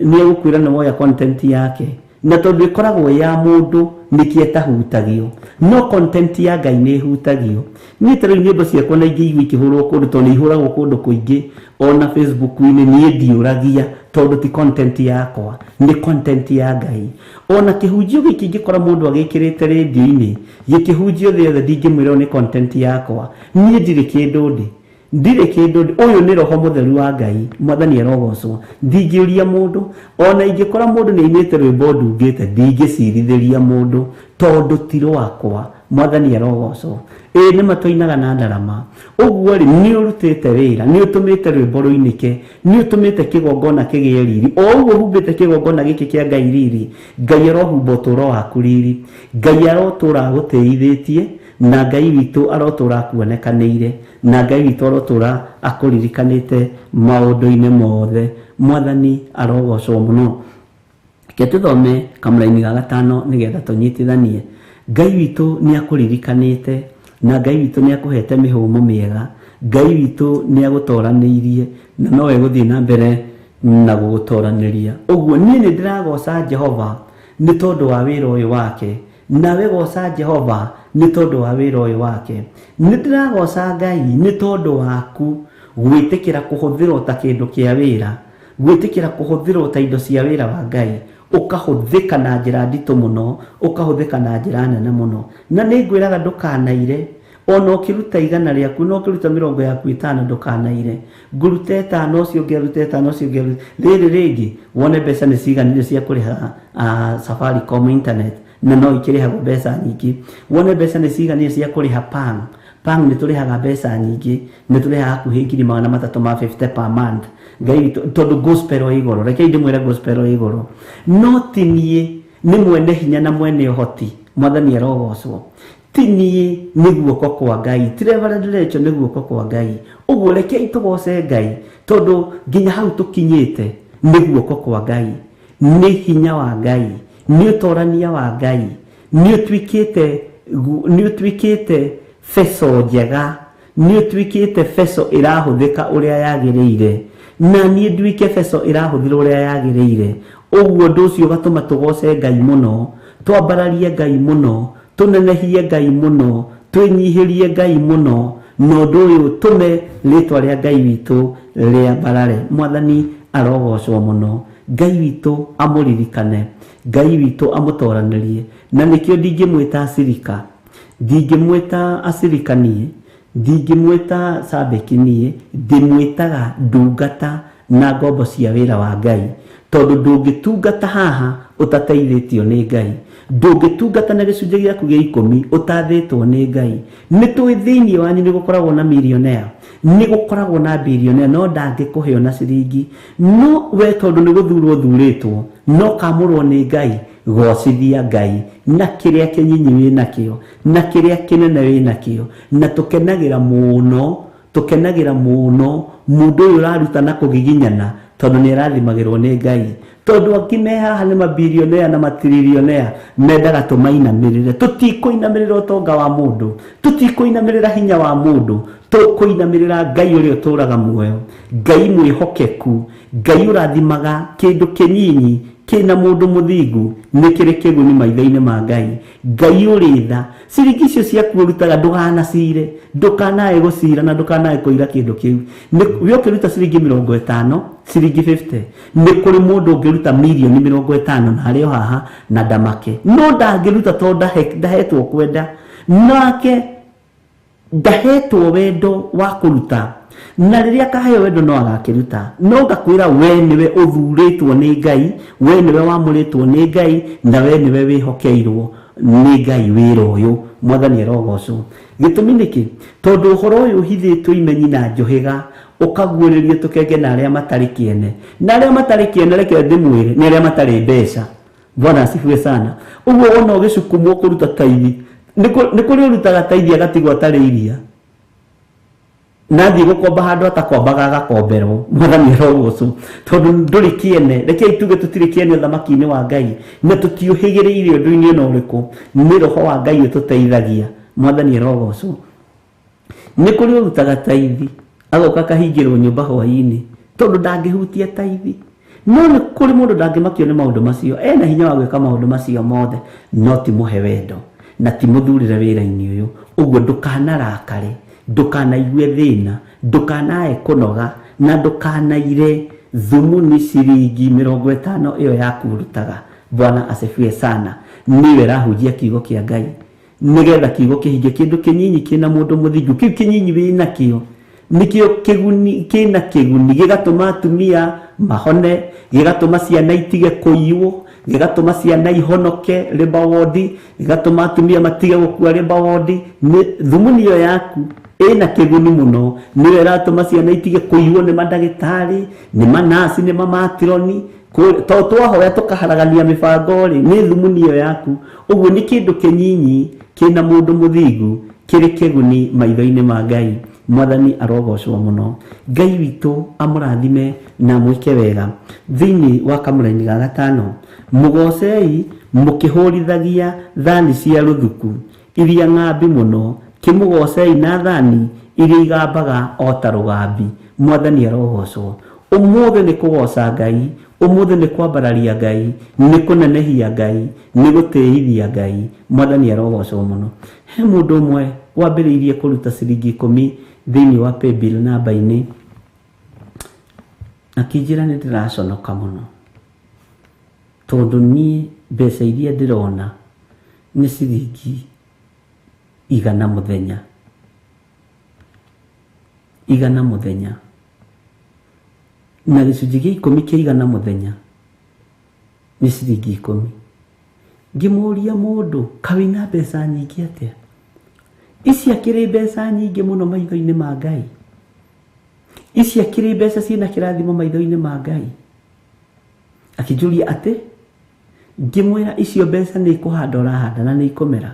nĩ egũkwĩra nĩ woya content yake, na tondũ ĩkoragwo ya mũndũ nĩkĩo ĩtahutagio, no content ya Ngai nĩ ĩhutagio. Niĩ ta rĩu nyĩmbo ciakwa na ingĩ igua ikĩhũrwo kũndũ, tondũ nĩ ihũragwo kũndũ kũingĩ, ona Facebook-inĩ niĩ ndiũragia, tondũ ti content yakwa, nĩ content ya Ngai. Ona kĩhunjio gĩkĩ ingĩkora mũndũ agĩkĩrĩte rĩndiũ-inĩ, gĩkĩhunjio thĩ yothe, ndingĩmwĩra nĩ content yakwa. Niĩ ndirĩ kĩndũ ndĩ, ndirĩ kĩndũ ndĩ. Ũyũ nĩ Roho Mũtheru wa Ngai. Mwathani arogocwo. Ndingĩũria mũndũ, ona ingĩkora mũndũ nĩ ainĩte rwĩmbo ndungĩte, ndingĩcirithĩria mũndũ, tondũ ti rwakwa. Mwathani arogocwo. Ĩĩ nĩ matũinaga na ndarama. Ũguo rĩ, nĩ ũrutĩte wĩra, nĩ ũtũmĩte rwĩmbo rũinĩke, nĩ ũtũmĩte kĩgongona kĩgĩe riri. O ũguo humbĩte kĩgongona gĩkĩ kĩa Ngai riri, Ngai arohumba ũtũũro waku riri. Ngai arotũũra agũtĩithĩtie, na Ngai witũ arotũũra akuonekanĩire, na Ngai witũ arotũũra akũririkanĩte maũndũ-inĩ mothe. Mwathani arogocwo mũno. Reke tũthome kamũraini ga 5 nĩgetha tũnyitithanie. Ngai witũ nĩ akũririkanĩte, na Ngai witũ nĩ akũhete mĩhũmũ mĩega. Ngai witũ nĩ agũtoranĩirie, na no egũthiĩ na mbere na gũgũtoranĩria. Ũguo niĩ nĩ ndĩragoca Jehova nĩ tondũ wa wĩra ũyũ wake, Nawe goca Jehova nĩ tondũ wa wĩra ũyũ wake. Nĩ ndĩragoca Ngai nĩ tondũ waku gwĩtĩkĩra kũhũthĩrwo ta kĩndũ kĩa wĩra, gwĩtĩkĩra kũhũthĩrwo ta indo cia wĩra wa Ngai, ũkahũthĩka na njĩra nditũ mũno, ũkahũthĩka na njĩra nene mũno. Na nĩ ngwĩraga ndũkanaire, ona ũkĩruta 100 rĩaku, na ũkĩruta 50 ndũkanaire. Ngũrute 5 ũcio ũngĩ arute 5 ũcio ũngĩ arute. Rĩrĩ rĩngĩ wone mbeca nĩ ciganire cia kũrĩha Safaricom internet, na no ikĩrĩhagwo mbeca nyingĩ. Wone mbeca nĩ ciganire cia kũrĩha Pang. Pang nĩ tũrĩhaga mbeca nyingĩ, nĩ tũrĩhaga hakuhĩ 350 per month. Ngai tondũ gospel ĩ igũrũ, rekei ndĩmwĩre gospel ĩ igũrũ. No ti niĩ, nĩ mwene hinya na mwene ũhoti, Mwathani arogocwo. Ti niĩ, nĩ guoko kwa Ngai, ti Reverend Rachel, nĩ guoko kwa Ngai. Ũguo rekei tũgoce Ngai, tondũ nginya hau tũkinyĩte nĩ guoko kwa Ngai, nĩ hinya wa Ngai, nĩ ũtorania wa Ngai, nĩ ũtuĩkĩte beco njega, nĩ ũtuĩkĩte beco ĩrahũthĩka ũrĩa yagĩrĩire, na niĩ nduĩke beco ĩrahũthĩrwo ũrĩa yagĩrĩire. Ũguo ũndũ ũcio ũgatũma tũgoce Ngai mũno, twambararie Ngai mũno, tũnenehie Ngai mũno, twĩnyihĩrie Ngai mũno, na ũndũ ũyũ tũme rĩtwa rĩa Ngai witũ rĩambarare. Mwathani arogocwo mũno. Ngai witũ amũririkane, Ngai witũ amũtoranĩrie. Na nĩkĩo ndingĩmwĩta acirika, ndingĩmwĩta acirika niĩ, ndingĩmwĩta cabeki niĩ, ndĩmwĩtaga ndungata na ngombo cia wĩra wa Ngai. Tondũ ndũngĩtungata haha ũtateithĩtio nĩ Ngai, ndũngĩtungata na gĩcunjĩ gĩaku gĩa 10 ũtathĩtwo nĩ Ngai. Nĩ tũĩ thĩinĩ wanyu nĩ gũkoragwo na millionaire, nĩ gũkoragwo na billionaire, no ndangĩkũhe ona ciringi. No we tondũ nĩ gũthurwo ũthurĩtwo, no kamũrwo nĩ Ngai, gocithia Ngai na kĩrĩa kĩnyinyi wĩnakĩo, na kĩrĩa kĩnene wĩnakĩo. Na tũkenagĩra mũno, tũkenagĩra mũno mũndũ ũyũ ũraruta na kũgiginyana, tondũ nĩ arathimagĩrwo nĩ Ngai. Tondũ angĩ me haha nĩ mabilionea na matiririonea, mendaga tũmainamĩrĩre. Tũtikũinamĩrĩra ũtonga wa mũndũ, tũtikũinamĩrĩra hinya wa mũndũ, tũkũinamĩrĩra Ngai ũrĩa ũtũũraga muoyo, Ngai mwĩhokeku, Ngai ũrathimaga kĩndũ kĩnyinyi kĩna mũndũ mũthingu nĩ kĩrĩ kĩguni maitho-inĩ ma Ngai. Ngai ũrĩ tha. Ciringi icio ciaku ũrutaga ndũkanacire, ndũkanae gũcira na ndũkanae kũira kĩndũ kĩu. We ũkĩruta ciringi 50, ciringi 50, nĩ kũrĩ mũndũ ũngĩruta mirioni 50 na arĩ o haha na ndamake. No ndangĩruta tondũ ndahetwo kwenda, nake ndahetwo wendo wa kũruta. Na rĩrĩa akaheo wendo no agakĩruta. No ngakwĩra we nĩwe ũthurĩtwo nĩ Ngai, we nĩwe wamũrĩtwo nĩ Ngai, na we nĩwe wĩhokeirwo nĩ Ngai wĩra ũyũ. Mwathani arogocwo. Gĩtũmi nĩkĩ? Tondũ ũhoro ũyũ ũhithĩtwo imenyi na njũhĩga, ũkaguũrĩrio tũkenge na arĩa matarĩ kĩene. Na arĩa matarĩ kĩene, reke ndĩmwĩre, nĩ arĩa matarĩ mbeca. Bwana asifiwe sana. Ũguo wona ũgĩcukumwo kũruta taithi, nĩ kũrĩ ũrutaga taithi agatigwo atarĩ iria, na athiĩ gũkomba handũ atakombaga agakomberwo. Mwathani arogocwo. Tondũ ndũrĩ kĩene, rekei tuge tũtirĩ kĩene ũthamaki-inĩ wa Ngai, na tũtiũhĩgĩrĩire ũndũ-inĩ ona ũrĩkũ. Nĩ roho wa Ngai ũtũteithagia. Mwathani arogocwo. Nĩ kũrĩ ũrutaga taithi agoka akahingĩrwo nyũmba hwaĩ-inĩ tondũ ndangĩhutia taithi. No nĩ kũrĩ mũndũ ndangĩmakio nĩ maũndũ macio, ena hinya wa gwĩka maũndũ macio mothe, no ti mũhe wendo na ti mũthurĩre wĩra-inĩ ũyũ. Ũguo ndũkanarakare, ndũkanaigue thĩna, ndũkanae kũnoga, na ndũkanaire thumuni ciringi 50 ĩyo yaku ũrutaga. Bwana asifiwe sana. Nĩwe ĩrahunjia kiugo kĩa Ngai, nĩgetha kiugo kĩhinge. Kĩndũ kĩnyinyi kĩna mũndũ mũthingu, kĩu kĩnyinyi wĩnakĩo nĩkĩo kĩguni, kĩna kĩguni, gĩgatũma atumia mahone, gĩgatũma ciana itige kũiywo, gĩgatũma ciana ihonoke labour ward, gĩgatũma atumia matige gũkua labour ward. Nĩ thumuni ĩyo yaku ĩna kĩguni mũno, nĩyo ĩratũma ciana itige kũiywo nĩ mandagĩtarĩ, nĩ manasi, nĩ mamatironi. To twahoya tũkaharagania mĩbango rĩ, nĩ thumuni ĩyo yaku. Ũguo nĩ kĩndũ kĩnyinyi kĩna mũndũ mũthingu, kĩrĩ kĩguni maitho-inĩ ma Ngai. Mwathani arogocwo mũno. Ngai witũ amũrathime na amwĩke wega. Thĩinĩ wa kamũraini ga 5, mũgocei mũkĩhũrithagia thani cia rũthuku iria ng'ambi mũno, kĩmũgocei na thani iria igambaga o ta rũgambi. Mwathani arogocwo. Ũmũthĩ nĩ kũgoca Ngai. Ũmũthĩ nĩ kwambararia Ngai, nĩ kũnenehia Ngai, nĩ gũtĩithia Ngai. Mwathani arogocwo mũno. He mũndũ ũmwe wambĩrĩirie kũruta ciringi 10 thĩinĩ wa paybill namba-inĩ, akĩnjĩra nĩ ndĩraconoka mũno tondũ niĩ mbeca iria ndĩrona nĩ ciringi 100 mũthenya, 100 mũthenya, na gĩcunjĩ gĩa 10 kĩa 100 mũthenya nĩ ciringi 10. Ngĩmũria mũndũ, kaĩ wĩna mbeca nyingĩ atĩa? Ici akĩrĩ mbeca nyingĩ mũno maitho-inĩ ma Ngai. Ici akĩrĩ mbeca ciĩna kĩrathimo maitho-inĩ ma Ngai. Akĩnjũria atĩ, ngĩmwĩra icio mbeca nĩ ikũhanda ũrahanda na nĩ ikũmera.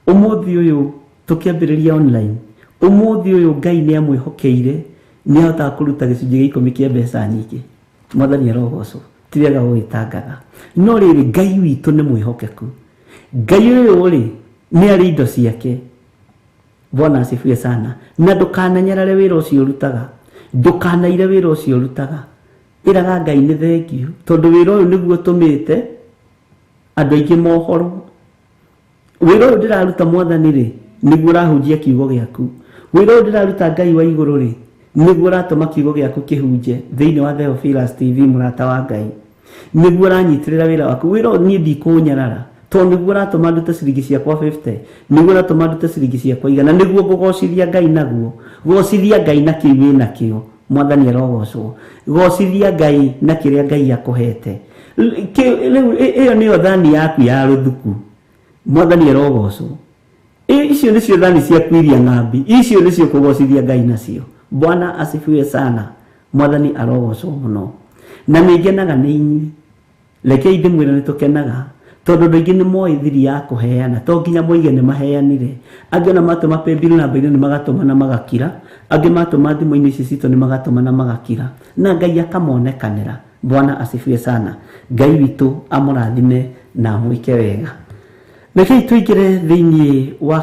Ũmũthĩ ũyũ tũkĩambĩrĩria online, ũmũthĩ ũyũ Ngai nĩ amwĩhokeire, nĩ ahotaga kũruta gĩcunjĩ gĩa 10 kĩa mbeca nyingĩ. Mwathani arogocwo. Ti wega gũgĩtangatha. No rĩrĩ, Ngai witũ nĩ mwĩhokeku. Ngai ũyũ rĩ, nĩ arĩ indo ciake. Bwana asifiwe sana. Na ndũkananyarare wĩra ũcio ũrutaga, ndũkanaire wĩra ũcio ũrutaga. Ĩraga Ngai nĩ thengiũ, tondũ wĩra ũyũ nĩguo ũtũmĩte andũ aingĩ mohorwo. Wĩra ũyũ ndĩraruta Mwathani rĩ, nĩguo ũrahunjia kiugo gĩaku. Wĩra ũyũ ndĩraruta Ngai wa igũrũ rĩ, nĩguo ũratũma kiugo gĩaku kĩhunje thĩinĩ wa Theophilus TV, mũrata wa Ngai. Nĩguo ũranyitĩrĩra wĩra waku. Wĩra ũyũ niĩ ndikũũnyarara, tondũ nĩguo ũratũma ndute ciringi ciakwa 50, nĩguo ũratũma ndute ciringi ciakwa 100, nĩguo ngũgocithia Ngai naguo. Gocithia Ngai na kĩu wĩ nakĩo. Mwathani arogocwo. Gocithia Ngai na kĩrĩa Ngai akũhete. Rĩu ĩyo nĩyo thani yaku ya rũthuku. Mwathani arogocwo. Icio nĩcio thani ciaku iria ng'ambi, icio nĩcio kũgocithia Ngai nacio. Bwana asifiwe sana. Mwathani arogocwo mũno. Na nĩ ngenaga nĩ inyuĩ. Rekei ndĩmwĩre nĩ tũkenaga, tondũ andũ aingĩ nĩ moĩ thiri ya kũheana, to nginya moige nĩ maheanire. Angĩ ona matũma paybill namba-inĩ nĩ magatũma na magakira, angĩ matũma thimũ-inĩ ici citũ nĩ magatũma na magakira, na Ngai akamonekanĩra. Bwana asifiwe sana. Ngai witũ amũrathime na amwĩke wega. Rekei tũingĩre thĩinĩ wa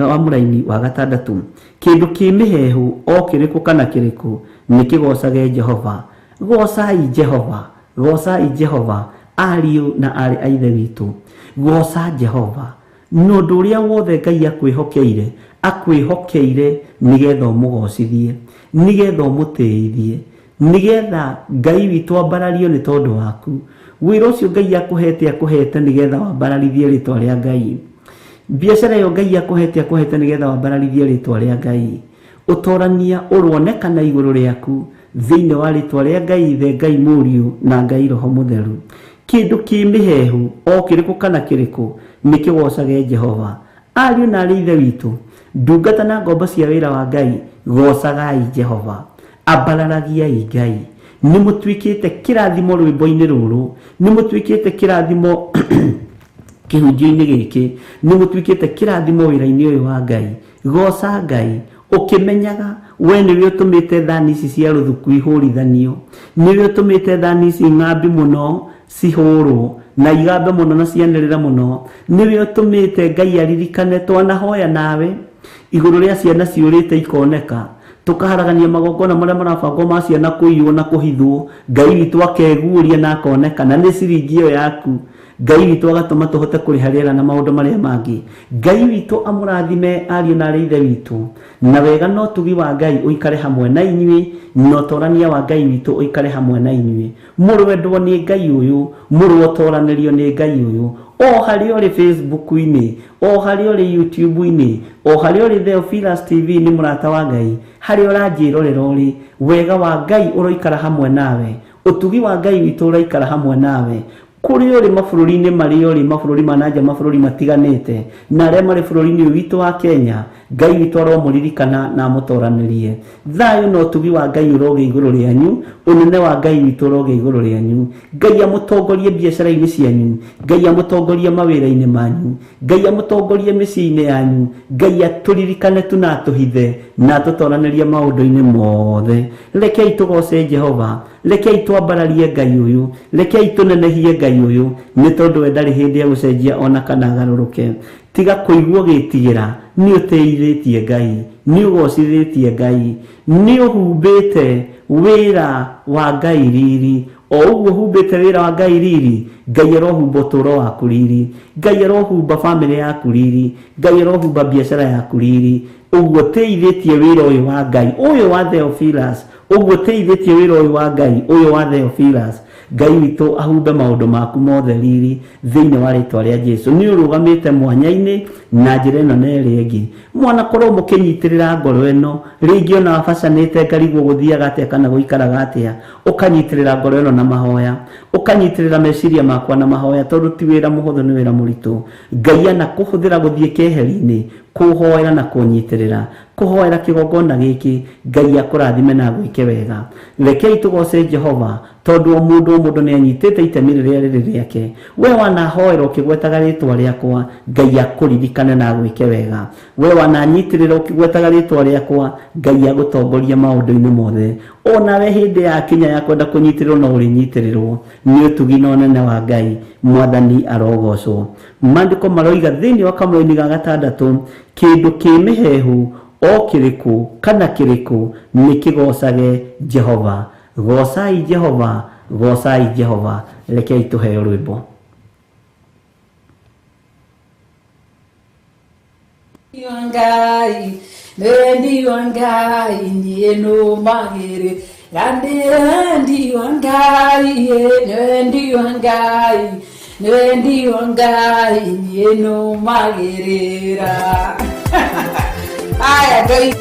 wa mũraini wa gatandatũ. Kĩndũ kĩ mĩheehũ o kĩrĩkũ kana kĩrĩkũ nĩ kĩgocage Jehova. Gocai Jehova, gocai Jehova, ariũ na aarĩ a Ithe witũ. Goca Jehova. Na ũndũ ũrĩa wothe Ngai akwĩhokeire, akwĩhokeire nĩgetha ũmũgocithie, nĩgetha ũmũtĩithie, nĩgetha Ngai witũ ambarario nĩ tondũ waku. Wĩra ũcio Ngai akũhete, akũhete nĩgetha wambararithie rĩtwa rĩa Ngai. Biacara ĩyo Ngai akũhete, akũhete nĩgetha wambararithie rĩtwa rĩa Ngai. Ũtorania ũronekana igũrũ rĩaku thĩinĩ wa rĩtwa rĩa Ngai Ithe, Ngai Mũriũ na Ngai Roho Mũtheru. Kĩndũ kĩ mĩheehũ o kĩrĩkũ kana kĩrĩkũ nĩ kĩgocage Jehova. Ariũ na aarĩ Ithe witũ, ndungata na ngombo cia wĩra wa Ngai, gocagai Jehova. Ambararagiai Ngai. Nĩ mũtuĩkĩte kĩrathimo rwĩmbo-inĩ rũrũ, nĩ mũtuĩkĩte kĩrathimo kĩhunjio-inĩ gĩkĩ, nĩ mũtuĩkĩte kĩrathimo wĩra-inĩ ũyũ wa Ngai. Goca Ngai ũkĩmenyaga we nĩwe ũtũmĩte thani ici cia rũthuku ihũrithanio, nĩwe ũtũmĩte thani ici ng'ambi mũno cihũrwo na igambe mũno na cianĩrĩre mũno, nĩwe ũtũmĩte Ngai aririkane twanahoya nawe igũrũ rĩa ciana ciũrĩte ikoneka, tũkaharagania magongona marĩa marabangwo ma ciana kũiywo na kũhithwo, Ngai witũ akeguũria na akoneka, na nĩ ciringi ĩyo yaku. Ngai witũ agatũma tũhote kũrĩha rĩera na maũndũ marĩa mangĩ. Ngai witũ amũrathime ariũ na aarĩ Ithe witũ, na wega na ũtugi wa Ngai ũikare hamwe na inyuĩ, na ũtorania wa Ngai witũ ũikare hamwe na inyuĩ. Mũrwendwo nĩ Ngai ũyũ, mũrwotoranĩrio nĩ Ngai ũyũ. O harĩa ũrĩ Facebook-inĩ, o harĩa ũrĩ YouTube-inĩ, o harĩa ũrĩ Theophilus TV nĩ mũrata wa Ngai, harĩa ũranjĩrorera ũrĩ, wega wa Ngai ũroikara hamwe nawe, ũtugi wa Ngai witũ ũraikara hamwe nawe. Kũrĩa ũrĩ mabũrũri-inĩ marĩa ũrĩ, mabũrũri ma nanja, mabũrũri matiganĩte, na arĩa marĩ bũrũri-inĩ ũyũ witũ wa Kenya, Ngai witũ aromũririkana na amũtoranĩrie. Thayũ na ũtugi wa Ngai ũrogĩa igũrũ rĩanyu, ũnene wa Ngai witũ ũrogĩa igũrũ rĩanyu. Ngai amũtongorie biacara-inĩ cianyu, Ngai amũtongorie mawĩra-inĩ manyu, Ngai amũtongorie mĩciĩ-inĩ yanyu, Ngai atũririkane tu na atũhithe na atũtoranĩrie maũndũ-inĩ mothe. Rekei tũgoce Jehova, rekei twambararie Ngai ũyũ, rekei tũnenehie Ngai ũyũ, nĩ tondũ we ndarĩ hĩndĩ egũcenjia ona kana agarũrũke. Tiga kũigua ũgĩtigĩra, nĩ ũtĩithĩtie Ngai, nĩ ũgocithĩtie Ngai, nĩ ũhumbĩte wĩra wa Ngai riri. O ũguo humbĩte wĩra wa Ngai riri, Ngai arohumba ũtũũro waku riri, Ngai arohumba bamĩrĩ yaku riri, Ngai arohumba biacara yaku riri. Ũguo tĩithĩtie wĩra ũyũ wa Ngai ũyũ wa Theophilus, ũguo tĩithĩtie wĩra ũyũ wa Ngai ũyũ wa Theophilus, Ngai witũ ahumbe maũndũ maku mothe riri thĩinĩ wa rĩtwa rĩa Jesu. Nĩ ũrũgamĩte mwanya-inĩ na njĩra ĩno na ĩrĩa ĩngĩ. Mwanakorwo mũkĩnyitĩrĩra ngoro ĩno, rĩngĩ ona wabacanĩte ngarigwo gũthiaga atĩa kana gũikaraga atĩa, ũkanyitĩrĩra ngoro ĩno na mahoya, ũkanyitĩrĩra meciria makwa na mahoya, tondũ ti wĩra mũhũthũ, nĩ wĩra mũritũ. Ngai anakũhũthĩra gũthiĩ keheri-inĩ, kũhoera na kũnyitĩrĩra, kũhoera kĩgongona gĩkĩ, Ngai akũrathime na agwĩke wega. Rekei tũgoce Jehova, tondũ o mũndũ o mũndũ nĩ anyitĩte itemi rĩrĩa rĩrĩ rĩake. We wanahoera ũkĩgwetaga rĩtwa rĩakwa, Ngai akũririkane na agwĩke wega. We wananyitĩrĩra ũkĩgwetaga rĩtwa rĩakwa, Ngai agũtongoria maũndũ-inĩ mothe. Onawe hĩndĩ ya kinya ya kwenda kũnyitĩrĩrwo no ũrĩnyitĩrĩrwo nĩ ũtugi na ũnene wa Ngai. Mwathani arogocwo. Maandĩko maroiga thĩinĩ wa kamũraini ga gatandatũ, kĩndũ kĩ mĩhehu o kĩrĩkũ kana kĩrĩkũ nĩ kĩgocage Jehova. Gocai Jehova, gocai Jehova. Rekei tũheo rwĩmbo. Ngai, wendi wa Ngai niĩ nũmagĩrĩra, nĩ wendi wa Ngai, nĩ wendi wa Ngai, nĩ wendi wa Ngai niĩ nũmagĩrĩra. Aya Ngai.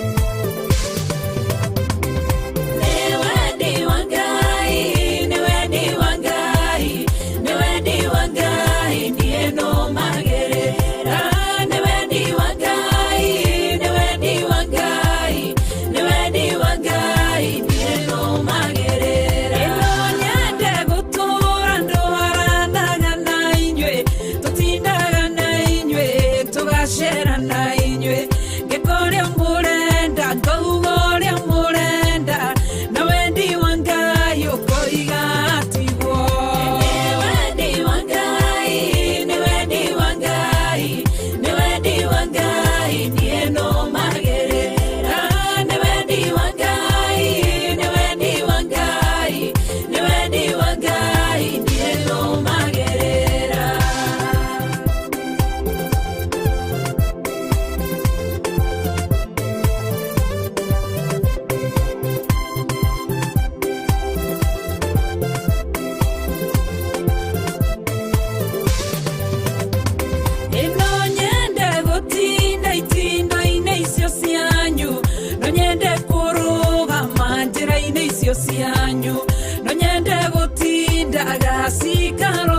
Cianyu no nyende gũtindaga cikaro.